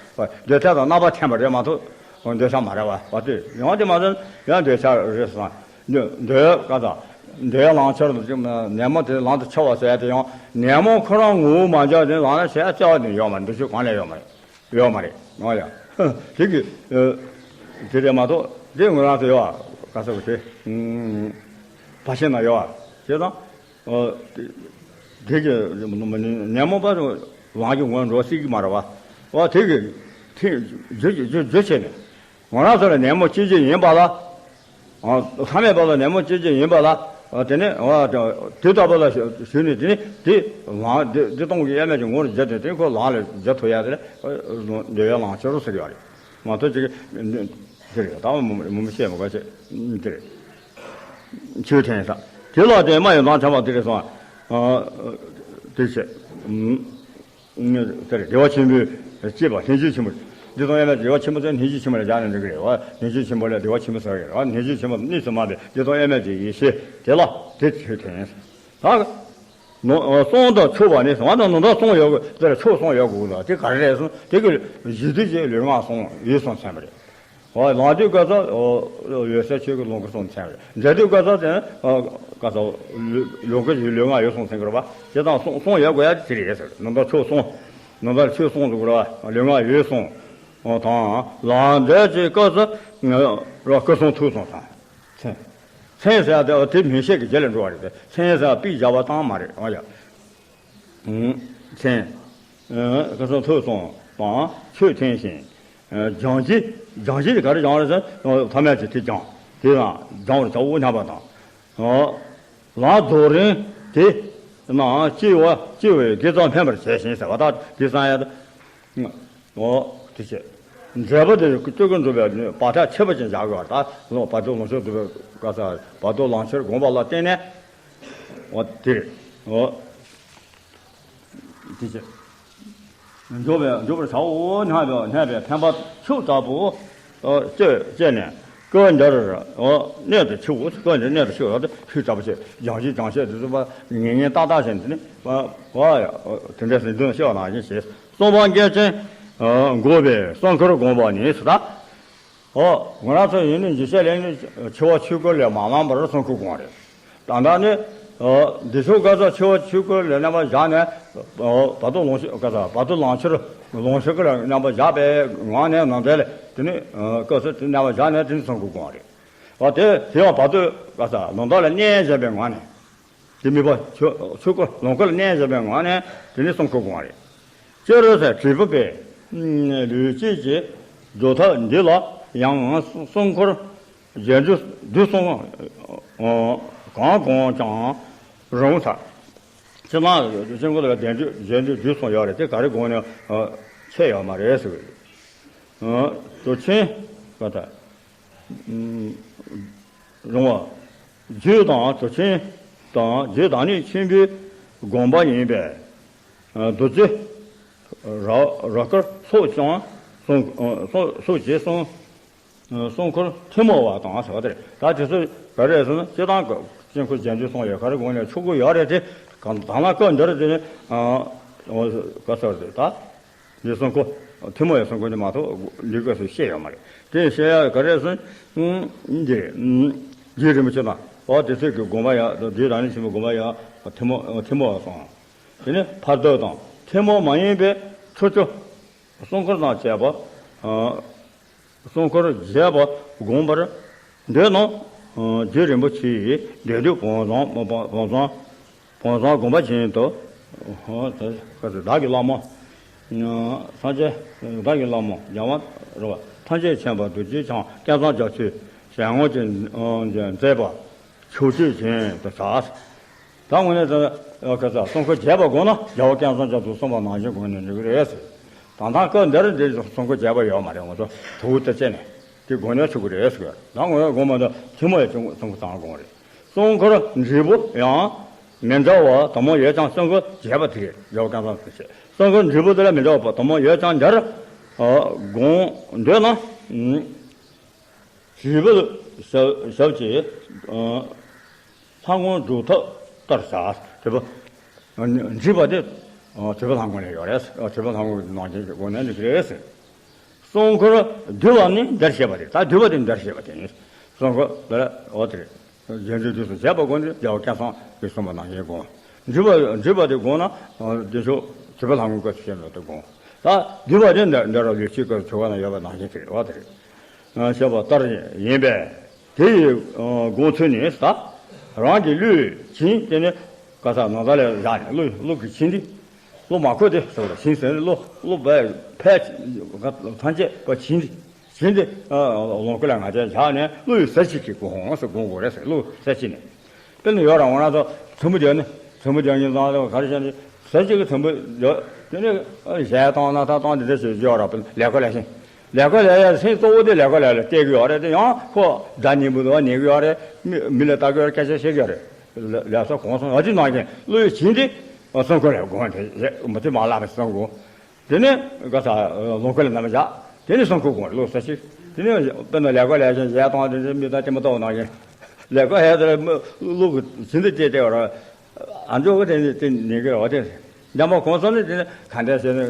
འདོད་ཆགས་དང་རྣམ་པ་མཐུན་པ་རེད་མ་གཏོགས་འདོད་ཆགས་མ་རེད་བ། བ་དེ་ཡང་དེ་མ་ཟད་ཡང་འདོད་ཆགས་རེད་ཟེར་ན། འདོད་འདོད་ག་ད་འདོད་ལང་ཆར་ནད་མོ་དེ་ལང་དུ་ཆགས་པ་ཟེར་ཡ་དེ་ཡང་ནད་མོ་ཁོ་རང་ངོ་བོ་མ་འཇགས་ནས་ལངས་ན་བྱས་ཡ་བྱ་བ་ནི་ཡོད་མ་རེད། འདི་ཚོ་གང་ལས་ཡོད་མ་རེད། ཡོད་མ་རེད། ང་ཡ། དེ་གི་དེ་རེད་མ་གཏོགས་དེ་ངོས་རང་དུ་ཡོད་ག་ས་གི་དེ་ཕ་ཤེས་ན་ཡོད་བྱས་ཙང་། ཨོ། དེ་དེ་གི་ནད་མོ་པ་ལང་གི་ངོ་འགྲོ་སྲིད་ཀྱི་མ་རེད་བ། ཨོ་དེ་གི་ཐེངས་རྒྱུ་རྒྱུ་རྒྱུ་བྱས་ནས་ང་རང་ཚོ་ལ་ནད་མོ་སྐྱེ་རྒྱུ་ཡིན་པ་ལ། ཨོ་ཐ་མལ་པ་ལ་ནད་མོ་སྐྱེ་རྒྱུ་ཡིན་པ་ལ། ཨ་དེ་ནས་ཨ་དེ་ལྟ་བུ་ལ་ཞུ་ཞུས་ནས་དེ་ནས་དེ་ལངས་དེ་དེ་སྟོང་གི་དབྱེར་མེད་ཀྱི་ངོ་བོར་འཇལ་ཏེ་དེ་ཁོ་ལམ་ལ་འཇལ་ཐུབ་ཡ་དེ་ལ་འདོད་ཡོན་ལམ་ཁྱེར་རོ་ཟེར་ཡོད་རེད། མ་གཏོགས་ཅིག་དེ་རེད། ད་མུ་མུ་བཤད་མ་དགོས་ཅེས་དེ་རེད། ཆོས་ཐོན་ས་དེ་ལ་དེ་སྨྲ་བའི་ལམ་འཆང་བ་དེ་རེད་སོང་། ཨ་དེ་བྱས། དེར་བདེ་བ་ཆེན་པོས་བསྐྱེད་པ་ལྷན་ཅིག་ཆེན་པོ། བདེ་སྟོང་དབྱེར་མེད་ཀྱི་བདེ་བ་ཆེན་པོ་ཚོ་ལྷན་ཅིག་ཆེན་པོ་ལ་སྦྱར་ནས་འགྲིག་གི་རེད་བ། ལྷན་ཅིག་ཆེན་པོ་ལ་བདེ་བ་ཆེན་པོ་ཟེར་གི་རེད་བ། ལྷན་ཅིག་ཆེན་པོ་གཉིས་སུ་མ་འབད་བདེ་སྟོང་དབྱེར་མེད་ཀྱི་ཡེ་ཤེས་དེ་ལ་དེ་ཆོས་ཐོན། ད་ནོ་གསུང་དང་ཕྱོགས་པ་ནི་ང་དང་ནང་དོན་གསུང་ཡོད་དགོས་དེར་ཕྱོགས་གསུང་ཡོད་དགོས་ལ་དེ་ག་རེ་རེད་གསུང་དེ་གི་གཞི་དུས་ཀྱི་ལུས་ངག་གསུང་ཡུལ་གསུང་ཚན་པ་རེད། ཨོ་ལངས་དུས་སྐབས་སུ་ཨོ་འོད་གསལ་ཆོས་ཀྱི་ལོངས་སྐུ་གསུང་ཚན་རེད། འགྲོ་དུས་སྐབས་སུ་དེ་ཨོ་སྐབས་སུ་ལུས་ལོངས་སྐུ་ཡི་ལུས་ངག་ཡིད་གསུང་ཚན་གྱི་རེད་པ། དེ་དང་གསུང་གསུང་ཡོད་དགོས་ཡ་དེ་རེད་ཟེར། ནང་དོན་ཆོས་གསུང་། ནང་དོན་ཆོས་གསུང་ཟེར་གི་རེད་པ། ལུས་ངག་ཡིད་གསུང་ཨོ་དང་ལངས་འདས་ཀྱི་སྐབས་སུ་ར་སྐུ་གསུང་ཐུགས་གསུང་དང་ཚན། ཚན་ཟེར་ཡ་དེ་ཨོ་དེ་མིང་བཤད་ཀྱི་རྗེས་ལ་འགྲོ་བ་རེད་དེ། ཚན་ཟེར་ཡ་པའི་སྦྱར་བ་བཏང་མ་རེད་ཨོ་ཡ། མཚན། ཁ་སང་ཐོས་སོང་དང་ཆོས་ཐོན་ཞིང་། སྦྱང་བྱེད་སྦྱང་བྱེད་དེ་ག་རེ་སྦྱང་རེད་ཟེར་ན་ཐ་མལ་གྱི་དེ་སྦྱང་དེ་དང་སྦྱང་བར་བྱའོ་སྙམ་པ་དང་། ལམ་རྫོགས་རིམ་དེ་ནང་སྐྱེ་བ་སྐྱེ་བའི་དགེ་རྩ་འཕེན་པར་བྱས་ཤིང་ཟེར་བ་དག་དེ་བསམ་ཡ། ཨོ། དེ་བྱས། མཛད་པ་དེ་སྤྱོད་ཀུན་འགྲུབ་པའི་བར་ཐག་ཆད་པ་ཅན་བཞག་དགོས་པ་དང་བར་དོ་ལོངས་སྤྱོད་འགྲུབ་པའི་བཀའ་ས་བར་དོ་ལོངས་སྤྱོད་སྒོམ་པ་ལ་བརྟེན་ནས། ཨོ་དེ་རེད། ཨོ། དེ་བྱས། འགྲོ་བའི་འགྲུབ་པར་བྱའོ་སྙམ་པའི་སྙམ་པའི་འཕེན་པ་ཤུགས་དྲག་པོ། ཨོ་བཅོས་བཅས་ནས་སྐབས་འདིར་ཨོ་གནད་དུ་ཆེའོ། སྐབས་འདིར་གནད་དུ་ཆེའོ་ཤུགས་དྲག་པོ་བྱས་སྦྱང་བྱེད་སྦྱང་བྱེད་དེ་ཚོ་ཉན་ཉན་ཏག་ཏག་བྱས་ནས་དེ་ནི་བ་ཡ་དེ་འདྲ་ཟེར་འདོན་བཤད་པ་ནང་བཞིན་བྱས། གསུངས་པ་འགལ་རྐྱེན་འགོག་པའི་གསུང་མཁུར་བསྒོམ་པ་ནི་ཟེར་ད། ཨོ། ང་རང་ཚོ་ཡིན་ནི་འཇིགས་བྱེད་ལས་ནི་འཆི་བ་ཆོས་སྐུ་ལས་མ་ལངས་པར་གསུང་མཁུར་བསྒོམ་རེད། ད་ལྟ་ནི། ཨོ། འདི་ཕྱོགས་སྐབས་སུ་འཆི་བ་ཆོས་སྐུ་ལས་རྣམ་པར་བཞག་ནས། ཨོ། བར་དོ་ལོངས་སྤྱོད་སྐབས་སུ་བར་དོ་ལོངས་སྤྱོད་ལོངས་སྤྱོད་སྐུ་ལས་རྣམ་པར་བཞག་པའི་ངང་ནས་ནང་དོན་ལས་དེ་ནི་སྐབས་སུ་དེ་རྣམ་པར་བཞག་ནས་དེ་ནི་གསུང་མཁུར་བསྒོམ་རེད། ཨོ་དེ་དེ་ཡང་བར་དོ་སྐབས་སུ་ལོངས་སྟོབས་ལ་གནས་བཞག་པའི་ངང་ནས། དེ་དམིགས་པ་ཆོས་ཆོས་སྐུ་ལོངས་སྐུ་ལ་གནས་བཞག་པའི་ངང་ནས་དེ་ནི་གསུང་མཁུར་བསྒོམ་རེད། སྤྱིར་ཟེར་དྲིལ་བུ་པས་ལུས་དཀྱིལ་གྱི་སྒྲུབ་ཐབས་འདི་ལ་ཡང་གསུང་མཁུར་རྗེས་འཇུག་བསྡུས་གསུམ་གང་བསྒོམས་ཀྱང་རུང་ཟེར། སྤྱིར་ན་སྤྱིར་མཁུར་ལ་རྗེས་འཇུག་རྗེས་འཇུག་བསྡུས་གསུམ་ཡོད་རེད། དེ་ག་རེ་བསྒོམས་ནའང་ཆད་ཡོད་མ་རེད་ཟེར། དུ་ཆེན་པ་དང་། རུང་བ། རྒྱུད་དང་གྲུབ་ཆེན་དང་རྒྱུད་བདག་ཉིད་ཆེན་པོའི་དགོངས་པ་ཡིན་པས། རྡོ་རྗེ་ར་ར་དཀར་སོགས་ཀྱང་གསུང་སོགས་ཀྱིས་གསུང་གསུང་མཁུར་ཐལ་མོ་བ་དང་ཟེར་བ་དེ་རེད། ད་དེ་ཚོ་ག་རེ་རེད་ཟེར་ན་སྤྱིར་བཏང་གི་དཀྱིལ་འཁོར་རྗེས་འཇུག་གསུམ་ཡོད། ག་རེ་དགོས་ནའང་ཆོག་གི་ཡོད་རེད་དེ། གང་དང་ལ་སྐབས་འདིར་དེ་ནི་ག་ཟེར་དེ་ད། འདི་གསུང་མཁུར། ཐལ་མོ་ཡི་གསུང་མཁུར་འདི་མ་གཏོགས་ལུས་སྐབས་སུ་བཤད་ཡོད་མ་རེད། དེ་བཤད་ཡག་ག་རེ་ཟེར་ན། འདི། རྗེ་རིན་པོ་ཆེ་དང་འོ་དེ་ཚོས་ཀྱི་དགོངས་པ་ཡང་རྗེ་བདག་ཉིད་ཆེན་པོའི་དགོངས་པ་ཡང་ཐལ་མོ་ཐལ་མོ་བ་གསུངས། དེ་ནས་ཕ་རྡོ་དང་ཐལ་མོ་མ་ཡིན་པའི་ཁྲོ་ཆོས་གསུང་མཁུར་དང་བཅས་པ། གསུང་མཁུར་རྒྱས་པ་བསྒོམ་པར་འདོད་ན། རྗེ་རིན་པོ་ཆེའི་སྡེ་སྡོད་བང་བཟང་བང་བཟང་བང་བཟང་དགོན་པ་ཆེན་དུ། བདག་གི་བླ་མ། སངས་རྒྱས་བདག་གི་བླ་མ་རྒྱལ་བ་རེད་བ། ཐམས་ཅད་མཁྱེན་པ་རྡོ་རྗེ་འཆང་སྐལ་བཟང་རྒྱ་མཚོའི་ཞལ་ངོ་ཅན་མཛད་པ་མཆོག་སྤྱོད་ཅན་དུ་གྲགས། ད་དངོས་གནས་ད་ག་ས་གསུང་མཁུར་རྒྱས་པ་དགོས་ན་རྒྱལ་བ་སྐལ་བཟང་རྒྱ་མཚོས་གསུངས་པ་ནང་བཞིན་དགོས་ནས་འགྲིག་གི་རེད་ཟེར། ད་ལྟ་སྐབས་འདིར་འདིར་གསུང་མཁུར་རྒྱས་པ་ཡོད་མ་རེད། ང་ཚོ་དུ་བ་དེ་བཅད་ནས་དེ་དགོས་ནས་ཆོག་གི་རེད་ཟེར། ད་ངོས་དགོངས་པ་འདི་ཐལ་མོ་ཡི་གསུང་མཁུར་ཚང་དགོངས་རེད། གསུང་མཁུར་འབྲས་བུ་ཡང་མི་འདྲ་བ་དུ་མ་ཡོད་ཀྱང་གསུང་མཁུར་རྒྱས་པ་དེ་རྒྱལ་བ་སྐལ་བཟང་དུ་བྱེད། གསུང་མཁུར་འབྲས་བུ་དེ་ལ་མི་འདྲ་བ་དུ་མ་ཡོད་ཀྱང་འདིར་དགོངས་འདོད་ན། དྲིལ་བུ་ཞབས་ཞབས་ཀྱི་ལྷ་མགོན་སྒྲུབ་ཐབས་ལྟར་བྱ། དྲིལ་བུ། འདྲིས་པ་དེ་དྲིལ་བུ་ལྷ་མགོན་ལ་ཡོད་རེད། དྲིལ་བུ་ལྷ་མགོན་གྱི་ནང་བཞིན་གྱི་སྒོ་ནས་འདི་རེད། གསུང་མཁུར་བསྡུ་བ་ནི་འདིར་བཤད་པ་རེད། ད་བསྡུ་བ་དེ་འདིར་བཤད་པ་དེ་ཡིན། གསུང་མཁུར་འདིར་འོ་དེ་རེད། རྗེས་འཇུག་བསྡུས་གསུམ་བྱས་པ་དགོས་ནི་རྒྱལ་བ་སྐལ་བཟང་གིས་གསུངས་པ་ནང་བཞིན་དགོངས། འདྲིས་པ་འདྲིས་པ་དེ་དགོངས་ན་དེ་ཚོ་དྲིལ་བུ་ལྷ་མགོན་སྐབས་སུ་བཤད་ནོ་དེ་དགོངས། ད་བསྡུ་བ་དེ་འདིར་འདིར་ལུས་དཀྱིལ་སྐབས་སུ་ཆོ་ག་ན་ཡོད་པ་ནང་བཞིན་དེ་རེད། འོ་དེ་རེད། བཤད་པ་ལྟར་ཡིན་པས། དེ་ཡི་དགོངས་ཚུལ་ནི་ས། རང་གི་བློས་བྱིན་དེ་ནི་ག་ས་ནང་ས་ལས་བཞག་ནས་བློ་བློ་གིས་བྱིན་ཏེ། བློ་མ་འཁོར་ཏེ་ཟེར་བ་བྱིན་ཟེར་ནས་བློ་བློ་བས་ཕལ་ཐམས་ཅད་པ་བྱིན་ཏེ་བྱིན་ཏེ་ལོངས་སྐུ་ལ་ང་རྒྱལ་བཞག་ནས་བློ་ཡི་ཟེར་གཅིག་གིས་དགོངས་སུ་དགོངས་དགོས་རེད་ཟེར། བློ་ཟེར་གཅིག་ནས། དཔེར་ན་ཡོད་ར། འོ་ན་ཚོ་ཚོམ་བུ་རྒྱག་ནི་ཚོམ་བུ་རྒྱག་ཉིན་ཙང་ག་རེ་བྱས་ནས་ཟས་གཅིག་གི་ཚོམ་བུ་རྒྱག་དེ་ནས་གཞས་བཏང་ན་ད་བཏང་དེ་འདྲ་ཞིག་ཡོད་ར། དཔེར་ན་ལས་ཀ་ལས་ཤིང་ལས་ཀ་ལས་ཡ་སེམས་གཙོ་བོ་དེ་ལས་ཀ་ལས་ལ་བལྟས་ཀྱི་ཡོད་རེད། དེ་ཡང་ཁོ་ཟླ་ཉིན་པོ་དུ་བ་ཉལ་གྱི་ཡོད་རེད། མི་མི་ལ་ལྟ་གི་ཡོད་རེད། སྐད་ཆ་བཤད་ཀྱི་ཡོད་རེད། ལ་ལ་སོགས་གོང་སོང་ཨ་ཅི་ནང་བཞིན་བློ་ཡི་བྱིན་ཏེ་སེམས་ཁོ་ལས་དགོངས་དེ་མ་ཐེ་མ་ལག་པའི་སེམས་དགོངས། དེ་ནས་ག་ས་ལོ་འཁོར་ལ་རྣམ་པ་བཞག་དེ་ནས་སེམས་ཁོ་དགོངས་བློ་ས་ཞིག་དེ་ནས་དཔེར་ན་ལས་ཀ་ལས་ཀྱང་གཞས་བཏང་དེ་ནས་མི་ལྟ་དེ་མ་ལྟ་བ་ནང་བཞིན་ལས་ཀ་ཧེ་དེ་ལ་བློ་གི་བྱིན་ཏེ་བལྟས་བལྟས་བ་ར། ཨ་མཆོག་གི་དེ་ནི་དེ་ནི་གི་རོ་དེ། འཇམ་པ་གོང་ས་ནི་དེ་ནི་ག་འདྲ་ཟེར་ན་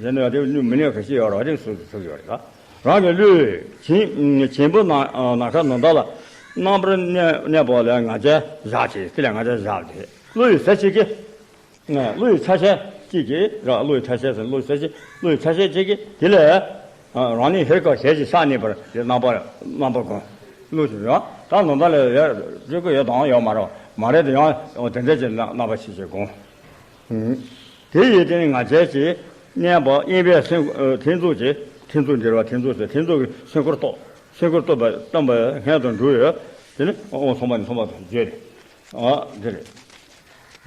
ཟེར་ན་ཡོད་དེ་མི་ནུས་ག་ཤི་ཡོད་རོ་དེ་སུ་སུ་ཡོད་རེད་ད། རང་གི་བློས་བྱིན་བྱིན་པོ་ནམ་ནམ་མཁའ་ནམ་མཁའ་ལ་རྣམ་པར་གནས་གནས་པ་ལ་ང་རྒྱལ་བཞག་ཅིག་དེ་ལ་ང་རྒྱལ་བཞག་དེ་བློ་ཡི་ས་གཅིག་གི་བློ་ཡི་ཆ་ཤས་གཅིག་གི་ར། བློ་ཡི་ཆ་ཤས་ཟེར་བློ་ཡི་ས་གཅིག་བློ་ཡི་ཆ་ཤས་གཅིག་གི་དེ་ལ། རང་ཉིད་ཧེ་ཀ་ཞལ་གྱིས་ཤ་གནས་པར་རྣམ་པར་རྣམ་པར་བསྒོམ། བློ་ཞིག་རེད་བ། ད་ནང་ལྟར་ལ་ཡ་བརྗོད་ཀྱི་ཡོད་དང་ཡོད་མ་རེད་བ། མ་རེད་དེ་ཡང་དེ་འདྲ་ཅིག་རྣམ་པ་ཤེས་ཤེས་བསྒོམ། དེ་ཡི་སྟེང་ང་རྒྱལ་གྱིས་མནན་པ་གཡེང་བས་སེམས་ཐེམ་ཙུག་གི་ཐེམ་ཙུག་འགྱུར་བ་ཐེམ་ཙུག་ཟེར་ཐེམ་ཙུག་གི་སེམས་ཁུར་གཏོགས། སེམས་ཁུར་གཏོགས་པ་བཏང་བའི་སྔོན་དུ་འགྲོ་ཡོད། དེ་ནི་དབང་ཚངས་པ་ནི་ཚངས་པ་དང་བརྗོད་དེ། ཨ་འདི་རེད།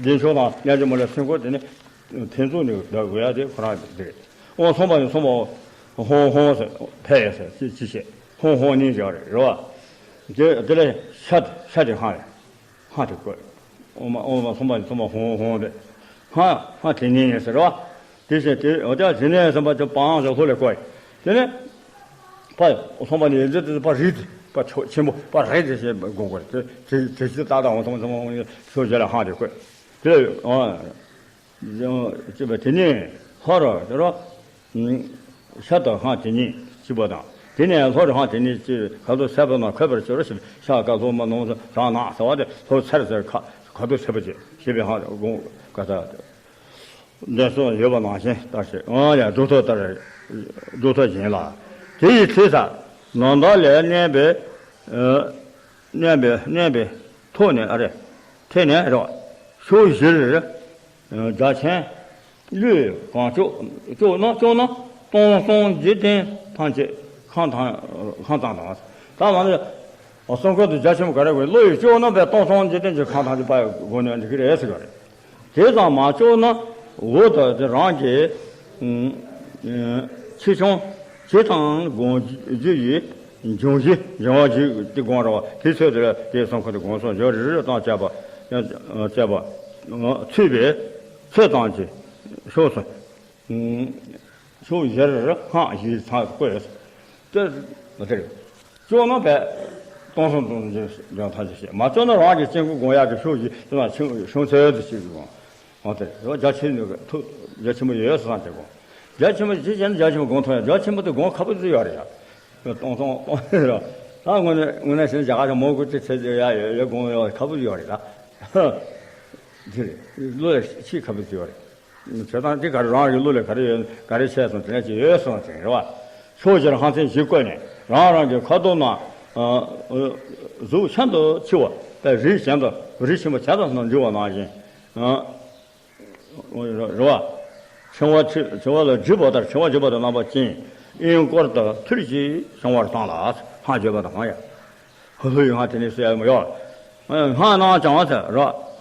རྒྱན་མཆོག་དང་སྙན་རྒྱུད་མ་ལ་སེམས་ཁུར་དེ་ནི་ཐེམ་ཙུག་ནི་འདོད་དགོས་ཡ་དེ་ཁོ་རང་འདི་རེད། དབང་ཚངས་པ་ནི་ཚངས་པ་ཧོང་ཧོང་ཟེར་ཕལ་ཡོད་ཟེར་ཅི་ཅི་བཤད་ཧོང་ཧོང་གཉིས་བཞག་རེད་རེད་བ། དེ་དེ་ལས་ཤ་ཤ་དེ་ཧང་རེད། ཧ་དེ་བཀོད། ཨོ་མ་ཨོ་མ་ཚངས་པ་ཚངས་པ་ཧོང་ཧོང་དེ། ཧ་ཧ་དེ་ཉིད་ཡིན་ཟེར་བ། དེ་བཞིན་དེ་འོ་ཅག་དེ་ནས་ཚངས་པ་ཚོ་པང་ཟེར་ལྷོ་ལས་བཀོད། དེ་ནས་ཕ་ཚངས་པ་ནི་ཡིན་ཚེ་དེ་ཕ་རིགས་དེ་ཕ་ཆོ་ཆེན་པོ་ཕ་རིགས་དེ་ཞེས་དགོངས་དགོས་རེད། དེ་དེ་ཚེ་ཏག་ཏག་འོ་ཚངས་པ་ཚངས་པ་ཧོང་ནས་ཤོ་བྱེད་ལ་ཧ་དེ་བཀོད། དེ་ལ་ཨོ། ཅེས་པ་དེ་ནས་ལྷོ་རུ་དེ་རུ། ཤ་དང་ཧང་དེ་ཉིད་ཅེས་པ་དང་། དེ་ནས་ལྷོ་རུ་ཧང་དེ་ཉིད་ཅེས་ག་ཚོད་ཚད་པ་ན་འཁོད་པར་གྱུར་ཞེས་ཤ་ཀ་ལྷོ་མ་ནོང་བཟང་ནག་ཟེར་བ་དེ་ལྷོ་ཚར་ཟེར་ཁ་ག་ཚོད་ཚད་པ་ཅེས་ཞེས་པའི་ཧང་དགོངས་ག་ས། འདོད་སོགས་ཡོད་པ་ནང་བཞིན་ལྟར་ཞེས་ཨང་ཡང་སྒྲུབ་ཐབས་ལྟར། སྒྲུབ་ཐབས་གཞན་ལ། དེ་ཡི་ཚེ་ས་ནང་ལྟར་ལས་གནས་པའི། གནས་པའི་གནས་པའི་ཐོག་ནས་ཨ་རེ། ཐད་ནས་རེད་བ། ཕྱོགས་བཞིར། རྒྱ་ཆེན། བློས་གང་ལྕོགས་ལྕོགས་ན་ལྕོགས་ན་སྟོང་གསུམ་འཇིག་རྟེན་ཐམས་ཅད་ཁང་དང་ཁང་དང་དང་། ད་མ་ནི། གསུང་སྐད་དུ་རྒྱ་ཆེན་པོ་ག་རེ་དགོས། བློ་ཡིས་ལྕོགས་ན་པའི་སྟོང་གསུམ་འཇིག་རྟེན་གྱི་ཁང་དང་དེ་པ་སྒོ་ནས་འགྲིག་གི་རེད་ཟེར་གི་རེད། དེ་ཙམ་མ་ལྕོགས་ན་འོ་ད་དེ་རང་གི་ཆེ་ཆུང་ཇི་དང་དགོངས་རྒྱུ་ཡི་འབྱུང་གཞི་འབྱུང་བ་ཇི་དེ་དགོངས་ར་བ་དེ་ཚོད་དེ་ལ་དེ་གསུང་སྐད་དུ་དགོངས་སོགས་འཇོག་རི་རི་དང་བཅས་པ་བཅས་པ་ཚུད་པའི་ཚོད་ཙམ་གྱི་ཕྱོགས་སུ། ཕྱོགས་བཞིར་ཧང་ཞེས་ཚང་བཀོད་ཡོད། དེ་མ་དེ་རེད། ལྕོགས་ན་བས་སྟོང་གསུམ་སྟོང་གསུམ་འཇོག་ཐག་ཆོད་བྱེད། མ་ལྕོགས་ན་རང་གི་སྐྱེ་དགུ་དགོངས་ཡག་གི་ཕྱོགས་བཞི་དེ་ན་ཆུང་ཆུང་ཚད་དུ་བྱེད་དགོས། འོ་དེ་རེད། རྒྱ་ཆེན་ནི་ཐུགས་རྒྱ་ཆེན་པོ་ཡོད་བསམ་དེ་དགོངས། རྒྱ་ཆེན་པོ་ཅི་བྱས་ན་རྒྱ་ཆེན་པོ་དགོངས་ཐུབ་ཡ། རྒྱ་ཆེན་པོ་དེ་དགོངས་ཁ་པོ་ཅི་ཡོད་རེད་ཡ། སྟོང་སྟོང་སྟོང་རེད། ད་དངོས་གནས་དངོས་གནས་བྱས་ན་རྒྱ་གར་ཆ་མོ་དགུ་དེ་ཚད་ཡ་ཡོད་དགོངས་ཡོད་ཁ་པོ་ཅི་ཡོད་རེད་ད། དེ་རེད། བློ་ལ་ཆེས་ཁ་པོ་ཅི་ཡོད་རེད། བྱེད་སྟངས་འདི་ག་རེ་རང་གི་བློ་ལ་ག་རེ་ཡོད་ག་རེ་བྱས་སོང་དེ་འདྲ་ཅིག་ཡོད་སོང་ཅིག་རེད་བ། ཕྱོགས་བཞིར་ཧང་སེམས་བཞི་བཀོད་ནས་རང་རང་གི་ཁ་དོག་ན། གཟུགས་ཤིན་ཏུ་ཆེ་བ་དང་རིགས་གཞན་དུ་རིགས་ཆེན་པོ་བྱ་དང་ནང་འཇུག་པ་ནང་བཞིན། རེད་བ། འཆིང་བ་འཆིང་བ་ལ་སྒྲིབ་པ་ལྟར་འཆིང་བ་སྒྲིབ་པ་དང་རྣམ་པ་ཅན། གཡོན་སྐོར་དུ་ཐུར་གྱིས་བྱིང་བར་བཏང་ལ་ཧང་བརྗོད་པ་དང་ཡ། ཧུ་ཧུ་ཡི་ཧང་དེ་ནས་སུ་ཡང་མི་ཡོང་། ཧང་ནང་བྱང་ཟེར་ར།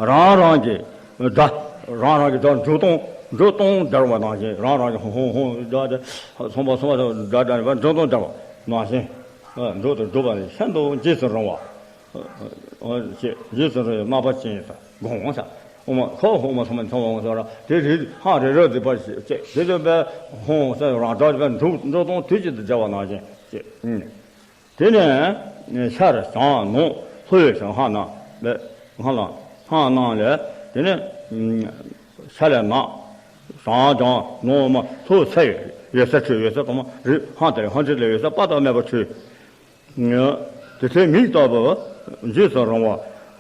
རང་རང་གི་སྒྲ། རང་རང་གི་སྒྲ་འབྲུ་སྟོང་འབྲུ་སྟོང་སྦྱར་བ་ནང་བཞིན་རང་རང་གི་ཧོང་ཧོང་ཧོང་སྒྲ་དེ། སོང་པ་སོང་པ་སོང་སྒྲ་སྒྲ་ནི་འབྲུ་སྟོང་སྦྱར་བ་ནང་བཞིན། འབྲུ་དང་སྒྲུབ་པ་ནི་ཤིན་ཏུ་རྗེས་སུ་རུང་བ། ཅེས་རྗེས་སུ་རུང་བའི་རྣམ་པ་ཅན་དུ་དགོངས་ཟེར། ཨོ་མ་ཁོ་ཧོང་མ་སོང་མ་སོང་བ་སོང་ར་དེ་རེད། ཧང་རེ་རེ་རེ་པ་ཅེས་དེ་དེ་བས་ཧོང་ཟེར་རང་སྒྲ་དེ་བས་འབྲུ་འབྲུ་སྟོང་དུས་གཅིག་ཏུ་སྦྱར་བ་ནང་བཞིན་ཅེས། དེ་ནས་ཤར་བྱང་ནོར་ལྷོ་ཡི་བྱང་ཧ་ན་ལས་ཧ་ལ་ཧ་ནང་ལས། དེ་ནས་ཤར་ལས་ནག་བྱང་བྱང་ནོར་མ་ལྷོ་ཚ་ཡི་ཡོད་ས་ཁྲོད་ཡོད་ས་གང་མ་རི་ཧ་དེར་ཧ་འདྲི་ལས་ཡོད་ས་པ་དག་མེད་པ་ཁྲོད། དེ་ཚེ་མིག་ལྟ་བུ་འཇིགས་སུ་རུང་བ་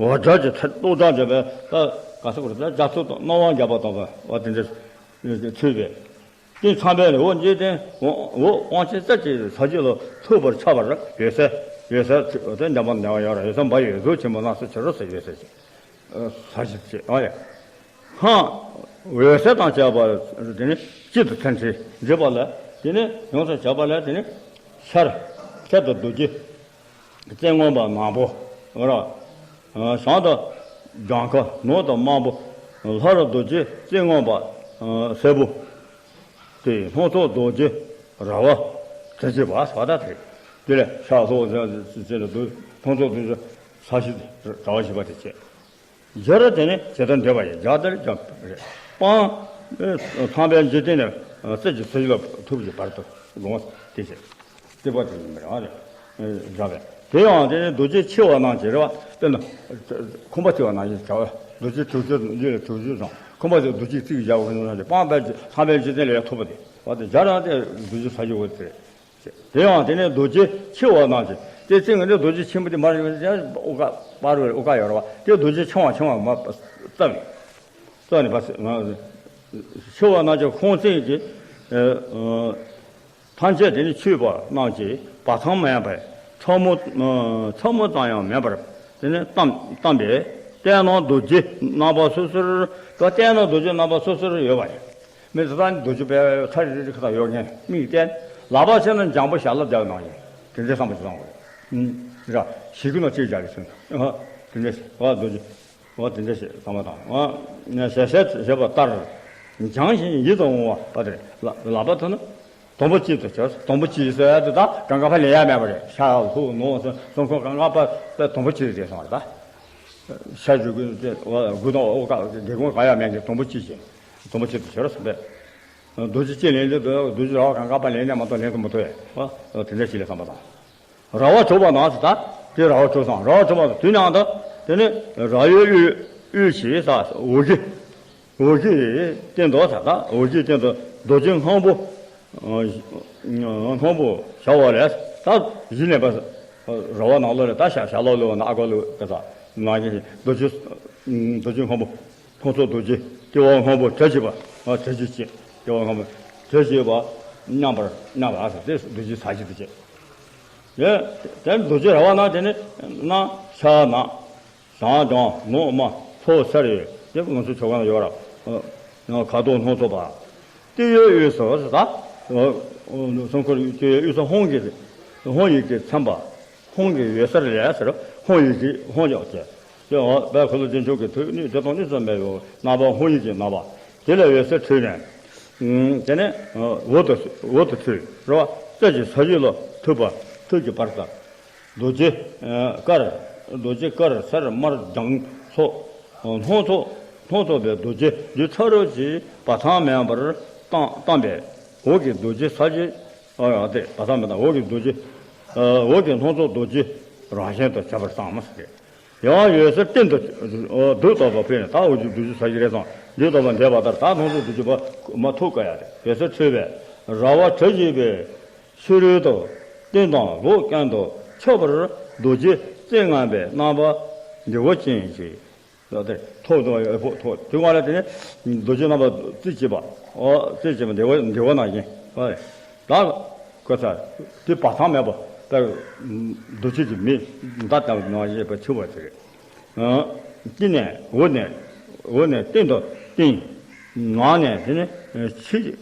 འོ་སྒྲ་གྱི་ཐད་ལྟོ་ལྡང་བྱས་པས་ད་ག་ས་གོ་ར་ད་རྒྱ་མཚོ་དང་སྣང་བ་འཇགས་པ་དང་བ་དེ་འདྲ་ཚུད་པས། དེ་ཚངས་པས་ལས་འོ་འཇིག་རྟེན་འོ་དབང་ཆེན་རྩད་ཀྱི་ས་གཞི་ལ་ཐུག་པར་ཁྱབ་པར་ཡོད་ས་ཡོད་ས་དེ་འདྲ་མ་འདྲ་བ་ཡོད་ར་ཡོད་ས་འབའ་ཡོད་གཟུགས་ཆེན་པོ་སྣང་ས་ཆེ་རུ་ས་ཡོད་ས་ཅིག་ས་གཞི་ཅིག་ཨ་ཡ། ཧང་འོད་ཟེར་དང་བཅས་པ་དེ་ནི་གཅིག་ཏུ་ཐིམ་ཕྲིལ་འདྲེས་པ་ལ་དེ་ནི་ཡོངས་སུ་བྱས་པ་ལ་དེ་ནི་ཤར་ཁྱད་དུ་འདུ་རྒྱུ། རྩེ་སྔོན་པ་མང་པོ་ར། བྱང་དུ་ ལྗང་ཁ་ནོར་དང་དམར་པོ། ལྷ་རུ་རྡོ་རྗེ་རྩེ་སྔོན་པ། སེར་པོ། དེ་སྣ་ཚོགས་རྡོ་རྗེ་ར་བ་བྲི་བྱེད་པ་ཟེར་བ་ད་དེ། དེ་ལས་ཤར་ལྷོ་ཟེར་ཟེར་ལ་འདུག་སྣ་ཚོགས་རྡོ་རྗེ་ས་གཞི་ར་བ་བཞི་པ་དེ་བྱེད། རྒྱ་ར་དེ་ནི་ཇི་ལྟར་འདོད་པ་ཡིན། རྒྱ་ལྟར་ཀྱང་རེད། སྤང་། ཚངས་པའི་འཇིག་རྟེན་ནས་རྩེ་གཅིག་ས་གཞི་ལ་ཐུག་པའི་བར་དུ་དགོངས་ཏེ་བྱེད། རྩིག་པ་དེ་ཡིན་པ་རེད་བ། རེད་བ། དེ་ཡང་དེ་ནི་རྡོ་རྗེ་འཆི་བ་རྣམས་ཀྱི་རེད་བ། དཔེར་ན། ཁང་པ་བརྩིགས་པ་ནང་བཞིན་བྱ་བ། རྡོ་རྗེ་དྲུག་ཅུ་ཡོད་ལ་དྲུག་ཅུ་ཙམ་ཁང་པ་དེ་རྡོ་རྗེ་བརྩིགས་བཞག་པ་ནང་བཞིན་སྤང་པའི་ཚངས་པའི་འཇིག་རྟེན་ལ་ཡང་ཐུག་པ་དེ་བ། དེ་རྒྱ་ར་དེ་རྡོ་རྗེ་ས་གཞི་འོ་དེ་རེད། དེ་ཡང་དེ་ནས་རྡོ་རྗེ་འཆི་བ་རྣམས་ཀྱི། དེ་ཚེ་ངས་འདི་རྡོ་རྗེ་ཆེན་པོ་དེ་མར་ཡོང་ནས་དབུ་སྐ་པར་བའི་དབུ་སྐ་ཡོད་རེད་བ། དེ་རྡོ་རྗེ་ཆུང་བ་ཆུང་བ་མར་བཙབ་ནས། བཙབ་ནས་ཕར་འཆི་བ་རྣམས་ཀྱི་ཁོང་ཚན་གྱི། ཐམས་ཅད་དེ་ནི་འཆི་བ་རྣམས་ཀྱི་བ་ཚང་མེད་པས་ཕྲ་མོ། ཕྲ་མོ་ཙམ་ཡང་མེད་པར་དེ་ནི་གཏམས་གཏམས་པས། བལྟས་ན་རྡོ་རྗེ་རྣམ་པ་སོ་སོར། ད་བལྟས་ན་རྡོ་རྗེ་རྣམ་པ་སོ་སོར་ཡོད་པ་ཡིན། མི་དེ་དག་ནི་རྡོ་རྗེ་དཔེ་ཚར་རེ་རེ་ཁ་ཐག་ཡོད་མཁན་མིག་བསྟན། ལག་པ་ཕྱེ་ན་འཇམ་པོ་ཞལ་ལག་བརྒྱབ་ནང་བཞིན་དེ་འདྲའི་བསམ་པ་ཞིག་བཏང་དགོས། ཨུམ། ར། ཞིག་གི་ནང་གཅིག་བརྒྱབ་ཀྱི་སོང་། ཨ། དེ་འདྲ་ཞིག་ཨ། རྡོ་རྗེ། ཨ། དེ་འདྲ་ཞིག་བསམ་པ་བཏང་། ཨ། ཞལ་ཟས་བྱེད་པ་ལྟར། འཇམ་ཞིང་ཡིད་དུ་འོང་བ་པ་དེ་རེད། ལག་ལག་པ་ཐོག་ན་དུམ་བུ་གཅིག་ཏུ་གྱུར། དུམ་བུ་གཅིག་ཟེར་ཡ་དེ་ད་གང་ག་ཕར་ལེན་ཡ་མེད་པ་རེད། ཤར་ལྷོ་ནུབ་བྱང་གང་ག་ཕར་དུམ་བུ་གཅིག་རེད་སོང་བ་རེད་ད། ཤར་རྒྱུ་དགུ་དང་འོག་ག་སྒེའུ་ཁུང་གང་ཡང་མེད་ཀྱི་དུམ་བུ་གཅིག་བྱས། དུམ་བུ་གཅིག་ཏུ་བྱས་ར་བསམ་པས། རྡོ་རྗེ་ཅི་ལེན་ལེན་དུ་རྡོ་རྗེ་ར་བ་གང་ག་པ་ལེན་ནས་མ་གཏོགས་ལེན་དུ་མི་ཐུབ་པས། དེ་འདྲ་ཞིག་ལས་བསམ་པ་དང་། ར་བ་གྲུབ་པ་ན་ཟེར་ད། དེ་ར་བ་གྲུབ་སོང་། ར་བ་གྲུབ་པ་དུས་ནང་དུ་དེ་ནི་ར་ཡོལ་དབུས་དབུས་ཞེས་ས་འོག་གི། འོག་གི་སྟེང་དུ་ཟེར་ད། འོག་གི་སྟེང་དུ་རྡོ་རྗེ་སྔོན་པོ། སྔོན་པོ་ཤར་བ་ལས་ད་གཞི་ནས་པ། ར་བ་ནང་ལོགས་ལས་ད་ཤ་ཤ་ལོག་ལོག་ན་ཨ་གོ་ལོ་ག་ས་ནང་བཞིན་རྡོ་རྗེ། རྡོ་རྗེ་སྔོན་པོ། སྣ་ཚོགས་རྡོ་རྗེ་ལྟེ་བ་སྔོན་པོ་བྲི་བྱེད་པ། བྲི་བྱེད་ཅེས་ལྟེ་བ་སྔོན་པོ་བྲི་བྱེད་པ་མཉམ་པར་མཉམ་པར་ཟེར་ཏེ་རྡོ་རྗེ་ས་གཞི་དུ་བྱེད། དེ་དེ་རྡོ་རྗེ་ར་བ་ན་དེ་ནི་ན་ཤ་ན། བྱང་ལྗང་ནུབ་དམར་ལྷོ་སེར་ཡོད། དེ་ང་ཚོ་ཆོ་ག་ན་ཡོད་ར། ཁ་དོག་སྣ་ཚོགས་པ། ལྟེ་བའི་དབུས་སུ་ཟེར་ད། སྲུང་འཁོར་ལྟེ་བའི་དབུས་སུ་ཧཱུྃ་གི། ཧཱུྃ་ཡི་གེས་མཚན་པ། ཧཱུྃ་གི་འོད་ཟེར་ལས་ཟེར། ཧཱུྃ་ཡི་གེ་ཧཱུྃ་ཡོད་ཅེས། དེ་འོ་དཔལ་འཁོར་ལོ་སྡིངས་ཆ་གི་ཐུགས་ནི་དེ་དང་གཉིས་སུ་མེད་པའི་རྣམ་པ་ཧཱུྃ་ཡི་གེ་རྣམ་པ། དེ་ལས་འོད་ཟེར་འཕྲོས་ནས། དེ་ནས་འོད་དུ་འོད་དུ་འཕྲོས་རེད་བ། རྩེ་གཅིག་ས་གཞི་ལ་ཐུག་པ་ཐུག་གི་བར་དུ། རྡོ་རྗེ་དཀར། རྡོ་རྗེ་དཀར་སེར་དམར་ལྗང་སོགས། སྣ་ཚོགས་སྣ་ཚོགས་པའི་རྡོ་རྗེ་རྡུལ་ཕྲ་རབ་ཀྱིས་བ་ཚང་མེད་པར་བཏང་བཏང་པས། འོག་གི་རྡོ་རྗེ་ས་གཞི། ཨ་དེ་བ་ཚང་མེད་དང་འོག་གི་རྡོ་རྗེ། འོག་གི་སྣ་ཚོགས་རྡོ་རྗེ་རང་བཞིན་དུ་གྱུར་པར་བསམ་མ་ཟེར། ཡང་འོད་ཟེར་སྟེང་དུ་གདུགས་ལྟ་བུ་འཕོས་ནས། ད་འོག་གི་རྡོ་རྗེ་ས་གཞི་རེད་ཙང་གདུགས་ལྟ་བུ་འདས་པ་ལྟར་ད་སྣ་ཚོགས་རྡོ་རྗེ་པ་མ་ཐུག་ག་ཡ་དེ་འོད་ཟེར་འཕྲོས་པས་ར་བ་བྲི་བྱེད་པའི་ཕྱི་རོལ་དུ་སྟེང་དང་ལོགས་ཀྱང་དུ་ཁྱབ་པར་རྡོ་རྗེ་རྩེ་ལྔ་པའི་རྣམ་པ་འདྲ་བོ་ཅན་ཞིག་ལ་དེ་ཐོག་ཏུ་འོད་ཕོག་ཐོག་དེ་ག་ལ་དེ་ནས་རྡོ་རྗེ་རྣམ་པ་རྩེ་གཅིག་པ། ཨོ་རྩེ་གཅིག་པ་འདྲ་བོ་འདྲ་བོ་ནང་བཞིན། ཨོ་ད་གོ་ས་དེ་བ་ཚང་མེད་པ་དེ་རྡོ་རྗེ་གི་མེ་མདའ་ལྟ་བུ་ནང་བཞིན་པ་འཆི་བ་དེ་རེད། སྟེང་ནས་འོག་ནས་འོག་ནས་སྟེང་དུ་སྟེང་། ནང་ནས་དེ་ནས་ཕྱི་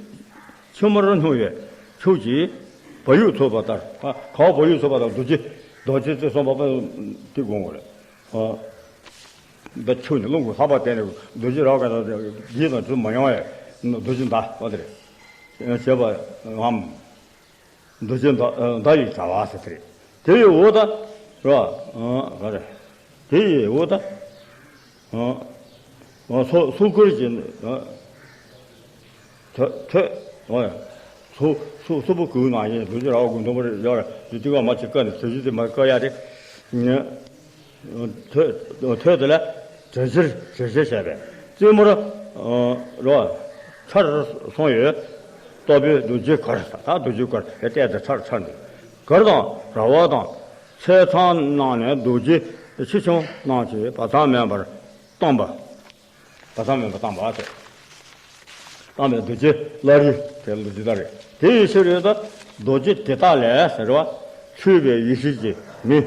ཕྱི་མར་སྣང་བའི་ཕྱོགས་ཀྱི་བག་ཡོད་ཚོགས་པ་ལྟར། ཨ་ག་བ་བག་ཡོད་ཚོགས་པ་ལྟར་རྡོ་རྗེ་རྡོ་རྗེ་རྩེ་གསུམ་པ་དེ་དགོངས་དགོས་རེད། ཨ། འདི་ཆུ་ནི་རླུང་གིས་ལྷགས་པ་བསྟན་ནས་རྡོ་རྗེ་ར་བ་ག་ད་ཡིད་དང་འཁྲུལ་མ་ཡོང་བའི་རྡོ་རྗེ་མདའ་བ་དེ་རེད། བྱེད་པའམ། རྡོ་རྗེ་མདའ་མདའ་ཡི་དྲ་བ་ཟེར་དེ་རེད། དེ་ཡི་འོག་ད་ར་བ་ག་རེ། དེ་ཡི་འོག་ད་སོ་སོ་ཁུར་གྱི་ཐོད་ཐོད། སོ་སོ་སོ་པོ་གུ་ན་ཡིན་རྡོ་རྗེ་ར་བ་གུ་མཐོན་པོ་རེད་ཡོད་རེད། དེ་ཏི་བ་མ་ཅིག་བཀའ་ནས་དོད་ཅི་དེ་མ་བཀའ་ཡ་རེད། ཐོད་ཐོད་དེ་ལ་དྲི་ཟར་དྲི་ཟར་བྱས་པས་རྩེ་མོར་རོ་ཚར་སོང་ཡོད། ལྟོ་པའི་རྡོ་རྗེ་གར་ད་རྡོ་རྗེ་གར་བལྟས་ཏེ་ཚར་ཚར་འདུག་གར་དང་ར་བ་དང་ཚལ་ཚང་རྣམས་ནས་རྡོ་རྗེ་ཆེ་ཆུང་རྣམས་ཀྱིས་བ་ཚང་མེད་པར་བཏང་པ། བ་ཚང་མེད་པར་བཏང་པ་སྟེ། བཏང་པའི་རྡོ་རྗེ་བླ་རི་དེ་ལ་རྡོ་རྗེ་ལྟ་རེད། དེ་ཡི་ཕྱི་རོལ་དུ་རྡོ་རྗེ་དེ་དག་ལས་ཟེར་བ་འཕྲོས་པའི་ཡེ་ཤེས་ཀྱི་མེ།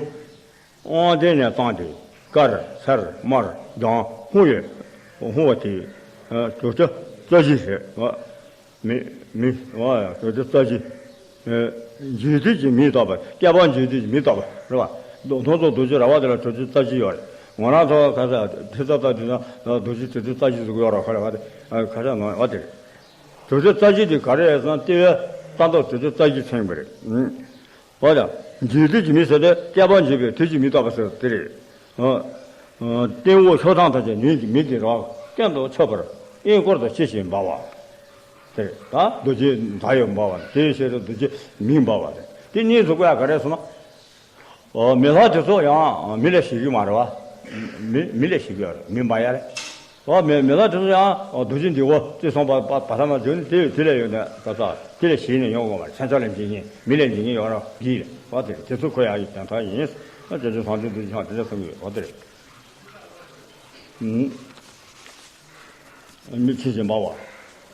དབང་ལྡན་ནས་བཏང་སྟེ་དཀར་སེར་དམར་ལྗང་ཧཱུྃ་ཡོད། ཧཱུྃ་བ་དེ་དྲུག་ཅུ་རྩ་བཞི་རེད། མེ་མེ་དྲུག་ཅུ་རྩ་བཞི། འཇིག་རྟེན་གྱི་མེ་བཏགས་པ། བསྐལ་པ་འཇིག་རྟེན་གྱི་མེ་བཏགས་པ་རེད་བ། སྣ་ཚོགས་རྡོ་རྗེ་ར་བ་དེ་ལ་དྲུག་ཅུ་རྩ་བཞི་ཡོད་རེད། ང་རང་ཚོ་ཁ་ས་ཐེ་ཚོ་ལྟ་དུས་ན་རྡོ་རྗེ་དྲིལ་བུ་རྩ་བཞི་ཟེར་གྱི་ཡོད་ར། ཁ་ལ་ཁ་ས་ནང་བ་དེ་རེད། དྲིལ་བུ་རྩ་བཞི་དེ་ག་རེ་རེད་ཟེར་ན་ལྟེ་བའི་རྩ་མདོག་དྲིལ་བུ་རྩ་བཞི་མཚོན་པ་རེད། འོ་ད། འཇིག་དུས་ཀྱི་མིག་ཟེར་ཏེ་བསྐལ་པ་འཇིག་པའི་དུས་ཀྱི་མིག་ལྟ་བུ་ཟེར་དེ་རེད། སྟེང་འོག་ཕྱོགས་མཚམས་ཐམས་ཅད་ཉིད་ཀྱི་མིག་གིས་རང་སྟེང་དུ་ཆོད་པར་དབྱིངས་སྐོར་དུ་ཕྱིན་ཞིང་འབར་བ། དེ་ད་རྡོ་རྗེ་མཛའ་ཡོད་འབར་བ་དེ་བཞིན་དུ་རྡོ་རྗེ་མིག་འབར་བ་དེ་དེ་གཉིས་སུ་བཀོད་ཡ་ག་རེ་ཟེར་ན། མི་ལྷ་དེ་ཚོ་ཡང་མི་ལས་ཞི་གི་མ་རེད་བ། མི་མི་ལས་ཞི་གི་ཡོད་རེད། མི་འབར་ཡ་རེད། ཨོ་མི་མི་ལ་དེ་ཚོ་ཡང་ཨོ་རྡོ་རྗེ་འདི་བོ་བརྩིས་སོང་བ་བ་བ་ཐ་མ་བརྗོད་ནི་དེ་དེ་ལས་ཡོད་ནས་ད་ས་དེ་ལས་ཞིག་ནས་ཡོང་དགོས་པ་རེད། མཚན་མཆོག་ལས་འཇིགས་ཉེན་མི་ལས་འཇིགས་ཉེན་ཡོང་ར་འདི་རེད། ཨོ་དེ་རེད། དེ་ཚོ་ཁོ་ཡང་ཡིག་ཀྱང་ཐག་ཡིན། ཨོ་དེ་ཚོ་སངས་རྒྱས་འདུལ་བྱེད་དེ་འདྲ་གསུང་གི་ཡོད། ཨོ་དེ་རེད། ཨུམ། མི་ཕྱིན་ཅི་མ་བ།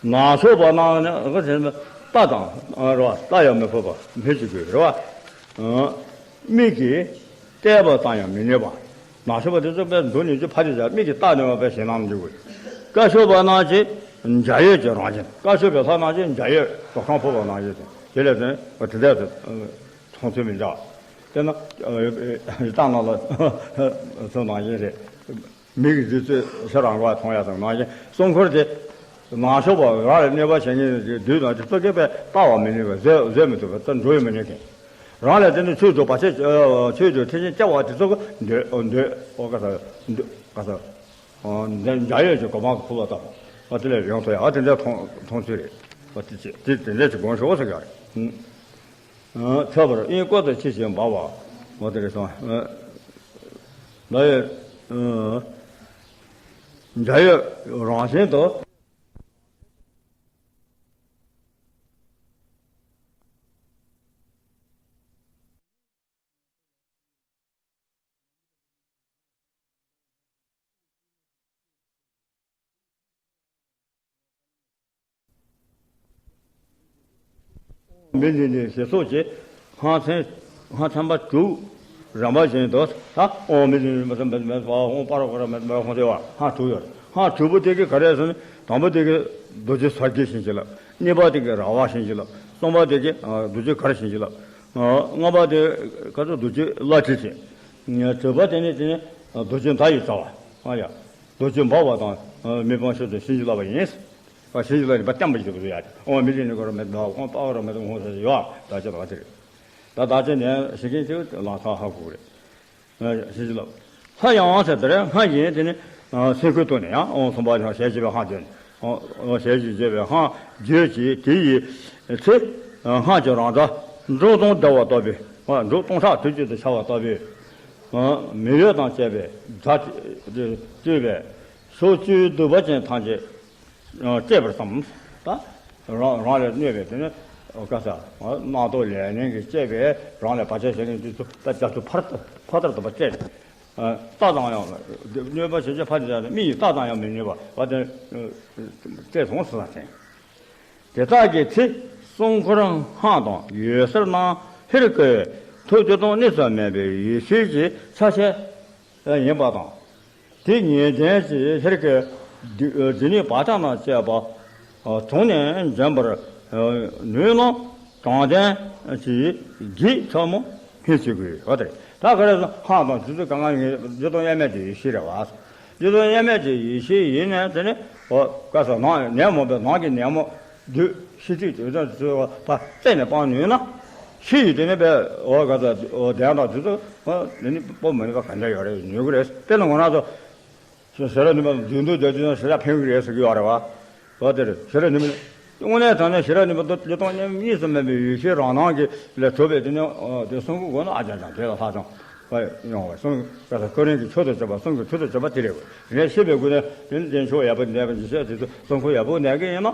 ནག་ཕྱོགས་པ་རྣམས་ནི་ཨ་ཁ་ཟེར་ན་རྟ་དང་ཨ་རེད་བ། རྟ་ཡང་མི་ཕོད་པ་སྨོས་ཅི་དགོས་རེད་བ། ཨ་མིག་གིས་བལྟས་པ་ཙམ་ཡང་མི་ནུས་པ། ནག་ཕྱོགས་པ་དེ་ཚོ་དཔེ་འདུག་ནས་ཅི་ཕ་དེ་ཟེར་མིག་གིས་བལྟ་ནུས་པ་དཔེ་ཞེད་སྣང་འཇུག་དགོས། དཀར་ཕྱོགས་པ་རྣམས་ཀྱི་འཇའ་འོད་ཀྱི་རང་བཞིན། དཀར་ཕྱོགས་པའི་ལྷ་རྣམས་ཀྱི་འཇའ་འོད་རྡོ་ཁང་ཕོག་པ་ནང་བཞིན་དེ་དེ་ལས་ཟེར་བ་དེ་འདྲ་དེ་མཐོང་ཚུལ་མི་འདྲ་བ། དཔེར་ན་རྟ་ནང་ལ་ཚོ་ནང་བཞིན་རེད། མིག་གིས་རི་ཚོད་ཤ་རང་ག་མཐོང་ཡ་དང་ནང་བཞིན་སྲུང་འཁོར་དེ། ནག་ཕྱོགས་པ་རང་ལ་གནོད་པ་བྱེད་མཁན་གྱི་བདུད་དང་དེ་ཚོ་གིས་དཔེ་བལྟ་བ་མི་ནུས་པ་ཟེར་ཟེར་མི་ཐུབ་པ་ད་འགྲོ་ཡི་མི་ནུས་མཁན། རང་ལ་དེ་ནི་ཆོས་སྒྲུབ་བར་ཆད་ཆོས་སྒྲུབ་ཐེག་ཆེན་སྐྱེ་བ་དེ་ཚོ་གིས་འདོད་འདོད་ཨོ་ག་ས་འདོད་ག་ས་འཇའ་འོད་ཀྱི་གོ་འཕང་དུ་འཕུར་བ་ལྟ་བུ་དེ་ལས་ཡོང་ཐུབ་ཡ་དེ་འདྲ་མཐོང་མཐོང་ཚུལ་རེད། ཨོ་དེ་ཅི་དེ་དེ་འདྲ་ཅིག་དགོངས་ཤོག་ཟེར་ག་རེད། ཆོད་པར་དབྱིངས་སྐོར་དུ་ཕྱིན་ཞིང་འབར་བ། འོ་དེ་རེད་སོང་། འཇའ་འོད་རང་བཞིན་དུ། མི་འདི་ནི་ཞེས་སོགས་ཀྱི་སྔགས་ཚན་སྔགས་ཚན་པ་དྲུག་རིམ་པ་བཞིན་དུ་ད་ཨོཾ་མི་འདི་ནི་མི་སམ་མི་མི་ཨོཾ་པ་རོ་ཀ་ར་མི་མི་ཧོ་ཟེར་བ་སྔགས་དྲུག་ཡོད། སྔགས་དྲུག་པོ་དེ་གི་ག་རེ་ཟེར་ན་དང་པོ་དེ་གི་རྡོ་རྗེ་གསལ་བྱེད་བྱིན་གྱིས་བརླབ། གཉིས་པ་དེ་གི་ར་བ་བྱིན་གྱིས་བརླབ། གསུམ་པ་དེ་གི་རྡོ་རྗེ་གར་བྱིན་གྱིས་བརླབ། ལྔ་པ་དེ་ག་ཚོད་རྡོ་རྗེ་བླ་བྲེ་བྱེད། དྲུག་པ་དེ་ནི་དེ་ནི་རྡོ་རྗེ་མདའ་ཡི་རྩ་བ། ཨ་ཡ། རྡོ་རྗེ་འབར་བ་དང་མི་ཕམ་ཤོད་དུ་བྱིན་གྱིས་བརླབས་པ་ཡིན། བྱིན་གྱིས་བརླབས་ནས་བསྟན་པ་ཞིག་བཟོ་ཡ། ཨོཾ་མི་ལི་ནི་གོ་ར་མེད་མ་ཧོ་པ་ར་མེད་ཧོ་ཟེར་ཡོད། ད་ཅི་ད་ཅི་རེད། ད་ད་ཅི་ནས་ཞིག་གིན་ཅིག་ལ་ཐག་ཧ་གོ་རེད། བྱིན་གྱིས་བརླབས། ལྷ་ཡང་ཟེར་དེར་སྔར་བཞིན་དེ་ནི་སེམས་ཁུར་བཏོན་ནས་ཡང་ཨོཾ་སུམ་པ་ཞལ་བཞི་པའི་སྔགས་བརྗོད་ནས་ཨོཾ་ཞལ་བཞི་བརྗོད་པའི་སྔགས་བརྗོད་ཀྱི་དེ་ཡི་ཚེ་སྔགས་ཀྱི་རང་སྒྲ་འབྲུག་སྟོང་བརྡལ་བ་ལྟ་བུའི་འབྲུག་སྟོང་ཕྲག་དུས་གཅིག་ཏུ་འཆར་བ་ལྟ་བུའི་མེ་འོད་དང་བཅས་པའི་སྒྲ་སྤྲོས་པས་ཕྱོགས་བཅུའི་གདུག་པ་ཅན་ཐམས་ཅད་བསྐྲད་པར་བསམ། ད་རང་རང་ལ་གནོད་པའི་དེ་ནི་ག་ས་རྣག་ཐོག་ལས་ངན་གྱིས་བསྐྲད་པའི་རང་ལ་བར་ཆད་བྱེད་མཁན་དེ་ཚོ་ད་རྒྱ་མཚོ་ཕར་ཕ་ཐར་དུ་བ་བསྐྲད། རྟ་དང་ཡང་གནོད་པ་བྱེད་ཆེད་ཕ་དེ་ཡང་མི་ཡི་རྟ་དང་ཡང་མི་གནོད་པ་བ་དེ་བསྐྲད་སོང་ཟེར་ན་ཟིན། དེ་དག་གི་ཚེ་སྲུང་འཁོར་སྔགས་དང་འོད་ཟེར་རྣམས་ཧེ་རུ་ཀའི་ཐུགས་བདེ་སྟོང་གནས་སུ་མེད་པའི་ཡེ་ཤེས་ཀྱི་ཆ་ཤས་ཡིན་པ་དང་། དེ་ཉིད་ལྡན་གྱི་ཧེ་རུ་ཀའི་སྡེ་སྣོད་བག་ཆགས་རྣམས་བཅས་པ་དྲུངས་ནས་འབྱིན་པར་ནུས་ན་དྲང་ལྡན་གྱི་བགེགས་ཕྲ་མོ་སྨོས་ཅི་དགོས་པ་དེ་རེད། ད་ག་རེ་ཟེར་སྔགས་དང་དེ་ཚོ་གང་གང་ཡིན་བདེ་སྟོང་དབྱེར་མེད་ཀྱི་ཡེ་ཤེས་རེད་བ། བདེ་སྟོང་དབྱེར་མེད་ཀྱི་ཡེ་ཤེས་ཡིན་ནས་དེ་ནི་ཨོ་ག་ས་ནང་ནད་མོ་པའི་ནང་གི་ནད་མོ་བདུད་ཤི་ཁྲིད་དེ་ཚོ་ཚོ་ཕ་རྩད་ནས་སྤང་ནུས་ན། ཤི་ཡི་དེ་ནི་པའི་ཨོ་ག་ས་ཨོ་གདན་དང་དེ་ཚོ་ཨོ་དེ་ནི་སྤོ་མི་ནུས་པ་ག་འདྲ་ཡོད་རེད། ནུས་ཀྱི་རེད། དཔེར་ན་ང་རང་ཚོ་ཞེ་དྲག་ནུས་པ་འདུས་མདོ་རྒྱ་ཆེ་ན་ཞེ་དྲག་ཕན་གྱི་རེད་ཟེར་གྱི་ཡོད་རེད་བ། ཨོ་དེ་རེད། ཞེ་དྲག་ནུས་པ་དངོས་གནས་དྲང་གནས་ཞེ་དྲག་ནུས་པ་མདོ་བདེ་སྟོང་དབྱེར་མེད་གཉིས་སུ་མེད་པའི་ཡེ་ཤེས་རང་སྣང་གི་ལས་གྲུབ་པའི་དེ་ནི་ཨོ་དེ་གསུང་གི་དགོས་ན་ཨ་ཅང་ཅང་དེ་ལ་ལྷག་ཅང་བ་ཡོང་བ་གསུང་གི་ཁོ་རང་གི་མཆོག་ཏུ་གྱུར་པ་གསུང་གི་མཆོག་ཏུ་གྱུར་པ་དེ་རེད། དེ་ནས་ཤེས་པའི་སྒོ་ནས་དེ་ནི་དེ་མཆོག་ཡག་པོ་གནས་པ་ཡེ་ཤེས་དེ་ཚོ་གསུང་ཁུར་ཡག་པོ་གནས་ཀྱི་ཡིན་ན།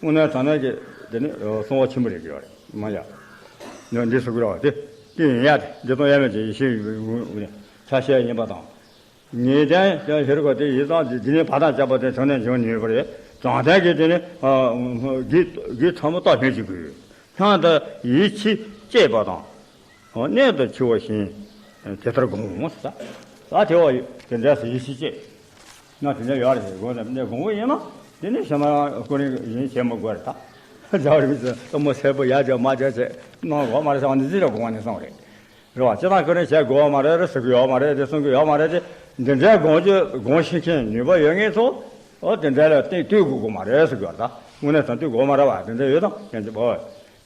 དངོས་གནས་དྲང་གནས་ཀྱི་དེ་ནི་གསང་བ་ཆེན་པོ་རེད་ཀྱི་ཡོད་རེད་མ་ཡ། འདི་སུ་གུ་ར་བ་དེ་དེ་ཡིན་ཡ་དེ་བདེ་སྟོང་དབྱེར་མེད་ཀྱི་ཡེ་ཤེས་ཆ་ཤས་ཡིན་པ་དང་། ངེས་གཏན་ཀྱང་ཧེ་རུ་ཀ་དེ་ཡི་དྭགས་འདི་འདི་ནི་བར་དང་བཅས་པ་དེ་དྲང་གནས་འབྱུང་ནུས་པ་རེད། དྲང་གཏན་གྱི་དེ་ནི་བགེགས་བགེགས་ཕྲ་མོ་རྟག་སྨོས་ཅི་དགོས། སྔགས་དང་ཡིད་ཆེས་བསྐྱེད་པ་དང་། གནད་དུ་ཆེ་བ་བཞིན་དེ་ལྟར་དགོངས་ཟེར། ད་དེ་བ་དེ་འདྲ་ཟེར་ཡིད་ཆེས་བསྐྱེད། ང་དེ་འདྲ་ཡོད་རེད་ཟེར་དགོངས་ནས་གནད་དགོངས་པ་ཡིན་ན་དེ་ནི་ཞེ་ན་ཀུན་རིག་ཡིན་བྱེད་མི་དགོས་རེད་ད། རྒྱལ་བ་རིན་པོ་ཆེ་གཏུམ་མོ་སེར་པོ་ཡར་བྱས་མར་བྱས་བྱས་གནང་དགོས་མ་རེད་ཟེར་བ་འདི་ཅི་ལ་དགོངས་པ་ནས་སོང་རེད། རེད་བ། སྤྱིར་བཏང་ཁོ་རང་བྱེད་དགོས་པ་མ་རེད་རེད་ཟེར་གི་ཡོད་མ་རེད་དེ་གསུང་གི་ཡོད་མ་རེད་དེ། འདི་འདྲའི་སྒོམ་རྒྱུ་སྒོམ་ཤེས་མཁན་ནུས་པ་ཡོད་མཁན་ཚོ་ཨོ་དེ་འདྲ་ལ་བལྟས་ལྟོས་དགོས་དགོས་མ་རེད་ཟེར་གི་ཡོད་རེད། ད་དངོས་གནས་དང་ལྟོས་དགོས་མ་རེད་བ། དེ་འདྲ་ཡོད་དང་ཡང་ཅི་བ།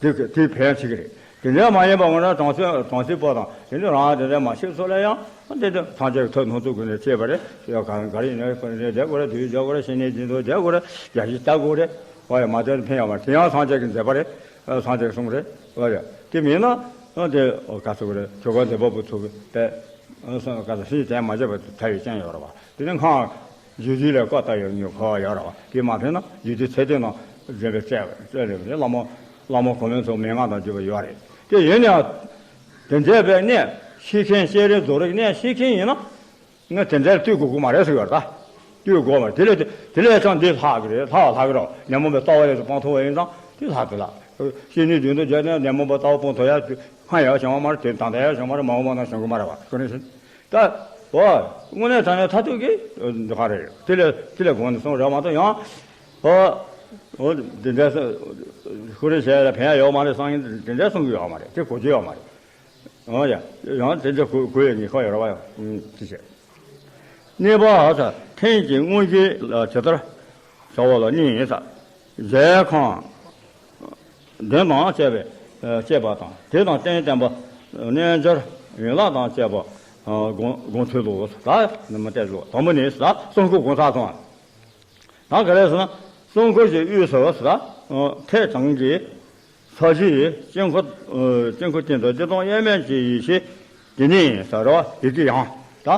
དེ་དེ་ཕན་ཆེ་གི་རེད། དེ་འདྲ་མ་ཡིན་པ་ངོ་ན་གྲོང་གསེབ་གྲོང་གསེབ་པོ་དང་དེ་འདྲ་རང་དེ་འདྲ་མ་ཤེས་ཚོ་ལ་ཡང་དེ་འདྲ་སངས་རྒྱས་ཀྱི་ཐུགས་སྣང་ཚུལ་དགོས་ནས་བྱས་པ་རེད། ཡ་ག་ག་རེ་ཡིན་ན་ཁོ་ནས་བསྡད་དགོས་རེད། དུས་བསྡད་དགོས་རེད། ཤེས་ནས་སྦྱིན་འདུག་བསྡད་དགོས་རེད། ཡ་ཞིག་ལྟ་དགོས་རེད། ཨོ་ཡ་མ་བསྡད་ཕན་ཡོད་མ་རེད། དེ་ཡང་སངས་རྒྱས་ཀྱི་མཛད་པ་རེད། སངས་རྒྱས་ཀྱི་གསུང་རེད། ཨོ་ཡ་དེ་མིན་ན་དེ་ཨོ་ག་ཚོད་རེད། ཇོ་བོ་འདི་པ་བུ་ཚོ་གི་དེ་ག་ཚོད་ཤིང་དེ་མ་བྱས་པ་དེ་ཐལ་བའི་རྐྱེན་ཡོད་རེད་བ། དེ་ནི་སྔགས་རྒྱུད་སྡེ་ལ་བཀའ་བཏགས་ཡོད་ཉོ་ཁོ་ཡོད་རེད་བ། དེ་མ་ཕན་ན་རྒྱུད་སྡེ་ཚད་ལྡན་ནང་འདྲེན་པའི་སྤྲད་སྤྲད་རེད། བླ་མ་བླ་མ་གོང་མའི་ཚོ་མན་ངག་དང་བརྒྱུད་པ་ཡོད་རེད། དེ་ཡིན་ནའང་དེ་འདྲའི་པའི་གནས་ཤེས་མཁན་སྤྱན་རས་རྡོ་རྗེའི་གནས་ཤེས་མཁན་ཡིན་ན། ང་དེ་འདྲར་ལྟོས་དགོས་ཀྱི་མ་རེད་ཟེར་ཡོད་རེད་ད། ལྟོས་དགོས་མ་རེད། དེ་ལས་དེ་ལས་ཀྱང་འདི་ལྷག་གི་རེད། ལྷག་ལྷག་གི་རེད། ཉོན་མོངས་པའི་རྩ་བ་ཡོད་དུ་སྤང་ཐུབ་པ་ཡིན་ཙང་དེ་ལྷག་དེ་ལ། ཤེས་ནུས་རྒྱུན་དུ་བརྗོད་ནས་ཉོན་མོངས་པའི་རྩ་བ་སྤང་ཐུབ་ཡ་སྔ་ཡང་བྱུང་བ་མ་རེད། དེ་ད་ལྟ་ཡང་བྱུང་བ་མ་རེད། མ་འོངས་པ་ན་བྱུང་གི་མ་རེད་བ། ཁོ་ནས་ད་བ་དངོས་གནས་དྲང་གནས་མཐར་ཐུག་གི་འདི་ག་རེད། དེ་ལས་དེ་ལས་གོང་ནས་གསུངས་རེད་མ་གཏོགས་ཡང་ཨོ་ཨོ་འདི་འདྲ་ཁོ་རེ་བྱས་ལ་ཕན་ཡ་ཡོད་མ་རེད་བསམ་ཡིན་དེ་འདྲ་གསུང་གི་ཡོད་མ་རེད། དེ་གོ་རྒྱུ་ཡོད་མ་རེད། ཨོ་ཡ། ཡང་དེ་འདྲ་གོ་གོ་ཡ་ཉེ་ཁ་ཡོད་ར་བ་ཡང་ཅི་བྱེད། གཉིས་པ་ས་ཐེངས་ཀྱི་དངོས་གཞི་ལ་ཇི་ལྟར་བྱ་བ་ལ་གཉིས་ཡིན་ས། རྫས་ཁམས་བདུན་དང་བཅས་པའི་བཅས་པ་དང་དེ་དང་རྟེན་བརྟེན་པ་རྣལ་འབྱོར་ཡན་ལག་དང་བཅས་པ་སྒོམ་སྒོམ་ཚུལ་ལོ། ད་ནི་མ་བལྟས་ལོ། དང་པོ་ནི་ས་གསུང་འཁོར་སྒོམ་ཚར་སོང་། ད་ག་རེ་ཟེར་ན་གསུང་འཁོར་གྱི་དབུས་སུ་ས་ཐེག་བྱང་གི་ས་གཞི་ཡི་དཀྱིལ་འཁོར། ཨ་དཀྱིལ་འཁོར་སྟེང་དུ་བདེ་སྟོང་དབྱེར་མེད་ཀྱི་ཡེ་ཤེས་དེ་ནི་ས་ར་བ་ཡི་གེ་ཡང་ད་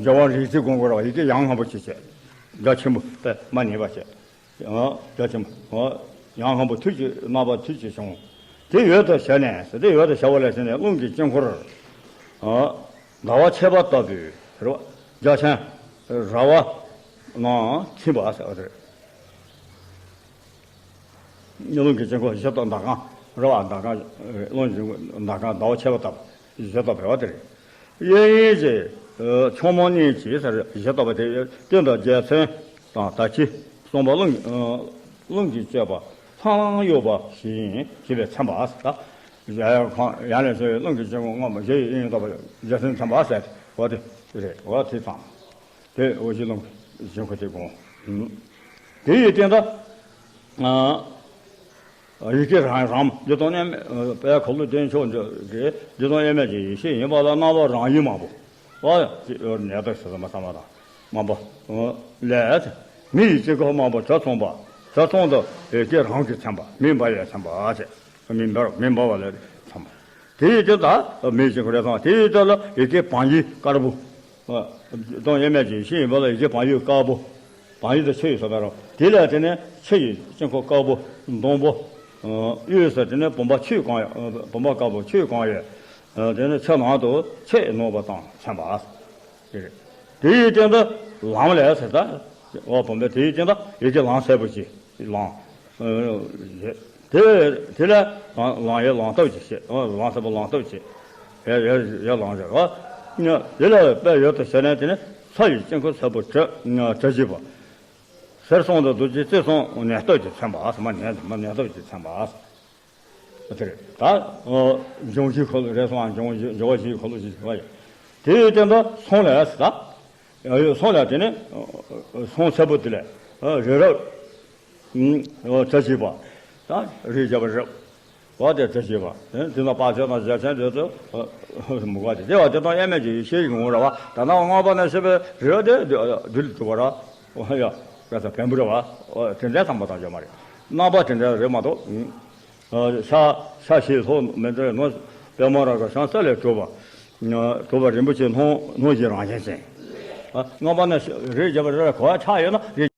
འཇོ་བོ་རིགས་གཅིག་དགོངས་དགོས་ར་བ། ཡི་གེ་ཡང་སྔོན་པོ་ཅི་བྱེད། རྒྱ་ཆེན་པོ་དཔེ་མ་ནུས་པ་བྱེད། རྒྱ་ཆེན་པོ་ཡང་སྔོན་པོ་ཐུགས་ཀྱི་རྣམ་པ་ཐུགས་ཀྱི་བྱུང་། དེ་འོད་དུ་ཞུ་ནས་དེ་འོད་དུ་ཞུ་བ་ལ་ཞུ་ནས་རླུང་གི་དཀྱིལ་འཁོར་ཟླ་བ་ཕྱེད་པ་ལྟ་བུའི་ར་བ་རྒྱ་ཆེན་ར་བ་ནང་ཐིམ་པ་ཟེར་བ་དེ་རེད། རླུང་གི་དཀྱིལ་འཁོར་བཞི་ལྟ་མདའ་གང་ར་བ་མདའ་གང་རླུང་གི་མདའ་གང་ཟླ་བ་ཕྱེད་པ་ལྟ་བུ་བཞི་ལྟ་བུ་རེད་བ། དེ་རེད། གཡས་གཡོན་གྱི་ཆུང་མ་གཉིས་ཀྱིས་ཟེར་བཞི་ལྟ་བུ་དེ་སྟེང་དུ་རྒྱལ་མཚན་དང་ད་ཅི་གསུངས་པ་རླུང་རླུང་གི་སྤྱོད་པ་ལྷང་ལྷང་གཡོ་བ་བཞིན་ཞེས་པའི་མཚན་པ་ཟེར། ཡང་ཡང་ལས་བྱུང་བའི་རླུང་གི་དཀྱིལ་འཁོར་སྔོན་པོ་བཞི་ཡི་དབྱིངས་ལྟ་བུ་རྒྱལ་མཚན་མཚན་པ་ཟེར་བ་དེ་རེད་བ། དེ་ཙམ། དེ་འོ་བཞི་རླུང་གི་དཀྱིལ་འཁོར་དེ་དགོངས། དེ་ཡི་སྟེང་དུ་ཡི་གེ་རང་རང་བདེ་སྟོང་དབྱེར་མེད་པའི་འཁོར་ལོ་བདེ་མཆོག་འདི་བདེ་སྟོང་དབྱེར་མེད་ཀྱི་ཡེ་ཤེས་ཡིན་པ་ལ་རྣམ་པ་རང་བཞིན་མང་པོ་བ་ཅི་ནད་དང་ཞེ་ས་མ་ཚང་མ་དང་མང་པོ་ལས་མི་ཡི་དཀྱིལ་འཁོར་མང་པོ་གྲུ་མཚུངས་པ། གྲུ་མཚུངས་དུ་ཡི་གེ་རང་གི་མཚན་པ་མི་འབར་བའི་མཚན་པ་བྱས། མི་འབར་མི་འབར་བ་ལས་ཚང་མ། དེ་ཡི་དེ་དག་མི་ཡི་དཀྱིལ་འཁོར་རེ་ཚང་དེ་ཡི་དེ་ལ་ཡི་གེ་བང་ཡིག་དཀར་པོ། སྟོང་དབྱེར་མེད་ཀྱི་ཡེ་ཤེས་ཡིན་པ་ལ་ཡི་གེ་བང་ཡིག་དཀར་པོ། བང་ཡིག་དེ་ཆུ་ཡི་ས་ན་རོ་དེ་ལས་དེ་ནས་ཆུ་ཡི་དཀྱིལ་འཁོར་དཀར་པོ་ཟླུམ་པོ། དབུས་སུ་དེ་ནས་བུམ་པ་ཆུས་གང་ཡོད། བུམ་པ་དཀར་པོ་ཆུས་གང་ཡོད། དེ་ནས་ཆུ་ནང་དུ་ཆུ་ཡིས་རྣོ་བ་དང་མཚན་པ། དེ་ཡི་སྟེང་དུ་ལམ་ལས་ཟེར་ད། འོ་བུམ་པས་དེ་ཡི་སྟེང་དུ་ཡི་གེ་ལམ་སེར་པོ་ཅིག་ལམ། དེ་དེ་ལ་ལམ་ཡི་ལམ་སྟོབས་ཀྱིས་བྱེད། ལམ་སེར་པོ་ལམ་སྟོབས་ཀྱིས་ཡ་ཡ་ཡ་ལམ་ཟེར་བ། དེ་ལ་དཔེ་ཡོད་དུ་བྱས་ནས་དེ་ནི་ས་ཡི་དཀྱིལ་འཁོར་སེར་པོ་གྲུ་གྲུ་བཞི་པ། སེར་གསུམ་དུ་རྡོ་རྗེ་རྩེ་གསུམ་ནད་སྟོབས་ཀྱིས་མཚན་པ། ས་མ་ནད་མ་ནད་སྟོབས་ཀྱིས་མཚན་པ། དེ་རེད་ད། འབྱུང་བཞིའི་འཁོར་ལོ་རེད་སོང་། འབྱུང་བཞི་འབྱུང་བ་བཞིའི་འཁོར་ལོ་ཞེས་བྱ་བ་ཡོད། དེ་ཡི་སྟེང་དུ་གསུང་ལས་ཟེར་ད། གསུང་ལས་དེ་ནི་གསུང་ཚད་པོ་དེ་ལས་རི་རབ་གྲུ་བཞི་པ། ད་རིའི་རྒྱལ་པོ་རི་རབ་བ་དེ་གྲུ་བཞི་པ། དེ་ནི་དེ་ན་དཔལ་ཆེན་དང་རྒྱལ་ཆེན་དེ་ཚོ་མུ་ག་དེ་དེ་བ་དེ་དང་དབྱེར་མེད་ཀྱི་ཡེ་ཤེས་ཀྱི་ངོ་བོ་ར་བ། ད་ནང་མངོན་པ་ན་ཤེས་པའི་རི་རབ་དེ་བདུད་ལ་གྲུབ་པ་ར། ཡ་བ་ས་བེམ་པོ་ར་བ། དེ་འདྲའི་ཚང་མ་དང་ཡོད་མ་རེད། རྣམ་པ་དེ་འདྲ་རེད་མ་གཏོགས། ཤ་ཤ་ཤེས་ལྷོ་མི་འདྲ་ནོ། པདྨ་རཱ་ག་ཤང་ས་ལས་གྲུབ་པ། གྲུབ་པ་རིན་པོ་ཆེ་སྣང་སྣང་བཞིན་རང་བཞིན་ཅན། སྔོན་པ་ན་རིའི་རྒྱལ་པོ་རི་རབ་ག་བ་ཆགས་ཡོད་ན་རིའི་